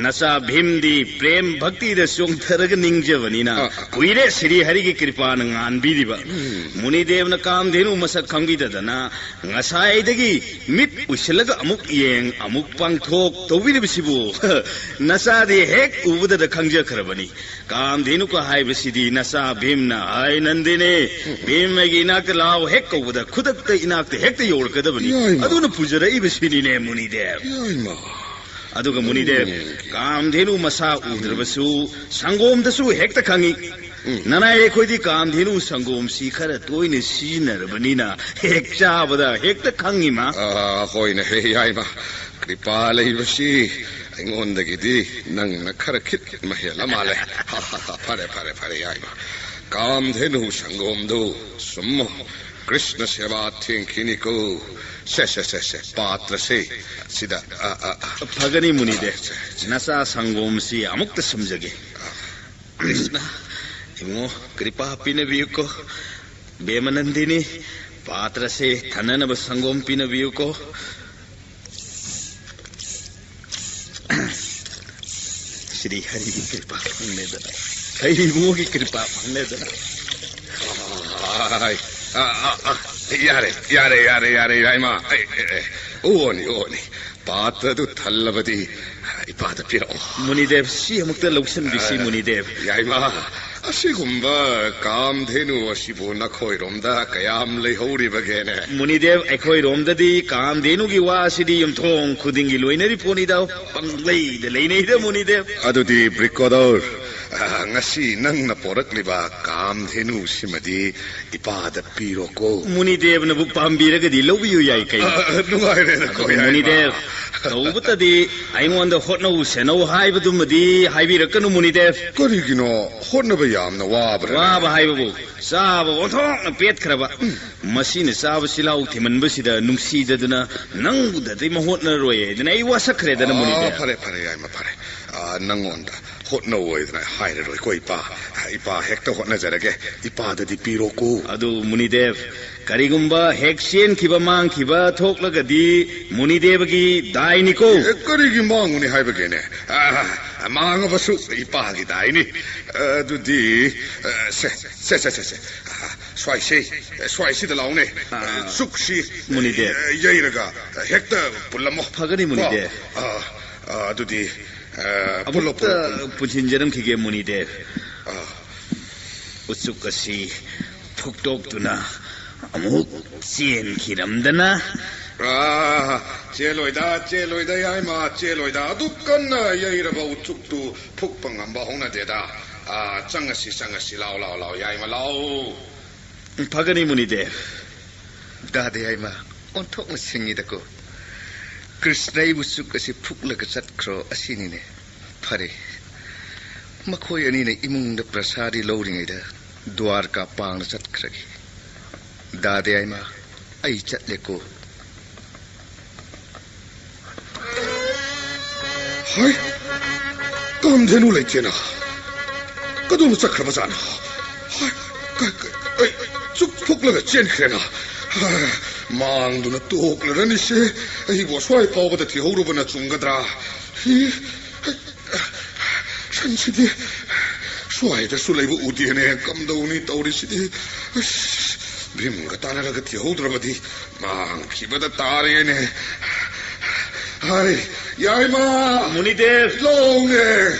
ꯅꯆꯥ ꯚꯤꯝꯗꯤ ꯄ꯭ꯔꯦꯝ ꯚꯛꯇꯤꯗ ꯆꯣꯡꯊꯔꯒ ꯅꯤꯡꯖꯕꯅꯤꯅ꯫ ꯑ, ꯑ, ꯑ꯫ ꯀꯨꯏꯔꯦ ꯁ꯭ꯔꯤ ꯍꯔꯤꯒꯤ ꯀ꯭ꯔꯤꯄꯥꯅ ꯉꯥꯟꯕꯤꯔꯤꯕ꯫ ꯃꯨꯅꯤꯗꯦꯕꯅ ꯀꯥꯝꯙꯦꯅꯨ ꯃꯁꯛ ꯈꯪꯕꯤꯗꯗꯅ ꯉꯁꯥꯏꯗꯒꯤ ꯃꯤꯠ ꯎꯏꯁꯤꯜꯂꯒ ꯑꯃꯨꯛ ꯌꯦꯡ ꯑꯃꯨꯛ ꯄꯥꯡꯊꯣꯛ ꯇꯧꯕꯤꯔꯤꯕꯁꯤꯕꯨ ꯅꯆꯥꯗꯤ ꯍꯦꯛ ꯎꯕꯗꯗ ꯈꯪꯖꯈ꯭ꯔꯕꯅꯤ꯫ ꯀꯥꯝꯙꯦꯅꯨꯀ ꯍꯥꯏꯕꯁꯤꯗꯤ ꯅꯆꯥ ꯚꯤꯝꯅ, "ꯍꯥꯏ ꯅꯟꯗꯤꯅꯤ, ꯚꯤꯝ ꯑꯩꯒꯤ ꯏꯅꯥꯛꯇ ꯂꯥꯛꯑꯣ" ꯍꯦꯛ ꯀꯧꯕꯗ ꯈꯨꯗꯛꯇ ꯏꯅꯥꯛꯇ ꯍꯦꯛꯇ ꯌꯧꯔꯛꯀꯗꯕꯅꯤ꯫ ꯌꯥꯏꯃ꯫ ꯑꯗꯨꯅ ꯄꯨꯖꯔꯛꯏꯕꯁꯤꯅꯤꯅꯦ ꯃꯨꯅꯤꯗꯦꯕ꯫ ꯌꯥꯏꯃ꯫ ꯑꯗꯨꯒ ꯃꯨꯅꯤꯗꯦꯕ, ꯎꯝ꯫ ꯀꯥꯝꯙꯦꯅꯨ ꯃꯁꯥ ꯎꯗ꯭ꯔꯕꯁꯨ ꯁꯪꯒꯣꯝꯗꯁꯨ ꯍꯦꯛꯇ ꯈꯪꯉꯤ꯫ ꯎꯝ꯫ ꯅꯅꯥꯏ ꯑꯩꯈꯣꯏꯗꯤ ꯀꯥꯝꯙꯦꯅꯨ ꯁꯪꯒꯣꯝꯁꯤ ꯈꯔ ꯇꯣꯏꯅ ꯁꯤꯖꯤꯟꯅꯔꯕꯅꯤꯅ ꯍꯦꯛ ꯆꯥꯕꯗ ꯍꯦꯛꯇ ꯈꯪꯉꯤꯃ꯫ ꯑ, ꯍꯣꯏꯅꯦ, ꯍꯦ ꯌꯥꯏꯃ꯫ ꯀ꯭ꯔꯤꯄꯥ ꯂꯩꯕꯁꯤ ꯑꯩꯉꯣꯟꯗꯒꯤꯗꯤ ꯅꯪꯅ ꯈꯔ ꯈꯤꯠ ꯃꯍꯦꯜꯂ ꯃꯥꯜꯂꯦ꯫ ꯐꯔꯦ, ꯐꯔꯦ, ꯐꯔꯦ, ꯌꯥꯏꯃ꯫ ꯀꯥꯝꯙꯦꯅꯨ ꯁꯪꯒꯣꯝꯗꯨ ꯁꯨꯝꯃꯣ꯫ ꯀ꯭ꯔꯤꯁꯅ ꯁꯦꯕꯥ ꯊꯦꯡꯈꯤꯅꯤꯀꯣ꯫ ꯁꯦ, ꯁꯦ, ꯁꯦ, ꯁꯦ, ꯄꯥꯇ꯭ꯔꯁꯦ ꯁꯤꯗ, ꯑ, ꯑ, ꯑ꯫ ꯐꯒꯅꯤ ꯃꯨꯅꯤꯗꯦꯕ, ꯅꯆꯥ ꯁꯪꯒꯣꯝꯁꯤ ꯑꯃꯨꯛꯇ ꯁꯨꯝꯖꯒꯦ꯫ ꯀ꯭ꯔꯤꯁꯅ, ꯏꯕꯨꯡꯉꯣ, ꯀ꯭ꯔꯤꯄꯥ ꯄꯤꯅꯕꯤꯌꯨꯀꯣ꯫ ꯕꯦꯃꯅꯟꯗꯤꯅꯤ, ꯄꯥꯇ꯭ꯔꯁꯦ ꯊꯟꯅꯅꯕ ꯁꯪꯒꯣꯝ ꯄꯤꯅꯕꯤꯌꯨꯀꯣ꯫ ꯁ꯭ꯔꯤ ꯍꯔꯤꯒꯤ ꯀ꯭ꯔꯤꯄꯥ ꯐꯪꯂꯦꯗꯅ, ꯍꯩ ꯏꯕꯨꯡꯉꯣꯒꯤ ꯀ꯭ꯔꯤꯄꯥ ꯐꯪꯂꯦꯗꯅ꯫ ꯑꯥꯏ, ꯑ, ꯑ, ꯑ, ꯌꯥꯔꯦ, ꯌꯥꯔꯦ, ꯌꯥꯔꯦ, ꯌꯥꯔꯦ, ꯌꯥꯏꯃ꯫ ꯑꯩ, ꯑꯦ, ꯑꯦ, ꯑꯣꯅꯤ, ꯑꯣꯅꯤ꯫ ꯄꯥꯇ꯭ꯔꯗꯨ ꯊꯜꯂꯕꯗꯤ ꯏꯄꯥꯗ ꯄꯤꯔꯛꯑꯣ꯫ ꯃꯨꯅꯤꯗꯦꯕ, ꯁꯤ ꯑꯃꯨꯛꯇ ꯂꯧꯁꯤꯟꯕꯤꯁꯤ, ꯃꯨꯅꯤꯗꯦꯕ꯫ ꯌꯥꯏꯃ, ꯑꯁꯤꯒꯨꯝꯕ ꯀꯥꯝꯙꯦꯅꯨ ꯑꯁꯤꯕꯨ ꯅꯈꯣꯏꯔꯣꯝꯗ ꯀꯌꯥꯝ ꯂꯩꯍꯧꯔꯤꯕꯒꯦꯅꯦ? ꯃꯨꯅꯤꯗꯦꯕ, ꯑꯩꯈꯣꯏꯔꯣꯝꯗꯗꯤ ꯀꯥꯝꯙꯦꯅꯨꯒꯤ ꯋꯥꯁꯤꯗꯤ ꯌꯨꯝꯊꯣꯡ ꯈꯨꯗꯤꯡꯒꯤ ꯂꯣꯏꯅꯔꯤ ꯄꯣꯠꯅꯤꯗ, ꯄꯪꯂꯩꯗ ꯂꯩꯅꯩꯗ, ꯃꯨꯅꯤꯗꯦꯕ꯫ ꯑꯗꯨꯗꯤ ꯕ꯭ꯔꯤꯀꯣꯗꯧꯔ, ꯑ, ꯉꯁꯤ ꯅꯪꯅ ꯄꯣꯔꯛꯂꯤꯕ ꯀꯥꯝꯙꯦꯅꯨꯁꯤꯃꯗꯤ ꯏꯄꯥꯗ ꯄꯤꯔꯣꯀꯣ꯫ ꯃꯨꯅꯤꯗꯦꯕꯅꯕꯨ ꯄꯥꯝꯕꯤꯔꯒꯗꯤ ꯂꯧꯕꯤꯌꯨ ꯌꯥꯏ ꯀꯩꯅꯣ꯫ ꯑ, ꯅꯨꯡꯉꯥꯏꯔꯦꯗꯀꯣ, ꯑꯗꯨ ꯌꯥꯏꯃ꯫ ꯃꯨꯅꯤꯗꯦꯕ, ꯇꯧꯕꯇꯗꯤ ꯑꯩꯉꯣꯟꯗ ꯍꯣꯠꯅꯧ ꯁꯦꯟꯅꯧ ꯍꯥꯏꯕꯗꯨꯃꯗꯤ ꯍꯥꯏꯕꯤꯔꯛꯀꯅꯨ ꯃꯨꯅꯤꯗꯦꯕ꯫ ꯀꯔꯤꯒꯤꯅꯣ? ꯍꯣꯠꯅꯕ ꯌꯥꯝꯅ ꯋꯥꯕ꯭ꯔꯥ? ꯋꯥꯕ ꯍꯥꯏꯕꯕꯨ ꯆꯥꯕ ꯑꯣꯟꯊꯣꯛꯅ ꯄꯦꯠꯈ꯭ꯔꯕ꯫ ꯃꯁꯤꯅ ꯆꯥꯕ ꯆꯤꯜꯍꯥꯎ ꯊꯤꯃꯟꯕꯁꯤꯗ ꯅꯨꯡꯁꯤꯗꯗꯅ ꯅꯪꯕꯨꯗꯗꯤ ꯃꯍꯣꯠꯅꯔꯣꯏ ꯍꯥꯏꯗꯅ ꯑꯩ ꯋꯥꯁꯛꯈ꯭ꯔꯦꯗꯅ ꯑ, ꯃꯨꯅꯤꯗꯦꯕ꯫ ꯐꯔꯦ, ꯐꯔꯦ, ꯌꯥꯏꯃ, ꯐꯔꯦ꯫ ꯑ, ꯅꯪꯉꯣꯟꯗ ꯍꯣꯠꯅꯧ ꯍꯥꯏꯗꯅ ꯍꯥꯏꯔꯔꯣꯏꯀꯣ, ꯏꯄꯥ꯫ ꯏꯄꯥ ꯍꯦꯛꯇ ꯍꯣꯠꯅꯖꯔꯒꯦ꯫ ꯏꯄꯥꯗꯗꯤ ꯄꯤꯔꯣꯀꯣ꯫ ꯑꯗꯨ ꯃꯨꯅꯤꯗꯦꯕ, ꯀꯔꯤꯒꯨꯝꯕ ꯍꯦꯛ ꯆꯦꯟꯈꯤꯕ ꯃꯥꯡꯈꯤꯕ ꯊꯣꯛꯂꯒꯗꯤ ꯃꯨꯅꯤꯗꯦꯕꯒꯤ ꯗꯥꯏꯅꯤꯀꯣ꯫ ꯑꯦ, ꯀꯔꯤꯒꯤ ꯃꯥꯡꯉꯨꯅꯤ ꯍꯥꯏꯕꯒꯦꯅꯦ? ꯑ, ꯃꯥꯡꯉꯕꯁꯨ ꯏꯄꯥꯒꯤ ꯗꯥꯏꯅꯤ꯫ ꯑꯗꯨꯗꯤ, ꯑ, ꯁꯦ, ꯁꯦ, ꯁꯦ, ꯁꯦ, ꯁꯦ꯫ ꯑ, ꯁ꯭ꯋꯥꯏꯁꯤ, ꯁ꯭ꯋꯥꯏꯁꯤꯗ ꯂꯥꯎꯅꯦ꯫ ꯑ, ꯆꯨꯛꯁꯤ, ꯃꯨꯅꯤꯗꯦꯕ, ꯌꯩꯔꯒ ꯍꯦꯛꯇ ꯄꯨꯜꯂꯝꯃꯣ꯫ ꯐꯒꯅꯤ, ꯃꯨꯅꯤꯗꯦꯕ꯫ ꯀꯣ? ꯑ, ꯑ, ꯑꯗꯨꯗꯤ, ꯑ, ꯄꯨꯜꯂꯣ, ꯑꯃꯨꯛꯇ ꯄꯨꯜꯂꯣ, ꯄꯨꯜꯂꯣ꯫ ꯄꯨꯟꯁꯤꯟꯖꯔꯝꯈꯤꯒꯦ, ꯃꯨꯅꯤꯗꯦꯕ꯫ ꯑ꯫ ꯎꯆꯨꯛ ꯑꯁꯤ ꯐꯨꯛꯇꯣꯛꯇꯨꯅ ꯑꯃꯨꯛ ꯆꯦꯟꯈꯤꯔꯝꯗꯅ꯫ ꯑꯥ, ꯆꯦꯜꯂꯣꯏꯗ, ꯆꯦꯜꯂꯣꯏꯗ, ꯌꯥꯏꯃ, ꯆꯦꯜꯂꯣꯏꯗ꯫ ꯑꯗꯨꯛ ꯀꯟꯅ ꯌꯩꯔꯕ ꯎꯆꯨꯛꯇꯨ ꯐꯨꯛꯄ ꯉꯝꯕ ꯍꯧꯅꯗꯦꯗ꯫ ꯑꯥ, ꯆꯪꯉꯁꯤ, ꯆꯪꯉꯁꯤ, ꯂꯥꯎ, ꯂꯥꯎ, ꯂꯥꯎ, ꯌꯥꯏꯃ, ꯂꯥꯎ꯫ ꯐꯒꯅꯤ, ꯃꯨꯅꯤꯗꯦꯕ꯫ ꯗꯥꯗ ꯌꯥꯏꯃ, ꯑꯣꯟꯊꯣꯛꯅ ꯁꯤꯡꯉꯤꯗꯀꯣ꯫ ꯀ꯭ꯔꯤꯁꯅ ꯑꯩꯕꯨ ꯎꯆꯨꯛ ꯑꯁꯤ ꯐꯨꯛꯂꯒ ꯆꯠꯈ꯭ꯔꯣ ꯑꯁꯤꯅꯤꯅꯦ꯫ ꯐꯔꯦ, ꯃꯈꯣꯏ ꯑꯅꯤꯅ ꯏꯃꯨꯡꯗ ꯄ꯭ꯔꯁꯥꯗꯤ ꯂꯧꯔꯤꯉꯩꯗ ꯗ꯭ꯋꯥꯔꯀꯥ ꯄꯥꯡꯅ ꯆꯠꯈ꯭ꯔꯒꯦ꯫ ꯗꯥꯗ ꯌꯥꯏꯃ, ꯑꯩ ꯆꯠꯂꯦꯀꯣ꯫ ꯍꯥꯏ, ꯀꯥꯝꯙꯦꯅꯨ ꯂꯩꯇꯦꯅ꯫ ꯀꯗꯣꯝꯗ ꯆꯠꯈ꯭ꯔꯕꯖꯥꯠꯅꯣ? ꯍꯥꯏ, ꯀ-, ꯀ-, ꯑꯩ ꯆꯨꯛ ꯐꯨꯛꯂꯒ ꯆꯦꯟꯈ꯭ꯔꯦꯅ꯫ ꯍꯥꯏ, ꯃꯥꯡꯗꯨꯅ ꯇꯣꯛꯂꯔꯅꯤꯁꯦ꯫ ꯑꯩꯕꯨ ꯑꯁ꯭ꯋꯥꯏ ꯐꯥꯎꯕꯗ ꯊꯤꯍꯧꯔꯨꯕꯅ ꯆꯨꯝꯒꯗ꯭ꯔꯥ? ꯍꯤ, ꯍꯩ, ꯁꯟꯁꯤꯗꯤ ꯁ꯭ꯋꯥꯏꯗꯁꯨ ꯂꯩꯕ ꯎꯗꯦꯅꯦ꯫ ꯀꯝꯗꯧꯅꯤ ꯇꯧꯔꯤꯁꯤꯗꯤ? ꯑꯁ, ꯚꯤꯝꯒ ꯇꯥꯟꯅꯔꯒ ꯊꯤꯍꯧꯗ꯭ꯔꯕꯗꯤ ꯃꯥꯡꯈꯤꯕꯗ ꯇꯥꯔꯦꯅꯦ꯫ ꯍꯥꯏ, ꯌꯥꯏꯃ! ꯃꯨꯅꯤꯗꯦꯕ! ꯂꯧꯅꯦ,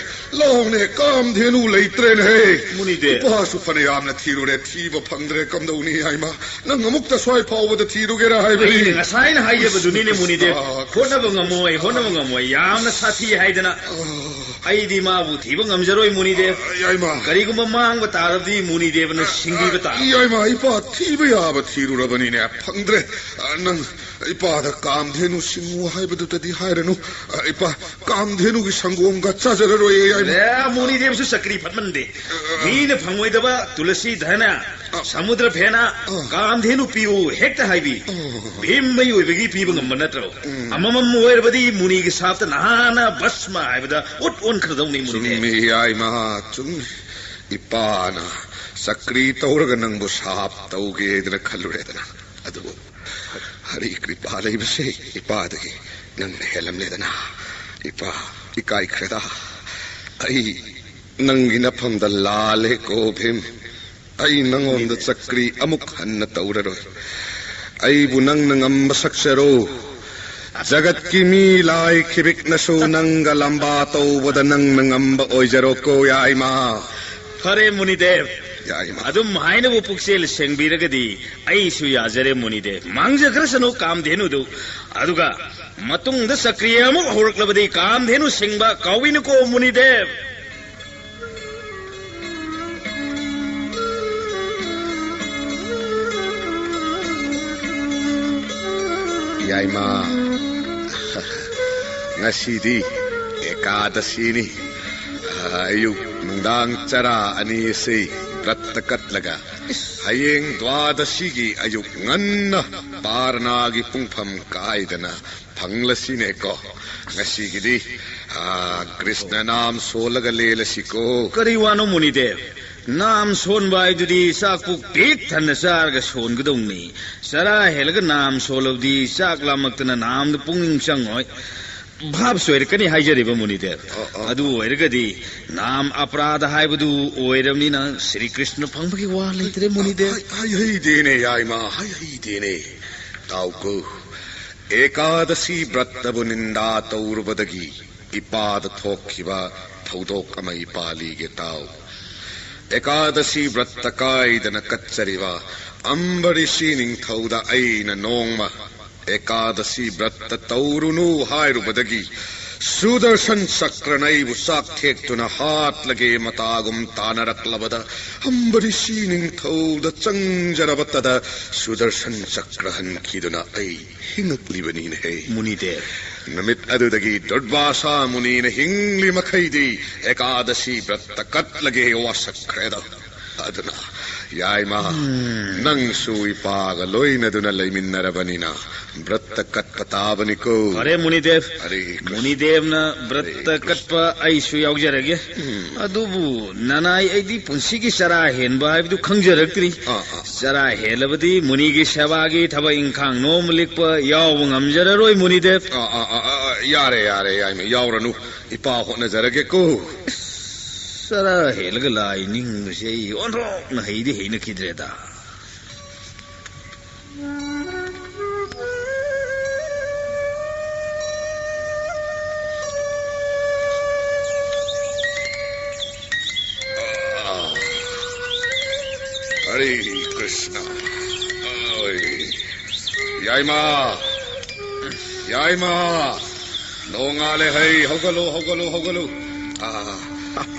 ꯂꯧꯅꯦ, ꯀꯥꯝꯙꯦꯅꯨ ꯂꯩꯇ꯭ꯔꯦꯅꯦ꯫ ꯃꯨꯅꯤꯗꯦꯕ! ꯏꯄꯥꯁꯨ ꯐꯅ ꯌꯥꯝꯅ ꯊꯤꯔꯨꯔꯦ, ꯊꯤꯕ ꯐꯪꯗ꯭ꯔꯦ꯫ ꯀꯝꯗꯧꯅꯤ, ꯌꯥꯏꯃ? ꯅꯪ ꯑꯃꯨꯛꯇ ꯁ꯭ꯋꯥꯏ ꯐꯥꯎꯕꯗ ꯊꯤꯔꯨꯒꯦꯔꯥ ꯍꯥꯏꯕꯅꯤ꯫ ꯑꯩꯅ ꯉꯁꯥꯏꯅ ꯍꯥꯏꯖꯕꯗꯨꯅꯤꯅꯦ, ꯃꯨꯅꯤꯗꯦꯕ꯫ ꯑꯥ, ꯍꯣꯠꯅꯕ ꯉꯝꯃꯣꯏ, ꯍꯣꯠꯅꯕ ꯉꯝꯃꯣꯏ꯫ ꯌꯥꯝꯅ ꯁꯥꯊꯤ ꯍꯥꯏꯗꯅ꯫ ꯑꯥ꯫ ꯑꯩꯗꯤ ꯃꯥꯕꯨ ꯊꯤꯕ ꯉꯝꯖꯔꯣꯏ, ꯃꯨꯅꯤꯗꯦꯕ꯫ ꯑꯥ, ꯌꯥꯏꯃ꯫ ꯀꯔꯤꯒꯨꯝꯕ ꯃꯥꯡꯕ ꯇꯥꯔꯕꯗꯤ ꯃꯨꯅꯤꯗꯦꯕꯅ ꯁꯤꯡꯕꯤꯕ ꯇꯥꯕ꯫ ꯌꯥꯏꯃ, ꯏꯄꯥ ꯊꯤꯕ ꯌꯥꯕ ꯊꯤꯔꯨꯔꯕꯅꯤꯅꯦ, ꯐꯪꯗ꯭ꯔꯦ꯫ ꯑꯥ, ꯅꯪ ꯏꯄꯥꯗ ꯀꯥꯝꯙꯦꯅꯨ ꯁꯤꯡꯉꯨ ꯍꯥꯏꯕꯗꯨꯗꯗꯤ ꯍꯥꯏꯔꯅꯨ꯫ ꯑꯥ, ꯏꯄꯥ, ꯀꯥꯝꯙꯦꯅꯨꯒꯤ ꯁꯪꯒꯣꯝꯒ ꯆꯥꯖꯔꯔꯣꯏꯌꯦ, ꯌꯥꯏꯃ꯫ ꯑꯦ, ꯃꯨꯅꯤꯗꯦꯕꯁꯨ ꯆꯀ꯭ꯔꯤ ꯐꯠꯃꯟꯗꯦ꯫ ꯑꯥ꯫ ꯃꯤꯅ ꯐꯪꯉꯣꯏꯗꯕ ꯇꯨꯂꯁꯤ ꯙꯅ ꯁꯃꯨꯗ꯭ꯔ ꯐꯦꯅ ꯀꯥꯝꯙꯦꯅꯨ ꯄꯤꯌꯨ ꯍꯦꯛꯇ ꯍꯥꯏꯕꯤ꯫ ꯚꯤꯝ ꯃꯤꯑꯣꯏꯕꯒꯤ ꯄꯤꯕ ꯉꯝꯕ ꯅꯠꯇ꯭ꯔꯣ? ꯑꯃꯃꯝ ꯑꯣꯏꯔꯕꯗꯤ ꯃꯨꯅꯤꯒꯤ ꯁꯥꯞꯇ ꯅꯍꯥꯟꯅ ꯚꯁꯃ ꯍꯥꯏꯕꯗ ꯎꯠ ꯑꯣꯟꯈ꯭ꯔꯗꯧꯅꯤ, ꯃꯨꯅꯤꯗꯦꯕ꯫ ꯆꯨꯝꯃꯤ, ꯌꯥꯏꯃ, ꯆꯨꯝꯃꯤ꯫ ꯏꯄꯥꯅ ꯆꯀ꯭ꯔꯤ ꯇꯧꯔꯒ ꯅꯪꯕꯨ ꯁꯥꯞ ꯇꯧꯒꯦꯗꯅ ꯈꯜꯂꯨꯔꯦꯗꯅ꯫ ꯑꯗꯨꯕꯨ ꯍꯔꯤ ꯀ꯭ꯔꯤꯄꯥ ꯂꯩꯕꯁꯦ ꯏꯄꯥꯗꯒꯤ ꯅꯪꯅ ꯍꯦꯜꯂꯝꯂꯦꯗꯅ꯫ ꯏꯄꯥ, ꯏꯀꯥꯏꯈ꯭ꯔꯦꯗ꯫ ꯑꯩ ꯅꯪꯒꯤ ꯅꯐꯝꯗ ꯂꯥꯜꯂꯦꯀꯣ, ꯚꯤꯝ꯫ ꯑꯩ ꯅꯪꯉꯣꯟꯗ ꯆꯀ꯭ꯔꯤ ꯑꯃꯨꯛ ꯍꯟꯅ ꯇꯧꯔꯔꯣꯏ꯫ ꯑꯩꯕꯨ ꯅꯪꯅ ꯉꯝꯕ ꯁꯛꯆꯔꯣ꯫ ꯖꯒꯠꯀꯤ ꯃꯤ ꯂꯥꯏ ꯈꯤꯕꯤꯛꯅꯁꯨ ꯅꯪꯒ ꯂꯝꯕꯥ ꯇꯧꯕꯗ ꯅꯪꯅ ꯉꯝꯕ ꯑꯣꯏꯖꯔꯣꯀꯣ, ꯌꯥꯏꯃ꯫ ꯐꯔꯦ, ꯃꯨꯅꯤꯗꯦꯕ꯫ ꯌꯥꯏꯃ꯫ ꯑꯗꯨꯝ ꯍꯥꯏꯅꯕꯨ ꯄꯨꯛꯆꯦꯜ ꯁꯦꯡꯕꯤꯔꯒꯗꯤ ꯑꯩꯁꯨ ꯌꯥꯖꯔꯦ, ꯃꯨꯅꯤꯗꯦꯕ꯫ ꯃꯥꯡꯖꯈ꯭ꯔꯁꯅꯨ ꯀꯥꯝꯙꯦꯅꯨꯗꯨ꯫ ꯑꯗꯨꯒ ꯃꯇꯨꯡꯗ ꯆꯀ꯭ꯔꯤ ꯑꯃꯨꯛ ꯍꯧꯔꯛꯂꯕꯗꯤ ꯀꯥꯝꯙꯦꯅꯨ ꯁꯤꯡꯕ ꯀꯥꯎꯏꯅꯨꯀꯣ, ꯃꯨꯅꯤꯗꯦꯕ꯫ ꯌꯥꯏꯃ, ꯉꯁꯤꯗꯤ ꯑꯦꯀꯥꯗꯁꯤꯅꯤ꯫ ꯑꯌꯨꯛ ꯅꯨꯡꯗꯥꯡ ꯆꯔꯥ ꯑꯅꯤ ꯑꯁꯤ ꯕ꯭ꯔꯠꯇ ꯀꯠꯂꯒ ꯍꯌꯦꯡ ꯗ꯭ꯋꯥꯗꯁꯤꯒꯤ ꯑꯌꯨꯛ ꯉꯟꯅ ꯄꯥꯔꯅꯥꯒꯤ ꯄꯨꯡꯐꯝ ꯀꯥꯏꯗꯅ ꯐꯪꯂꯁꯤꯅꯦꯀꯣ꯫ ꯉꯁꯤꯒꯤꯗꯤ, ꯑꯥ, ꯀ꯭ꯔꯤꯁꯅ ꯅꯥꯝ ꯁꯣꯜꯂꯒ ꯂꯦꯜꯂꯁꯤꯀꯣ꯫ ꯀꯔꯤ ꯋꯥꯅꯣ, ꯃꯨꯅꯤꯗꯦꯕ? ꯅꯥꯝ ꯁꯣꯟꯕ ꯍꯥꯏꯗꯨꯗꯤ ꯆꯥꯛ ꯄꯨꯛ ꯄꯤꯛ ꯊꯟꯅ ꯆꯥꯔꯒ ꯁꯣꯟꯒꯗꯧꯅꯤ꯫ ꯆꯔꯥ ꯍꯦꯜꯂꯒ ꯅꯥꯝ ꯁꯣꯜꯂꯕꯗꯤ ꯆꯥꯛ ꯂꯥꯝꯃꯛꯇꯅ ꯅꯥꯝꯗ ꯄꯨꯛꯅꯤꯡ ꯆꯪꯉꯣꯏ꯫ ꯚꯥꯞ ꯁꯣꯏꯔꯛꯀꯅꯤ ꯍꯥꯏꯖꯔꯤꯕ, ꯃꯨꯅꯤꯗꯦꯕ꯫ ꯑꯣ, ꯑꯣ꯫ ꯑꯗꯨ ꯑꯣꯏꯔꯒꯗꯤ ꯅꯥꯝ ꯑꯄꯔꯥꯙ ꯍꯥꯏꯕꯗꯨ ꯑꯣꯏꯔꯕꯅꯤꯅ ꯁ꯭ꯔꯤ ꯀ꯭ꯔꯤꯁꯅ ꯐꯪꯕꯒꯤ ꯋꯥ ꯂꯩꯇ꯭ꯔꯦ, ꯃꯨꯅꯤꯗꯦꯕ꯫ ꯍꯥꯏ-, ꯍꯥꯏꯍꯩꯗꯦꯅꯦ, ꯌꯥꯏꯃ, ꯍꯥꯏꯍꯩꯗꯦꯅꯦ꯫ ꯇꯥꯎꯀꯣ, ꯑꯦꯀꯥꯗꯁꯤ ꯕ꯭ꯔꯠꯇꯕꯨ ꯅꯤꯟꯗꯥ ꯇꯧꯔꯨꯕꯗꯒꯤ ꯏꯄꯥꯗ ꯊꯣꯛꯈꯤꯕ ꯊꯧꯗꯣꯛ ꯑꯃ ꯏꯄꯥ ꯂꯤꯒꯦ ꯇꯥꯎ꯫ ꯑꯦꯀꯥꯗꯁꯤ ꯕ꯭ꯔꯠꯇ ꯀꯥꯏꯗꯅ ꯀꯠꯆꯔꯤꯕ ꯑꯝꯕꯔꯤꯁꯤ ꯅꯤꯡꯊꯧꯗ ꯑꯩꯅ ꯅꯣꯡꯃ ꯑꯦꯀꯥꯗꯁꯤ ꯕ꯭ꯔꯠꯇ ꯇꯧꯔꯨꯅꯨ ꯍꯥꯏꯔꯨꯕꯗꯒꯤ ꯁꯨꯗꯔꯁꯟ ꯆꯀ꯭ꯔꯅ ꯑꯩꯕꯨ ꯆꯥꯛ ꯊꯦꯛꯇꯨꯅ ꯍꯥꯠꯂꯒꯦ ꯃꯇꯥꯒꯨꯝ ꯇꯥꯅꯔꯛꯂꯕꯗ ꯑꯝꯕꯔꯤꯁꯤ ꯅꯤꯡꯊꯧꯗ ꯆꯪꯖꯔꯕꯇꯗ ꯁꯨꯗꯔꯁꯟ ꯆꯀ꯭ꯔ ꯍꯟꯈꯤꯗꯨꯅ ꯑꯩ ꯍꯤꯡꯉꯛꯂꯤꯕꯅꯤꯅꯦꯍꯦ꯫ ꯃꯨꯅꯤꯗꯦꯕ꯫ ꯅꯨꯃꯤꯠ ꯑꯗꯨꯗꯒꯤ ꯗꯨꯔꯕꯥꯁꯥ ꯃꯨꯅꯤꯅ ꯍꯤꯡꯂꯤ ꯃꯈꯩꯗꯤ ꯑꯦꯀꯥꯗꯁꯤ ꯕ꯭ꯔꯠꯇ ꯀꯠꯂꯒꯦ ꯋꯥꯁꯛꯈ꯭ꯔꯦꯗꯣ꯫ ꯑꯗꯨꯅ, ꯌꯥꯏꯃ, ꯅꯪꯁꯨ ꯏꯄꯥꯒ ꯂꯣꯏꯅꯗꯨꯅ ꯂꯩꯃꯤꯟꯅꯔꯕꯅꯤꯅ ꯕ꯭ꯔꯠꯇ ꯀꯠꯄ ꯇꯥꯕꯅꯤꯀꯣ꯫ ꯐꯔꯦ, ꯃꯨꯅꯤꯗꯦꯕ꯫ ꯍꯔꯦ ꯀ꯭ꯔꯤꯁꯅ꯫ ꯃꯨꯅꯤꯗꯦꯕꯅ ꯕ꯭ꯔꯠꯇ ꯍꯔꯦ ꯀ꯭ꯔꯤꯁꯅ꯫ ꯀꯠꯄ ꯑꯩꯁꯨ ꯌꯥꯎꯖꯔꯒꯦ꯫ ꯎꯝ꯫ ꯑꯗꯨꯕꯨ ꯅꯅꯥꯏ ꯑꯩꯗꯤ ꯄꯨꯟꯁꯤꯒꯤ ꯆꯔꯥ ꯍꯦꯟꯕ ꯍꯥꯏꯕꯗꯨ ꯈꯪꯖꯔꯛꯇ꯭ꯔꯤ꯫ ꯑꯥ, ꯑꯥ꯫ ꯆꯔꯥ ꯍꯦꯜꯂꯕꯗꯤ ꯃꯨꯅꯤꯒꯤ ꯁꯦꯕꯥꯒꯤ ꯊꯕꯛ ꯏꯪꯈꯥꯡ ꯅꯣꯝ ꯂꯤꯛꯄ ꯌꯥꯎꯕ ꯉꯝꯖꯔꯔꯣꯏ, ꯃꯨꯅꯤꯗꯦꯕ꯫ ꯑꯥ, ꯑꯥ, ꯑꯥ, ꯑꯥ, ꯑꯥ, ꯌꯥꯔꯦ, ꯌꯥꯔꯦ, ꯌꯥꯏꯃ, ꯌꯥꯎꯔꯅꯨ꯫ ꯏꯄꯥ ꯍꯣꯠꯅꯖꯔꯒꯦꯀꯣ꯫ ꯆꯔꯥ ꯍꯦꯜꯂꯒ ꯂꯥꯏ ꯅꯤꯡꯕꯁꯦ ꯑꯩ ꯑꯣꯟꯊꯣꯛꯅ ꯍꯩꯗꯤ ꯍꯩꯅꯈꯤꯗ꯭ꯔꯦꯗ꯫ ꯍꯔꯦ ꯀ꯭ꯔꯤꯁꯅ꯫ ꯑꯣꯏ꯫ ꯌꯥꯏꯃ! ꯌꯥꯏꯃ! ꯅꯣꯡꯉꯥꯜꯂꯦ ꯍꯩ, ꯍꯧꯒꯠꯂꯨ, ꯍꯧꯒꯠꯂꯨ, ꯍꯧꯒꯠꯂꯨ꯫ ꯑꯥ,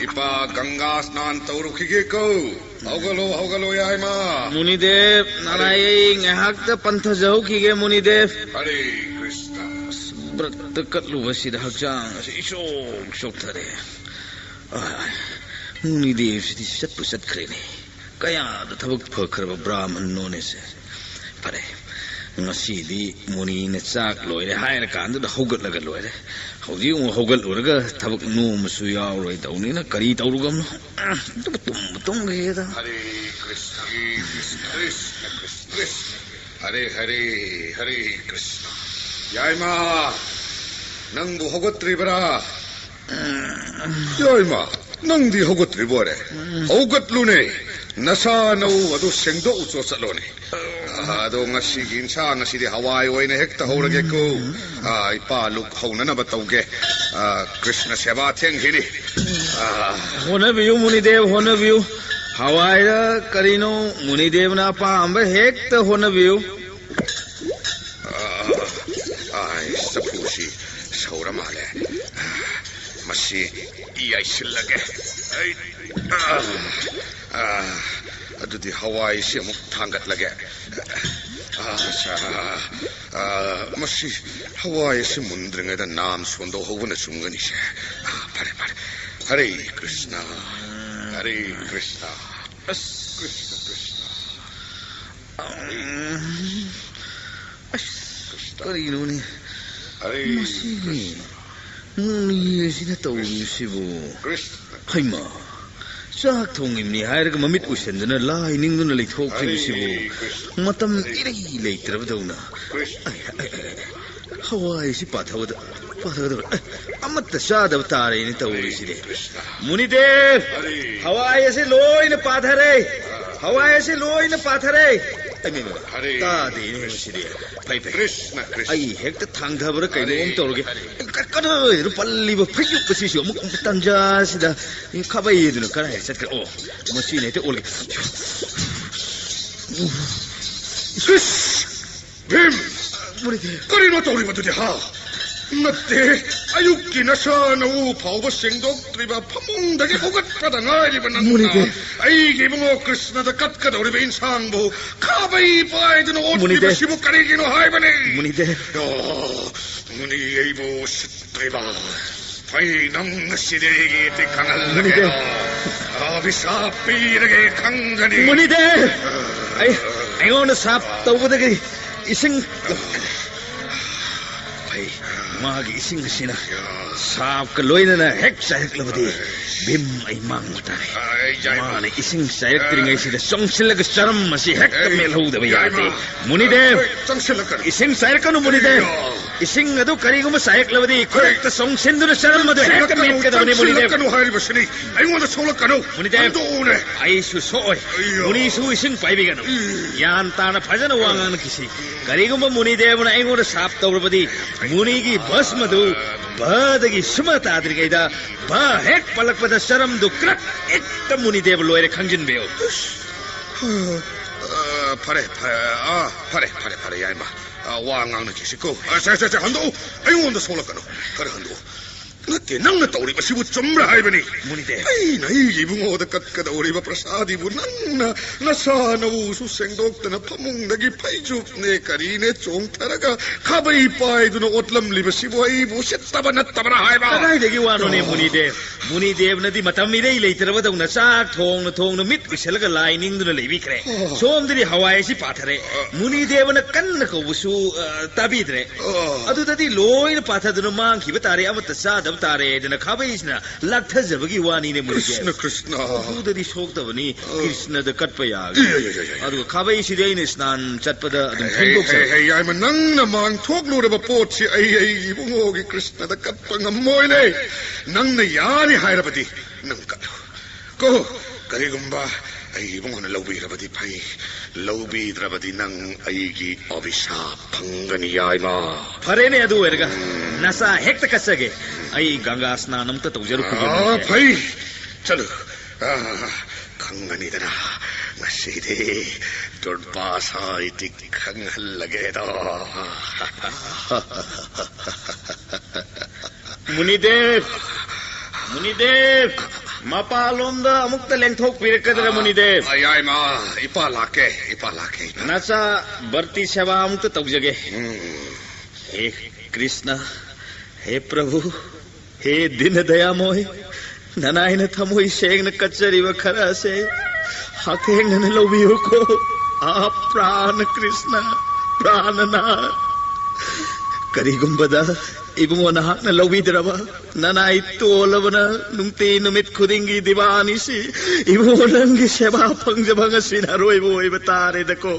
ꯏꯄꯥ ꯒꯪꯒꯥ ꯁ꯭ꯅꯥꯟ ꯇꯧꯔꯨꯈꯤꯒꯦꯀꯣ꯫ ꯍꯧꯒꯠꯂꯨ, ꯍꯧꯒꯠꯂꯨ, ꯌꯥꯏꯃ꯫ ꯃꯨꯅꯤꯗꯦꯕ, ꯅꯅꯥꯏ ꯑꯩ ꯉꯥꯏꯍꯥꯛꯇ ꯄꯟꯊꯖꯍꯧꯈꯤꯒꯦ, ꯃꯨꯅꯤꯗꯦꯕ꯫ ꯍꯔꯦ ꯀ꯭ꯔꯤꯁꯅ꯫ ꯑꯁ, ꯕ꯭ꯔꯠꯇ ꯀꯠꯂꯨꯕꯁꯤꯗ ꯍꯛꯆꯥꯡ ꯑꯁꯤ ꯏꯆꯣꯛ ꯆꯣꯛꯊꯔꯦ꯫ ꯑꯥ, ꯃꯨꯅꯤꯗꯦꯕꯁꯤꯗꯤ ꯆꯠꯄꯨ ꯆꯠꯈ꯭ꯔꯦꯅꯦ꯫ ꯀꯌꯥꯗ ꯊꯕꯛ ꯐꯈ꯭ꯔꯕ ꯕ꯭ꯔꯥꯍꯃꯟꯅꯣꯅꯦꯁꯦ꯫ ꯐꯔꯦ, ꯉꯁꯤꯗꯤ ꯃꯨꯅꯤꯅ ꯆꯥꯛ ꯂꯣꯏꯔꯦ ꯍꯥꯏꯔꯀꯥꯟꯗꯨꯗ ꯍꯧꯒꯠꯂꯒ ꯂꯣꯏꯔꯦ꯫ ꯍꯧꯖꯤꯛ ꯑꯃꯨꯛ ꯍꯧꯒꯠꯂꯨꯔꯒ ꯊꯕꯛ ꯅꯣꯝꯕꯁꯨ ꯌꯥꯎꯔꯣꯏꯗꯧꯅꯤꯅ ꯀꯔꯤ ꯇꯧꯔꯨꯒꯝꯅꯣ? ꯑꯗꯨꯒ ꯇꯨꯝꯕ ꯇꯨꯝꯒꯦꯗ꯫ ꯍꯔꯦ ꯀ꯭ꯔꯤꯁꯅ, ꯀ꯭ꯔꯤꯁꯅ, ꯀ꯭ꯔꯤꯁꯅ, ꯀ꯭ꯔꯤꯁꯅ, ꯀ꯭ꯔꯤꯁꯅ꯫ ꯍꯔꯦ, ꯍꯔꯦ, ꯍꯔꯦ ꯀ꯭ꯔꯤꯁꯅ꯫ ꯌꯥꯏꯃ, ꯅꯪꯕꯨ ꯍꯧꯒꯠꯇ꯭ꯔꯤꯕꯔꯥ? ꯌꯥꯏꯃ, ꯅꯪꯗꯤ ꯍꯧꯒꯠꯇ꯭ꯔꯤꯕꯣꯔꯦ? ꯍꯧꯒꯠꯂꯨꯅꯦ, ꯅꯁꯥ ꯅꯎ ꯑꯗꯨ ꯁꯦꯡꯗꯣꯛꯎꯆꯣ ꯆꯠꯂꯣꯅꯦ꯫ ꯑꯗꯣ ꯉꯁꯤꯒꯤ ꯏꯟꯁꯥꯡ ꯑꯁꯤꯗꯤ ꯍꯋꯥꯏ ꯑꯣꯏꯅ ꯍꯦꯛꯇ ꯍꯧꯔꯒꯦꯀꯣ꯫ ꯑ, ꯏꯄꯥ ꯂꯨꯛ ꯍꯧꯅꯅꯕ ꯇꯧꯒꯦ꯫ ꯑ, ꯀ꯭ꯔꯤꯁꯅ ꯁꯦꯕꯥ ꯊꯦꯡꯈꯤꯅꯤ꯫ ꯑ, ꯍꯣꯠꯅꯕꯤꯌꯨ ꯃꯨꯅꯤꯗꯦꯕ, ꯍꯣꯠꯅꯕꯤꯌꯨ꯫ ꯍꯋꯥꯏꯔ ꯀꯔꯤꯅꯣ, ꯃꯨꯅꯤꯗꯦꯕꯅ ꯑꯄꯥꯝꯕ ꯍꯦꯛꯇ ꯍꯣꯠꯅꯕꯤꯌꯨ꯫ ꯑ, ꯑ, ꯆꯐꯨꯁꯤ ꯁꯧꯔ ꯃꯥꯜꯂꯦ꯫ ꯃꯁꯤ ꯌꯥꯏꯁꯤꯜꯂꯒꯦ꯫ ꯑꯩ, ꯑ, ꯑ, ꯑꯗꯨꯗꯤ ꯍꯋꯥꯏꯁꯤ ꯑꯃꯨꯛ ꯊꯥꯡꯒꯠꯂꯒꯦ꯫ ꯑ, ꯑꯠꯆꯥ, ꯑ, ꯃꯁꯤ ꯍꯋꯥꯏ ꯑꯁꯤ ꯃꯨꯟꯗ꯭ꯔꯤꯉꯩꯗ ꯅꯥꯝ ꯁꯣꯟꯗꯣꯛꯍꯧꯕꯅ ꯆꯨꯝꯒꯅꯤꯁꯦ꯫ ꯑ, ꯐꯔꯦ, ꯐꯔꯦ꯫ ꯍꯔꯦ ꯀ꯭ꯔꯤꯁꯅ, ꯍꯔꯦ ꯀ꯭ꯔꯤꯁꯅ꯫ ꯑꯁ, ꯀ꯭ꯔꯤꯁꯅ, ꯀ꯭ꯔꯤꯁꯅ꯫ ꯑꯝ, ꯑꯁ, ꯀ꯭ꯔꯤꯁꯅ꯫ ꯀꯔꯤꯅꯣꯅꯦ? ꯍꯔꯦ ꯃꯁꯤꯒꯤ ꯀ꯭ꯔꯤꯁꯅ꯫ ꯃꯨꯛꯅꯤ ꯑꯁꯤꯅ ꯇꯧꯔꯤꯕꯁꯤꯕꯨ? ꯀ꯭ꯔꯤꯁꯅ꯫ ꯍꯩꯃꯥ, ꯆꯥꯛ ꯊꯣꯡꯉꯤꯕꯅꯤ ꯍꯥꯏꯔꯒ ꯃꯃꯤꯠ ꯎꯏꯁꯟꯗꯨꯅ ꯂꯥꯏ ꯅꯤꯡꯗꯨꯅ ꯂꯩꯊꯣꯛꯈ꯭ꯔꯤꯕꯁꯤꯕꯨ? ꯍꯔꯦ ꯀ꯭ꯔꯤꯁꯅ꯫ ꯃꯇꯝ ꯍꯔꯦ ꯏꯔꯩ ꯂꯩꯇ꯭ꯔꯕꯗꯧꯅ꯫ ꯀ꯭ꯔꯤꯁꯅ꯫ ꯑꯩ, ꯑꯩ, ꯑꯩ, ꯑꯩ, ꯍꯋꯥꯏꯁꯤ ꯄꯥꯊꯕꯗ, ꯄꯥꯊꯒꯗꯕ, ꯑꯦ, ꯑꯃꯠꯇ ꯆꯥꯗꯕ ꯇꯥꯔꯦꯅ ꯇꯧꯔꯤꯁꯤꯗꯤ꯫ ꯀ꯭ꯔꯤꯁꯅ꯫ ꯃꯨꯅꯤꯗꯦꯕ, ꯍꯔꯦ꯫ ꯍꯋꯥꯏ ꯑꯁꯤ ꯂꯣꯏꯅ ꯄꯥꯊꯔꯦ꯫ ꯍꯋꯥꯏ ꯑꯁꯤ ꯂꯣꯏꯅ ꯄꯥꯊꯔꯦ꯫ ꯑꯩ, ꯃꯤ, ꯃꯤ, ꯍꯔꯦ ꯇꯥꯗꯦꯅꯦ ꯀ꯭ꯔꯤꯁꯅ꯫ ꯃꯁꯤꯗꯤ꯫ ꯐꯩ, ꯐꯩ꯫ ꯀ꯭ꯔꯤꯁꯅ, ꯀ꯭ꯔꯤꯁꯅ꯫ ꯑꯩ ꯍꯦꯛꯇ ꯊꯥꯡꯊꯕ꯭ꯔꯥ ꯀꯩꯅꯣꯝ ꯍꯔꯦ, ꯇꯧꯔꯒꯦ꯫ ꯍꯔꯦ꯫ ꯀ-, ꯀꯗꯥꯏꯗꯅꯣ ꯄꯜꯂꯤꯕ ꯐꯩꯖꯨꯞ ꯑꯁꯤꯁꯨ ꯑꯃꯨꯛ ꯇꯟꯖꯥꯁꯤꯗ ꯈꯥꯕꯩ ꯑꯗꯨꯅ ꯀꯗꯥꯏꯗ ꯆꯠꯈ꯭ꯔꯦ? ꯑꯣ, ꯃꯁꯤ ꯍꯦꯛꯇ ꯑꯣꯜꯂꯒꯦ꯫ ꯏꯁ! ꯚꯤꯝ! ꯃꯨꯅꯤꯗꯦ꯫ ꯀꯔꯤꯅꯣ ꯇꯧꯔꯤꯕꯗꯨꯗꯤ, ꯍꯥ? ꯅꯠꯇꯦ, ꯑꯌꯨꯛꯀꯤ ꯅꯁꯥ ꯅꯎ ꯐꯥꯎꯕ ꯁꯦꯡꯗꯣꯛꯇ꯭ꯔꯤꯕ, ꯐꯃꯨꯡꯗꯒꯤ ꯍꯧꯒꯠꯄꯗ ꯉꯥꯏꯔꯤꯕ ꯅꯪꯅ ꯃꯨꯅꯤꯗꯦ꯫ ꯑꯩꯒꯤ ꯏꯕꯨꯡꯉꯣ ꯀ꯭ꯔꯤꯁꯅꯗ ꯀꯠꯀꯗꯧꯔꯤꯕ ꯏꯟꯁꯥꯡꯕꯨ ꯈꯥꯕꯩ ꯄꯥꯏꯗꯨꯅ ꯃꯨꯅꯤꯗꯦ꯫ ꯑꯣꯠꯂꯤꯕꯁꯤꯕꯨ ꯀꯔꯤꯒꯤꯅꯣ ꯍꯥꯏꯕꯅꯤ? ꯃꯨꯅꯤꯗꯦ꯫ ꯑꯣ, ꯃꯨꯅꯤ ꯑꯩꯕꯨ ꯎꯁꯤꯠꯇ꯭ꯔꯤꯕ꯫ ꯐꯩ, ꯅꯪ ꯉꯁꯤꯗꯤ ꯑꯩꯒꯤ ꯏꯇꯤꯛ ꯈꯪꯍꯜꯂꯒꯦ꯫ ꯃꯨꯅꯤꯗꯦ꯫ ꯑ, ꯑꯚꯤꯁꯥꯞ ꯄꯤꯔꯒꯦ ꯈꯪꯒꯅꯤ꯫ ꯃꯨꯅꯤꯗꯦ! ꯑꯩ, ꯑꯩꯉꯣꯟꯗ ꯁꯥꯞ ꯇꯧꯕꯗꯒꯤ ꯏꯁꯤꯡ, ꯐꯩ, ꯃꯥꯒꯤ ꯏꯁꯤꯡ ꯑꯁꯤꯅ ꯁꯥꯞꯀ ꯂꯣꯏꯅꯅ ꯍꯦꯛ ꯆꯥꯏꯔꯛꯂꯕꯗꯤ ꯚꯤꯝ ꯑꯩ ꯃꯥꯡꯕ ꯇꯥꯔꯦ꯫ ꯑꯩ ꯌꯥꯏꯃ꯫ ꯃꯥꯅ ꯏꯁꯤꯡ ꯆꯥꯏꯔꯛꯇ꯭ꯔꯤꯉꯩꯁꯤꯗ ꯆꯪꯁꯤꯜꯂꯒ ꯆꯔꯝ ꯑꯁꯤ ꯍꯦꯛꯇ ꯑꯦ, ꯃꯦꯠꯍꯧꯗꯕ ꯌꯥꯏꯃ꯫ ꯌꯥꯗꯦ꯫ ꯃꯨꯅꯤꯗꯦꯕ! ꯑꯦ, ꯆꯪꯁꯤꯜꯂꯛꯀꯅꯨ꯫ ꯏꯁꯤꯡ ꯆꯥꯏꯔꯛꯀꯅꯨ, ꯃꯨꯅꯤꯗꯦꯕ! ꯑꯌꯥ꯫ ꯏꯁꯤꯡ ꯑꯗꯨ ꯀꯔꯤꯒꯨꯝꯕ ꯆꯥꯏꯔꯛꯂꯕꯗꯤ ꯈꯨꯗꯛꯇ ꯆꯣꯡꯁꯤꯟꯗꯨꯅ ꯆꯔꯝ ꯑꯗꯨ ꯍꯦꯛꯇ ꯆꯪꯁꯤꯜꯂꯛꯀꯅꯨ, ꯃꯦꯠꯀꯗꯕꯅꯤ, ꯃꯨꯅꯤꯗꯦꯕ꯫ ꯆꯪꯁꯤꯜꯂꯛꯀꯅꯨ ꯍꯥꯏꯔꯤꯕꯁꯤꯅꯤ꯫ ꯑꯩꯉꯣꯟꯗ ꯁꯣꯛꯂꯛꯀꯅꯨ꯫ ꯃꯨꯅꯤꯗꯦꯕ, ꯍꯟꯗꯣꯛꯎꯅꯦ꯫ ꯑꯩꯁꯨ ꯁꯣꯛꯑꯣꯏ꯫ ꯑꯌꯥ꯫ ꯃꯨꯅꯤꯁꯨ ꯏꯁꯤꯡ ꯄꯥꯏꯕꯤꯒꯅꯨ꯫ ꯎꯝ꯫ ꯒ꯭ꯌꯥꯟ ꯇꯥꯅ ꯐꯖꯅ ꯋꯥ ꯉꯥꯡꯅꯈꯤꯁꯤ꯫ ꯀꯔꯤꯒꯨꯝꯕ ꯃꯨꯅꯤꯗꯦꯕꯅ ꯑꯩꯉꯣꯟꯗ ꯁꯥꯞ ꯇꯧꯔꯕꯗꯤ, ꯃꯨꯅꯤꯒꯤ ꯚꯁꯃꯗꯨ ꯚꯗꯒꯤ ꯁꯨꯃ ꯇꯥꯗ꯭ꯔꯤꯉꯩꯗ ꯚ ꯍꯦꯛ ꯄꯜꯂꯛꯄꯗ ꯆꯔꯝꯗꯨ ꯀ꯭ꯔꯛ ꯍꯦꯛꯇ ꯃꯨꯅꯤꯗꯦꯕ ꯂꯣꯏꯔꯦ ꯈꯪꯖꯤꯟꯕꯤꯌꯨ꯫ ꯑ, ꯐꯔꯦ, ꯐ-, ꯑ, ꯐꯔꯦ, ꯐꯔꯦ, ꯐꯔꯦ, ꯌꯥꯏꯃ꯫ ꯑ, ꯋꯥ ꯉꯥꯡꯅꯈꯤꯁꯤꯀꯣ꯫ ꯑ, ꯁꯦ, ꯁꯦ, ꯁꯦ, ꯍꯟꯗꯣꯛꯎ꯫ ꯑꯩꯉꯣꯟꯗ ꯁꯣꯛꯂꯛꯀꯅꯨ꯫ ꯈꯔ ꯍꯟꯗꯣꯛꯎ꯫ ꯅꯠꯇꯦ, ꯅꯪꯅ ꯇꯧꯔꯤꯕꯁꯤꯕꯨ ꯆꯨꯝꯕ꯭ꯔꯥ ꯍꯥꯏꯕꯅꯤ? ꯃꯨꯅꯤꯗꯦꯕ꯫ ꯑꯩꯅ ꯑꯩꯒꯤ ꯏꯕꯨꯡꯉꯣꯗ ꯀꯠꯀꯗꯧꯔꯤꯕ ꯄ꯭ꯔꯁꯥꯗꯤꯕꯨ ꯅꯪꯅ ꯅꯁꯥ ꯅꯎꯁꯨ ꯁꯦꯡꯗꯣꯛꯇꯅ ꯐꯃꯨꯡꯗꯒꯤ ꯐꯩꯖꯨꯞꯅꯦ ꯀꯔꯤꯅꯦ ꯆꯣꯡꯊꯔꯒ ꯈꯥꯕꯩ ꯄꯥꯏꯗꯨꯅ ꯑꯣꯠꯂꯝꯂꯤꯕꯁꯤꯕꯨ ꯑꯩꯕꯨ ꯎꯁꯤꯠꯇꯕ ꯅꯠꯇꯕ꯭ꯔꯥ ꯍꯥꯏꯕ? ꯀꯗꯥꯏꯗꯒꯤ ꯋꯥꯅꯣꯅꯦ, ꯑꯣ꯫ ꯃꯨꯅꯤꯗꯦꯕ? ꯃꯨꯅꯤꯗꯦꯕꯅꯗꯤ ꯃꯇꯝ ꯏꯔꯩ ꯂꯩꯇ꯭ꯔꯕꯗꯧꯅ ꯆꯥꯛ ꯊꯣꯡꯅ ꯊꯣꯡꯅ ꯃꯤꯠ ꯎꯏꯁꯜꯂꯒ ꯂꯥꯏ ꯅꯤꯡꯗꯨꯅ ꯂꯩꯕꯤꯈ꯭ꯔꯦ꯫ ꯑꯣ꯫ ꯁꯣꯝꯗꯗꯤ ꯍꯋꯥꯏ ꯑꯁꯤ ꯄꯥꯊꯔꯦ꯫ ꯑ꯫ ꯃꯨꯅꯤꯗꯦꯕꯅ ꯀꯟꯅ ꯀꯧꯕꯁꯨ, ꯑ, ꯇꯥꯕꯤꯗ꯭ꯔꯦ꯫ ꯑꯣ꯫ ꯑꯗꯨꯗꯗꯤ ꯂꯣꯏꯅ ꯄꯥꯊꯗꯨꯅ ꯃꯥꯡꯈꯤꯕ ꯇꯥꯔꯦ, ꯑꯃꯠꯇ ꯆꯥꯗꯕ ꯇꯥꯔꯦ ꯍꯥꯏꯗꯅ ꯈꯥꯕꯩꯁꯤꯅ ꯂꯥꯛꯊꯖꯕꯒꯤ ꯋꯥꯅꯤꯅꯦ, ꯃꯨꯅꯤꯗꯦꯕ꯫ ꯀ꯭ꯔꯤꯁꯅ, ꯀ꯭ꯔꯤꯁꯅ꯫ ꯑꯗꯨꯗꯗꯤ ꯁꯣꯛꯇꯕꯅꯤ, ꯑ꯫ ꯀ꯭ꯔꯤꯁꯅꯗ ꯀꯠꯄ ꯌꯥꯒꯅꯤ꯫ ꯌꯥ, ꯌꯥ, ꯌꯥ, ꯌꯥ, ꯌꯥ꯫ ꯑꯗꯨꯒ ꯈꯥꯕꯩꯁꯤꯗꯤ ꯑꯩꯅ ꯁ꯭ꯅꯥꯟ ꯆꯠꯄꯗ ꯑꯗꯨꯝ ꯍꯦ, ꯐꯦꯡꯗꯣꯛꯆꯒꯦ꯫ ꯍꯦ, ꯍꯦ, ꯌꯥꯏꯃ, ꯅꯪꯅ ꯃꯥꯡꯊꯣꯛꯂꯨꯔꯕ ꯄꯣꯠꯁꯤ ꯑꯩ, ꯑꯩ ꯏꯕꯨꯡꯉꯣꯒꯤ ꯀ꯭ꯔꯤꯁꯅꯗ ꯀꯠꯄ ꯉꯝꯃꯣꯏꯅꯦ꯫ ꯅꯪꯅ ꯌꯥꯅꯤ ꯍꯥꯏꯔꯕꯗꯤ ꯅꯪ ꯀꯠꯂꯨ꯫ ꯀꯣ, ꯀꯔꯤꯒꯨꯝꯕ ꯑꯩ ꯏꯕꯨꯡꯉꯣꯅ ꯂꯧꯕꯤꯔꯕꯗꯤ ꯐꯩ, ꯂꯧꯕꯤꯗ꯭ꯔꯕꯗꯤ ꯅꯪ ꯑꯩꯒꯤ ꯑꯚꯤꯁꯥꯞ ꯐꯪꯒꯅꯤ, ꯌꯥꯏꯃ꯫ ꯐꯔꯦꯅꯦ, ꯑꯗꯨ ꯑꯣꯏꯔꯒ ꯅꯆꯥ ꯍꯦꯛꯇ ꯀꯠꯆꯒꯦ꯫ ꯑꯩ ꯒꯪꯒꯥ ꯁ꯭ꯅꯥꯟ ꯑꯃꯇ ꯇꯧꯖꯔꯨꯈꯤꯒꯦ, ꯑꯥ, ꯃꯨꯅꯤꯗꯦꯕ꯫ ꯐꯩ꯫ ꯆꯠꯂꯨ꯫ ꯑꯥ, ꯈꯪꯒꯅꯤꯗꯅ ꯉꯁꯤꯗꯤ ꯗꯨꯔꯕꯥꯁꯥ ꯏꯇꯤꯛ ꯈꯪꯍꯜꯂꯒꯦꯗꯣ꯫ ꯃꯨꯅꯤꯗꯦꯕ! ꯃꯨꯅꯤꯗꯦꯕ! ꯃꯄꯥꯟꯂꯣꯝꯗ ꯑꯃꯨꯛꯇ ꯂꯦꯡꯊꯣꯛꯄꯤꯔꯛꯀꯗ꯭ꯔꯥ, ꯃꯨꯅꯤꯗꯦꯕ? ꯑ, ꯌꯥꯏꯃ, ꯏꯄꯥ ꯂꯥꯛꯀꯦ, ꯏꯄꯥ ꯂꯥꯛꯀꯦ, ꯏꯄꯥ꯫ ꯅꯆꯥ ꯕꯔꯇꯤ ꯁꯦꯕꯥ ꯑꯃꯨꯛꯇ ꯇꯧꯖꯒꯦ꯫ ꯎꯝ꯫ ꯍꯦ ꯀ꯭ꯔꯤꯁꯅ, ꯍꯦ ꯄ꯭ꯔꯚꯨ, ꯍꯦ ꯗꯤꯅ ꯗꯌꯥꯃꯣꯏ, ꯅꯅꯥꯏꯅ ꯊꯃꯣꯏ ꯁꯦꯡꯅ ꯀꯠꯆꯔꯤꯕ ꯈꯔ ꯑꯁꯦ ꯍꯛꯊꯦꯡꯅꯅ ꯂꯧꯕꯤꯌꯨꯀꯣ꯫ ꯑꯥ, ꯄ꯭ꯔꯥꯅ ꯀ꯭ꯔꯤꯁꯅ, ꯄ꯭ꯔꯥꯅꯅꯥꯊ꯫ ꯀꯔꯤꯒꯨꯝꯕꯗ ꯏꯕꯨꯡꯉꯣ ꯅꯍꯥꯛꯅ ꯂꯧꯕꯤꯗ꯭ꯔꯕ, ꯅꯅꯥꯏ ꯇꯣꯜꯂꯕꯅ ꯅꯨꯡꯇꯤ ꯅꯨꯃꯤꯠ ꯈꯨꯗꯤꯡꯒꯤ ꯗꯤꯕꯥꯅꯤꯁꯤ ꯏꯕꯨꯡꯉꯣ ꯅꯪꯒꯤ ꯁꯦꯕꯥ ꯐꯪꯖꯕ ꯉꯁꯤꯅ ꯑꯔꯣꯏꯕ ꯑꯣꯏꯕ ꯇꯥꯔꯦꯗꯀꯣ꯫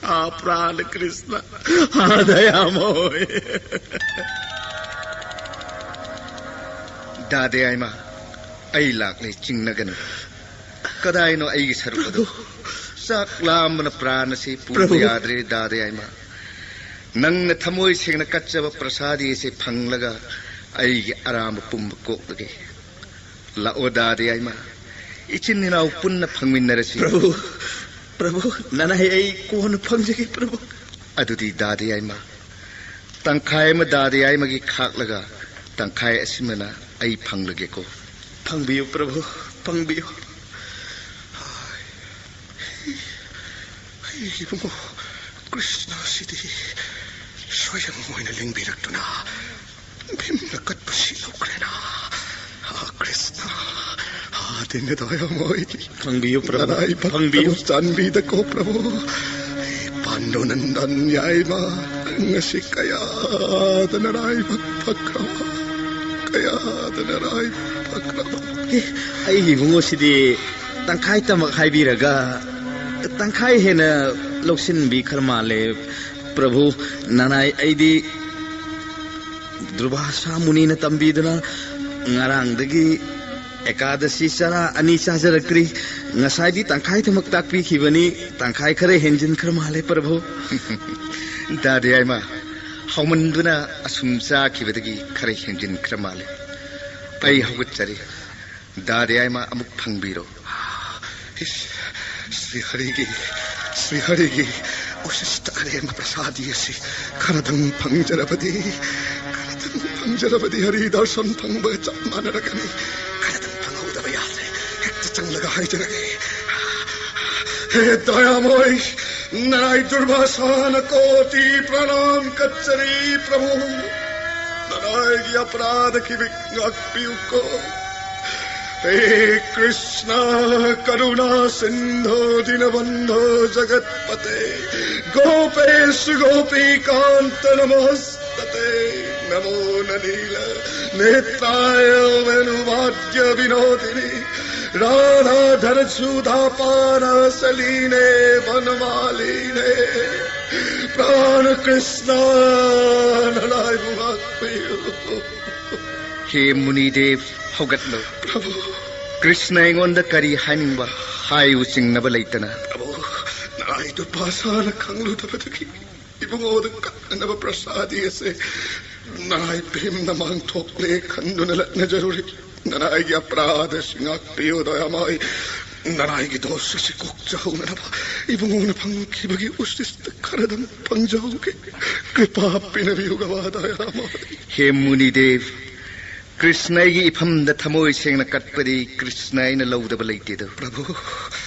ꯑꯥ, ꯄ꯭ꯔꯥꯅ ꯀ꯭ꯔꯤꯁꯅ, ꯑꯥ, ꯗꯌꯥꯃꯣꯏ꯫ ꯗꯥ ꯗꯌꯥꯏꯃ, ꯑꯩ ꯂꯥꯛꯂꯦ, ꯆꯤꯡꯅꯒꯅꯨ꯫ ꯀꯗꯥꯏꯅꯣ ꯑꯩꯒꯤ ꯁꯔꯨꯛ ꯑꯗꯨ? ꯄ꯭ꯔꯚꯨ꯫ ꯆꯥꯛ ꯂꯥꯝꯕꯅ ꯄ꯭ꯔꯥꯟ ꯑꯁꯤ ꯄꯨꯕ ꯄ꯭ꯔꯚꯨ꯫ ꯌꯥꯗ꯭ꯔꯦ, ꯗꯥ ꯗꯌꯥꯏꯃ꯫ ꯅꯪꯅ ꯊꯃꯣꯏ ꯁꯦꯡꯅ ꯀꯠꯆꯕ ꯄ꯭ꯔꯁꯥꯗꯤ ꯑꯁꯤ ꯐꯪꯂꯒ ꯑꯩꯒꯤ ꯑꯔꯥꯝꯕ ꯄꯨꯝꯕ ꯀꯣꯛꯂꯒꯦ꯫ ꯂꯥꯛꯑꯣ, ꯗꯥ ꯗꯌꯥꯏꯃ꯫ ꯏꯆꯤꯟ ꯏꯅꯥꯎ ꯄꯨꯟꯅ ꯐꯪꯃꯤꯟꯅꯔꯁꯤ꯫ ꯄ꯭ꯔꯚꯨ, ꯄ꯭ꯔꯚꯨ, ꯅꯅꯥꯏ ꯑꯩ ꯀꯣꯟꯅ ꯐꯪꯖꯒꯦ, ꯄ꯭ꯔꯚꯨ꯫ ꯑꯗꯨꯗꯤ ꯗꯥ ꯗꯌꯥꯏꯃ, ꯇꯪꯈꯥꯏ ꯑꯃ ꯗꯥ ꯗꯌꯥꯏꯃꯒꯤ ꯈꯥꯛꯂꯒ ꯇꯪꯈꯥꯏ ꯑꯁꯤꯃꯅ ꯑꯩ ꯐꯪꯂꯒꯦꯀꯣ꯫ ꯐꯪꯕꯤꯌꯨ, ꯄ꯭ꯔꯚꯨ, ꯐꯪꯕꯤꯌꯨ꯫ ꯑꯩ ꯏꯕꯨꯡꯉꯣ ꯀ꯭ꯔꯤꯁꯅ ꯑꯁꯤꯗꯤ ꯁ꯭ꯋꯌꯪ ꯑꯣꯏꯅ ꯂꯦꯡꯕꯤꯔꯛꯇꯨꯅ ꯚꯤꯝꯅ ꯀꯠꯄꯁꯤ ꯂꯧꯈ꯭ꯔꯦꯅ꯫ ꯑꯥ, ꯀ꯭ꯔꯤꯁꯅ, ꯇꯤꯟꯅꯗꯕ ꯌꯥꯝ ꯑꯣꯏ꯫ ꯐꯪꯕꯤꯌꯨ ꯄ꯭ꯔꯚꯨ, ꯅꯔꯥꯏꯕꯛ ꯐꯪꯕꯤꯌꯨ꯫ ꯆꯥꯟꯕꯤꯗꯀꯣ ꯄ꯭ꯔꯚꯨ꯫ ꯄꯥꯟꯗꯨꯅꯟꯗꯟ ꯌꯥꯏꯃ, ꯉꯁꯤ ꯀꯌꯥꯗ ꯅꯔꯥꯏꯕꯛ ꯐꯈ꯭ꯔꯕ, ꯀꯌꯥꯗ ꯅꯔꯥꯏꯕꯛ ꯐꯈ꯭ꯔꯕ꯫ ꯑꯦ, ꯑꯩꯒꯤ ꯏꯕꯨꯡꯉꯣꯁꯤꯗꯤ ꯇꯪꯈꯥꯏ ꯇꯃꯛ ꯍꯥꯏꯕꯤꯔꯒ ꯇꯪꯈꯥꯏ ꯍꯦꯟꯅ ꯂꯧꯁꯤꯟꯕꯤꯈ꯭ꯔ ꯃꯥꯜꯂꯦ ꯄ꯭ꯔꯚꯨ꯫ ꯅꯅꯥꯏ ꯑꯩꯗꯤ ꯗꯨꯔꯚꯥꯁꯥ ꯃꯨꯅꯤꯅ ꯇꯝꯕꯤꯗꯨꯅ ꯉꯔꯥꯡꯗꯒꯤ ꯑꯦꯀꯥꯗꯁꯤ ꯆꯔꯥ ꯑꯅꯤ ꯆꯥꯖꯔꯛꯇ꯭ꯔꯤ꯫ ꯉꯁꯥꯏꯗꯤ ꯇꯪꯈꯥꯏ ꯊꯃꯛ ꯇꯥꯛꯄꯤꯈꯤꯕꯅꯤ, ꯇꯪꯈꯥꯏ ꯈꯔ ꯍꯦꯟꯖꯤꯟꯈ꯭ꯔ ꯃꯥꯜꯂꯦ ꯄ꯭ꯔꯚꯨ꯫ ꯗꯥꯗꯤ ꯌꯥꯏꯃ, ꯍꯧꯃꯟꯗꯨꯅ ꯑꯁꯨꯝ ꯆꯥꯈꯤꯕꯗꯒꯤ ꯈꯔ ꯍꯦꯟꯖꯤꯟꯈ꯭ꯔ ꯃꯥꯜꯂꯦ꯫ ꯑꯩ ꯍꯧꯒꯠꯆꯔꯤ꯫ ꯗꯥꯗꯤ ꯌꯥꯏꯃ ꯑꯃꯨꯛ ꯐꯪꯕꯤꯔꯣ꯫ ꯏꯁ, ꯁ꯭ꯔꯤ ꯍꯔꯤꯒꯤ, ꯁ꯭ꯔꯤ ꯍꯔꯤꯒꯤ ꯎꯁꯤꯁꯇ ꯑꯔꯦꯝꯕ ꯄ꯭ꯔꯁꯥꯗꯤ ꯑꯁꯤ ꯈꯔꯗꯪ ꯐꯪꯖꯔꯕꯗꯤ, ꯈꯔꯗꯪ ꯐꯪꯖꯔꯕꯗꯤ ꯍꯔꯤ ꯗꯔꯁꯟ ꯐꯪꯕꯒ ꯆꯞ ꯃꯥꯟꯅꯔꯒꯅꯤ꯫ ꯈꯔꯗꯪ ꯐꯪꯍꯧꯗꯕ ꯌꯥꯗ꯭ꯔꯦ꯫ ꯍꯦꯛꯇ ꯆꯪꯂꯒ ꯍꯥꯏꯖꯔꯒꯦ꯫ ꯍꯦ ꯗꯌꯥꯃꯣꯏ, ꯅꯔꯥꯏ ꯗꯨꯔꯚꯥꯁꯥꯅ ꯀꯣꯇꯤ ꯄ꯭ꯔꯅꯥꯝ ꯀꯠꯆꯔꯤ ꯄ꯭ꯔꯚꯨ꯫ ꯅꯔꯥꯏꯒꯤ ꯑꯄꯔꯥꯙ ꯈꯤꯕꯤꯛ ꯉꯥꯛꯄꯤꯌꯨꯀꯣ꯫ हे कृष्ण करुणा सिंधु दीनबंधु जगतपते, गोपेश गोपी कांत नमोस्तते। नमो ननील नेत्राय वेणुवाद्य विनोदिनी, राधा धर सुधा पान सलीने वनमालिने। प्राण कृष्ण नलाय मुहाक्पियो। ꯍꯦ ꯃꯨꯅꯤꯗꯦꯕ, ꯍꯧꯒꯠꯂꯣ꯫ ꯄ꯭ꯔꯚꯨ, ꯀ꯭ꯔꯤꯁꯅ ꯑꯩꯉꯣꯟꯗ ꯀꯔꯤ ꯍꯥꯏꯅꯤꯡꯕ? ꯍꯥꯏꯌꯨ, ꯆꯤꯡꯅꯕ ꯂꯩꯇꯅ꯫ ꯄ꯭ꯔꯚꯨ, ꯅꯔꯥꯏ ꯗꯨꯔꯚꯥꯁꯥꯅ ꯈꯪꯂꯨꯗꯕꯗꯒꯤ ꯏꯕꯨꯡꯉꯣꯗ ꯀꯠꯅꯅꯕ ꯄ꯭ꯔꯁꯥꯗꯤ ꯑꯁꯦ ꯅꯔꯥꯏ ꯚꯤꯝꯅ ꯃꯥꯡꯊꯣꯛꯂꯦ ꯈꯟꯗꯨꯅ ꯂꯠꯅꯖꯔꯨꯔꯤ꯫ ꯅꯔꯥꯏꯒꯤ ꯑꯄꯔꯥꯙ ꯑꯁꯤ ꯉꯥꯛꯄꯤꯌꯨ ꯗꯌꯥꯃꯥꯏ꯫ ꯅꯔꯥꯏꯒꯤ ꯗꯣꯁ ꯑꯁꯤ ꯀꯣꯛꯆꯍꯧꯅꯅꯕ ꯏꯕꯨꯡꯉꯣꯅ ꯐꯪꯈꯤꯕꯒꯤ ꯎꯁꯤꯁꯇ ꯈꯔꯗꯪ ꯐꯪꯖꯍꯧꯒꯦ꯫ ꯀ꯭ꯔꯤꯄꯥ ꯄꯤꯅꯕꯤꯌꯨ ꯒꯕꯥ ꯗꯌꯥꯃꯥꯏ꯫ ꯍꯦ ꯃꯨꯅꯤꯗꯦꯕ, ꯀ꯭ꯔꯤꯁꯅ ꯑꯩꯒꯤ ꯏꯐꯝꯗ ꯊꯃꯣꯏ ꯁꯦꯡꯅ ꯀꯠꯄꯗꯤ ꯀ꯭ꯔꯤꯁꯅ ꯑꯩꯅ ꯂꯧꯗꯕ ꯂꯩꯇꯦꯗꯣ꯫ ꯄ꯭ꯔꯚꯨ,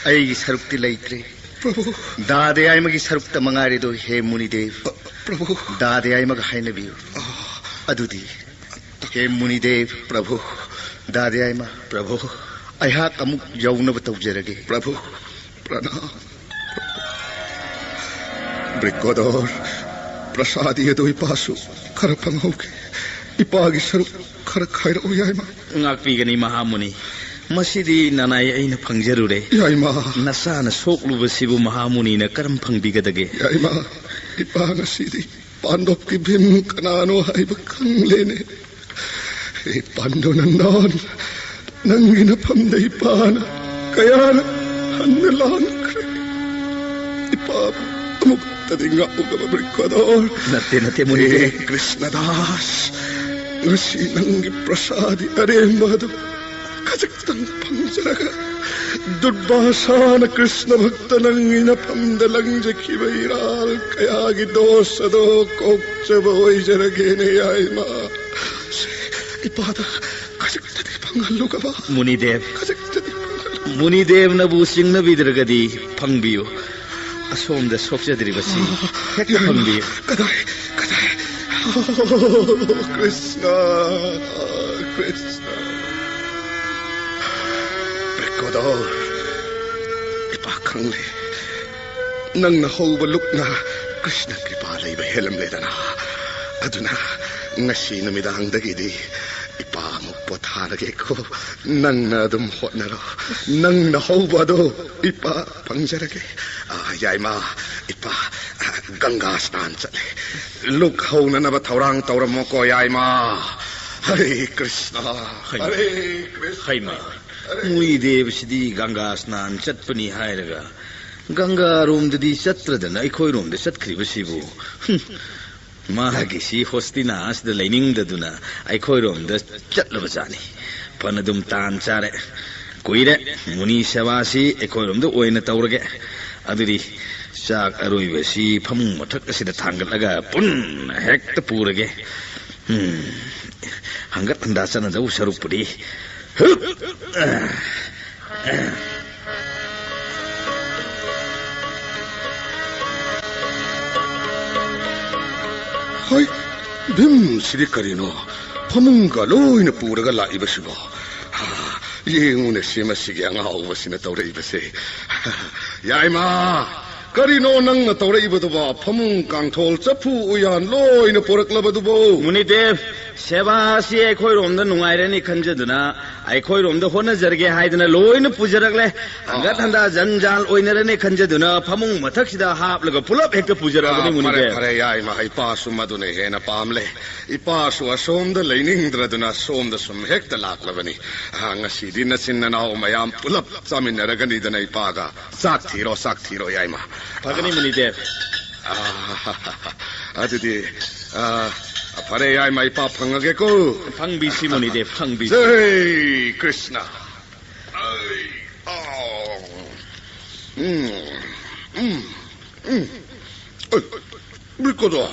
ꯑꯩꯒꯤ ꯁꯔꯨꯛꯇꯤ ꯂꯩꯇ꯭ꯔꯦ꯫ ꯄ꯭ꯔꯚꯨ, ꯗꯥꯗꯤ ꯑꯥꯏꯃꯒꯤ ꯁꯔꯨꯛꯇ ꯃꯉꯥꯏꯔꯦꯗꯣ, ꯍꯦ ꯃꯨꯅꯤꯗꯦꯕ꯫ ꯄ꯭ꯔꯚꯨ꯫ ꯗꯥꯗꯤ ꯑꯥꯏꯃꯒ ꯍꯥꯏꯅꯕꯤꯌꯨ꯫ ꯑꯗꯨꯗꯤ, ꯍꯦ ꯃꯨꯅꯤꯗꯦꯕ, ꯄ꯭ꯔꯚꯨ, ꯗꯥꯗꯤ ꯑꯥꯏꯃ, ꯄ꯭ꯔꯚꯨ, ꯑꯩꯍꯥꯛ ꯑꯃꯨꯛ ꯌꯧꯅꯕ ꯇꯧꯖꯔꯒꯦ꯫ ꯄ꯭ꯔꯚꯨ, ꯄ꯭ꯔꯅꯥꯝ꯫ ꯕ꯭ꯔꯤꯀꯣꯗꯣꯔ, ꯄ꯭ꯔꯁꯥꯗꯤ ꯑꯗꯨ ꯏꯄꯥꯁꯨ ꯈꯔ ꯐꯪꯍꯧꯒꯦ꯫ ꯏꯄꯥꯒꯤ ꯁꯔꯨꯛ ꯈꯔ ꯈꯥꯏꯔꯛꯎ, ꯌꯥꯏꯃ꯫ ꯉꯥꯛꯄꯤꯒꯅꯤ, ꯃꯍꯥꯃꯨꯅꯤ꯫ ꯃꯁꯤꯗꯤ ꯅꯅꯥꯏ ꯑꯩꯅ ꯐꯪꯖꯔꯨꯔꯦ꯫ ꯌꯥꯏꯃ꯫ ꯅꯆꯥꯅ ꯁꯣꯛꯂꯨꯕꯁꯤꯕꯨ ꯃꯍꯥꯃꯨꯅꯤꯅ ꯀꯔꯝ ꯐꯪꯕꯤꯒꯗꯒꯦ? ꯌꯥꯏꯃ, ꯏꯄꯥ ꯉꯁꯤꯗꯤ ꯄꯥꯟꯗꯣꯞꯀꯤ ꯚꯤꯝ ꯀꯅꯥꯅꯣ ꯍꯥꯏꯕ ꯈꯪꯂꯦꯅꯦ꯫ ꯍꯦ ꯄꯥꯟꯗꯨꯅꯟꯗꯣꯟ, ꯅꯪꯒꯤ ꯅꯐꯝꯗ ꯏꯄꯥꯅ ꯀꯌꯥꯔꯛ ꯍꯟꯅ ꯂꯥꯟꯈ꯭ꯔꯦ꯫ ꯏꯄꯥꯕꯨ ꯑꯃꯨꯛꯇꯗꯤ ꯉꯥꯛꯎꯗꯕ ꯕ꯭ꯔꯤꯀꯣꯗꯣꯔ꯫ ꯅꯠꯇꯦ, ꯅꯠꯇꯦ, ꯃꯨꯅꯤꯗꯦ꯫ ꯍꯦ ꯀ꯭ꯔꯤꯁꯅꯗꯥꯁ, ꯉꯁꯤ ꯅꯪꯒꯤ ꯄ꯭ꯔꯁꯥꯗꯤ ꯑꯔꯦꯝꯕ ꯑꯗꯨ ꯈꯖꯤꯛꯇꯪ ꯐꯪꯖꯔꯒ, ꯗꯨꯔꯕꯥꯁꯥꯅ ꯀ꯭ꯔꯤꯁꯅ ꯚꯛꯇ ꯅꯪꯒꯤ ꯅꯐꯝꯗ ꯂꯪꯖꯈꯤꯕ ꯏꯔꯥꯜ ꯀꯌꯥꯒꯤ ꯗꯣꯁ ꯑꯗꯣ ꯀꯣꯛꯆꯕ ꯑꯣꯏꯖꯔꯒꯦꯅꯦ, ꯌꯥꯏꯃ꯫ ꯏꯄꯥꯗ ꯈꯖꯤꯛꯇꯗꯤ ꯐꯪꯍꯜꯂꯨꯒꯕ꯫ ꯃꯨꯅꯤꯗꯦꯕ꯫ ꯈꯖꯤꯛꯇꯗꯤ ꯐꯪꯍꯜꯂꯨ꯫ ꯃꯨꯅꯤꯗꯦꯕꯅꯕꯨ ꯆꯤꯡꯅꯕꯤꯗ꯭ꯔꯒꯗꯤ ꯐꯪꯕꯤꯌꯨ꯫ ꯑꯁꯣꯝꯗ ꯁꯣꯛꯆꯗ꯭ꯔꯤꯕꯁꯤ ꯍꯦꯛꯇ ꯌꯥꯏꯃ, ꯐꯪꯕꯤꯌꯨ꯫ ꯀꯗꯥꯏ, ꯀꯗꯥꯏ? ꯑꯣ, ꯀ꯭ꯔꯤꯁꯅ, ꯀ꯭ꯔꯤꯁꯅ꯫ ꯕ꯭ꯔꯤꯀꯣꯗꯣꯔ, ꯏꯄꯥ ꯈꯪꯂꯦ꯫ ꯅꯪꯅ ꯍꯧꯕ ꯂꯨꯛꯅ ꯀ꯭ꯔꯤꯁꯅ ꯀ꯭ꯔꯤꯄꯥ ꯂꯩꯕ ꯍꯦꯜꯂꯝꯂꯦꯗꯅ꯫ ꯑꯗꯨꯅ ꯉꯁꯤ ꯅꯨꯃꯤꯗꯥꯡꯗꯒꯤꯗꯤ ꯏꯄꯥ ꯑꯃꯨꯛ ꯄꯣꯊꯥꯔꯒꯦꯀꯣ꯫ ꯅꯪꯅ ꯑꯗꯨꯝ ꯍꯣꯠꯅꯔꯣ꯫ ꯅꯪꯅ ꯍꯧꯕ ꯑꯗꯣ ꯏꯄꯥ ꯐꯪꯖꯔꯒꯦ꯫ ꯑꯥ, ꯌꯥꯏꯃ, ꯏꯄꯥ, ꯑꯥ, ꯒꯪꯒꯥ ꯁ꯭ꯅꯥꯟ ꯆꯠꯂꯦ꯫ ꯂꯨꯛ ꯍꯧꯅꯅꯕ ꯊꯧꯔꯥꯡ ꯇꯧꯔꯝꯃꯣꯀꯣ, ꯌꯥꯏꯃ꯫ ꯍꯔꯦ ꯀ꯭ꯔꯤꯁꯅ, ꯍꯩꯃ꯫ ꯍꯔꯦ ꯀ꯭ꯔꯤꯁꯅ, ꯍꯩꯃ, ꯍꯔꯦ ꯃꯨꯅꯤꯗꯦꯕꯁꯤꯗꯤ ꯒꯪꯒꯥ ꯁ꯭ꯅꯥꯟ ꯆꯠꯄꯅꯤ ꯍꯥꯏꯔꯒ ꯒꯪꯒꯥꯔꯣꯝꯗꯗꯤ ꯆꯠꯇ꯭ꯔꯗꯅ ꯑꯩꯈꯣꯏꯔꯣꯝꯗ ꯆꯠꯈ꯭ꯔꯤꯕꯁꯤꯕꯨ? ꯍꯨꯝ, ꯃꯥꯒꯤꯁꯤ ꯍꯣꯁꯇꯤꯅꯥ ꯑꯁꯤꯗ ꯂꯩꯅꯤꯡꯗꯗꯨꯅ ꯑꯩꯈꯣꯏꯔꯣꯝꯗ ꯆꯠꯂꯕꯖꯥꯠꯅꯤ꯫ ꯐꯅꯗꯨꯝ ꯇꯥꯟ ꯆꯥꯔꯦ꯫ ꯀꯨꯏꯔꯦ꯫ ꯃꯨꯅꯤ ꯁꯦꯕꯥꯁꯤ ꯑꯩꯈꯣꯏꯔꯣꯝꯗ ꯑꯣꯏꯅ ꯇꯧꯔꯒꯦ꯫ ꯑꯗꯨꯗꯤ ꯆꯥꯛ ꯑꯔꯣꯏꯕꯁꯤ ꯐꯃꯨꯡ ꯃꯊꯛ ꯑꯁꯤꯗ ꯊꯥꯡꯒꯠꯂꯒ ꯄꯨꯟꯅ ꯍꯦꯛꯇ ꯄꯨꯔꯒꯦ꯫ ꯎꯝ, ꯍꯪꯒꯠ ꯍꯟꯗꯥ ꯆꯠꯅꯗꯧ ꯁꯔꯨꯛꯄꯨꯗꯤ꯫ ꯍꯨꯞ! ꯍꯣꯏ, ꯚꯤꯝꯁꯤꯗꯤ ꯀꯔꯤꯅꯣ ꯐꯃꯨꯡꯒ ꯂꯣꯏꯅ ꯄꯨꯔꯒ ꯂꯥꯛꯏꯕꯁꯤꯕꯣ? ꯍꯥ, ꯌꯦꯡꯉꯨꯅꯦ, ꯁꯤ ꯃꯁꯤꯒꯤ ꯑꯉꯥꯎꯕꯁꯤꯅ ꯇꯧꯔꯛꯏꯕꯁꯦ꯫ ꯌꯥꯏꯃ, ꯀꯔꯤꯅꯣ ꯅꯪꯅ ꯇꯧꯔꯛꯏꯕꯗꯨꯕꯣ? ꯐꯃꯨꯡ, ꯀꯥꯡꯊꯣꯜ, ꯆꯐꯨ, ꯎꯌꯥꯟ ꯂꯣꯏꯅ ꯄꯨꯔꯛꯂꯕꯗꯨꯕꯣ? ꯃꯨꯅꯤꯗꯦꯕ, ꯁꯦꯕꯥ ꯑꯁꯤ ꯑꯩꯈꯣꯏꯔꯣꯝꯗ ꯅꯨꯡꯉꯥꯏꯔꯅꯤ ꯈꯟꯖꯗꯨꯅ, ꯑꯩꯈꯣꯏꯔꯣꯝꯗ ꯍꯣꯠꯅꯖꯔꯒꯦ ꯍꯥꯏꯗꯅ ꯂꯣꯏꯅ ꯄꯨꯖꯔꯛꯂꯦ꯫ ꯍꯪꯒꯠ ꯍꯟꯗꯥ ꯖꯟ ꯖꯥꯟ ꯑꯣꯏꯅꯔꯅꯤ ꯈꯟꯖꯗꯨꯅ ꯐꯃꯨꯡ ꯃꯊꯛꯁꯤꯗ ꯍꯥꯞꯂꯒ ꯄꯨꯂꯞ ꯍꯦꯛꯇ ꯄꯨꯖꯔꯛꯑꯕꯅꯤ, ꯑꯥ, ꯐꯔꯦ, ꯃꯨꯅꯤꯗꯦꯕ꯫ ꯐꯔꯦ, ꯌꯥꯏꯃ, ꯏꯄꯥꯁꯨ ꯃꯗꯨꯅ ꯍꯦꯟꯅ ꯄꯥꯝꯂꯦ꯫ ꯏꯄꯥꯁꯨ ꯑꯁꯣꯝꯗ ꯂꯩꯅꯤꯡꯗ꯭ꯔꯗꯨꯅ ꯁꯣꯝꯗ ꯁꯨꯝ ꯍꯦꯛꯇ ꯂꯥꯛꯂꯕꯅꯤ꯫ ꯑꯥ, ꯉꯁꯤꯗꯤ ꯅꯆꯤꯟ ꯅꯅꯥꯎ ꯃꯌꯥꯝ ꯄꯨꯂꯞ ꯆꯥꯃꯤꯟꯅꯔꯒꯅꯤꯗꯅ ꯏꯄꯥꯒ꯫ ꯆꯥꯛ ꯊꯤꯔꯣ, ꯆꯥꯛ ꯊꯤꯔꯣ, ꯌꯥꯏꯃ꯫ ꯐꯒꯅꯤ, ꯃꯨꯅꯤꯗꯦꯕ꯫ ꯑꯥ, ꯑꯗꯨꯗꯤ, ꯑꯥ, ꯐꯔꯦ, ꯌꯥꯏꯃ, ꯏꯄꯥ ꯐꯪꯉꯒꯦꯀꯣ꯫ ꯐꯪꯕꯤꯁꯤ, ꯃꯨꯅꯤꯗꯦꯕ, ꯐꯪꯕꯤꯁꯤ꯫ ꯖꯩ ꯀ꯭ꯔꯤꯁꯅ꯫ ꯑꯩ, ꯑꯥ, ꯎꯝ, ꯎꯝ, ꯎꯝ꯫ ꯑꯩ, ꯕ꯭ꯔꯤꯀꯣꯗꯣ꯫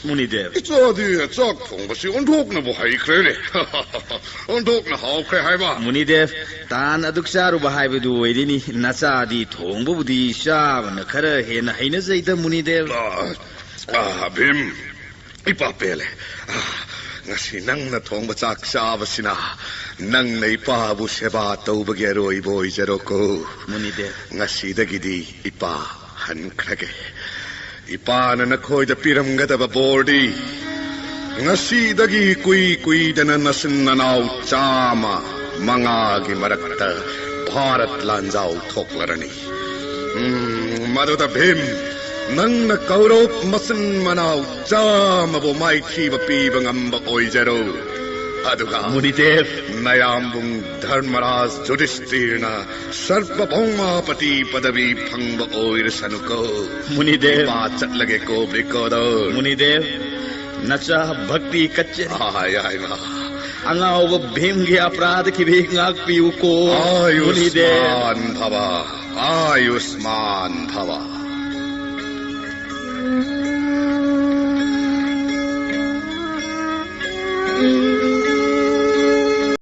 ꯃꯨꯅꯤꯗꯦꯕ꯫ ꯏꯆꯥꯗꯤ ꯆꯥꯛ ꯊꯣꯡꯕꯁꯤ ꯑꯣꯟꯊꯣꯛꯅꯕꯨ ꯍꯩꯈ꯭ꯔꯦꯅꯦ꯫ ꯑꯣꯟꯊꯣꯛꯅ ꯍꯥꯎꯈ꯭ꯔꯦ ꯍꯥꯏꯕ꯫ ꯃꯨꯅꯤꯗꯦꯕ, ꯇꯥꯟ ꯑꯗꯨꯛ ꯆꯥꯔꯨꯕ ꯍꯥꯏꯕꯗꯨ ꯑꯣꯏꯔꯤꯅꯤ꯫ ꯅꯆꯥꯗꯤ ꯊꯣꯡꯕꯕꯨꯗꯤ ꯆꯥꯕꯅ ꯈꯔ ꯍꯦꯟꯅ ꯍꯩꯅꯖꯩꯗ, ꯃꯨꯅꯤꯗꯦꯕ꯫ ꯑꯥ, ꯑꯥ, ꯚꯤꯝ, ꯏꯄꯥ ꯄꯦꯜꯂꯦ꯫ ꯑꯥ, ꯉꯁꯤ ꯅꯪꯅ ꯊꯣꯡꯕ ꯆꯥꯛ ꯆꯥꯕꯁꯤꯅ ꯅꯪꯅ ꯏꯄꯥꯕꯨ ꯁꯦꯕꯥ ꯇꯧꯕꯒꯤ ꯑꯔꯣꯏꯕ ꯑꯣꯏꯖꯔꯣꯀꯣ꯫ ꯃꯨꯅꯤꯗꯦꯕ꯫ ꯉꯁꯤꯗꯒꯤꯗꯤ ꯏꯄꯥ ꯍꯟꯈ꯭ꯔꯒꯦ꯫ ꯏꯄꯥꯅ ꯅꯈꯣꯏꯗ ꯄꯤꯔꯝꯒꯗꯕ ꯕꯣꯔꯗꯤ, ꯉꯁꯤꯗꯒꯤ ꯀꯨꯏ ꯀꯨꯏꯗꯅ ꯅꯆꯤꯟ ꯅꯅꯥꯎ ꯆꯥꯝꯃ ꯃꯉꯥꯒꯤ ꯃꯔꯛꯇ ꯚꯥꯔꯠ ꯂꯥꯟꯖꯥꯎ ꯊꯣꯛꯂꯔꯅꯤ꯫ ꯎꯝ, ꯃꯗꯨꯗ ꯚꯤꯝ, ꯅꯪꯅ ꯀꯧꯔꯧ ꯃꯆꯤꯟ ꯃꯅꯥꯎ ꯆꯥꯝꯃꯕꯨ ꯃꯥꯏꯊꯤꯕ ꯄꯤꯕ ꯉꯝꯕ ꯑꯣꯏꯖꯔꯣ꯫ ꯑꯗꯨꯒ ꯃꯨꯅꯤꯗꯦꯕ꯫ ꯅꯌꯥꯝꯕꯨꯡ ꯙꯔꯃꯔꯥꯖ ꯖꯨꯗꯤꯁꯇꯤꯔꯅ ꯁꯔꯕꯚꯧꯃꯥꯄꯇꯤ ꯄꯗꯕꯤ ꯐꯪꯕ ꯑꯣꯏꯔꯁꯅꯨꯀꯣ꯫ ꯃꯨꯅꯤꯗꯦꯕ꯫ ꯏꯄꯥ ꯆꯠꯂꯒꯦꯀꯣ, ꯕ꯭ꯔꯤꯀꯣꯗꯣ꯫ ꯃꯨꯅꯤꯗꯦꯕ, ꯅꯆꯥ ꯚꯛꯇꯤ ꯀꯠꯆꯔꯤ꯫ ꯑꯥ, ꯌꯥꯏꯃ꯫ ꯑꯉꯥꯎꯕ ꯚꯤꯝꯒꯤ ꯑꯄꯔꯥꯙ ꯈꯤꯕꯦꯛ ꯉꯥꯛꯄꯤꯌꯨꯀꯣ, ꯃꯨꯅꯤꯗꯦꯕ꯫ ꯑꯥꯌꯨꯁꯃꯥꯟ ꯚꯕ, ꯑꯥꯌꯨꯁꯃꯥꯟ ꯚꯕ꯫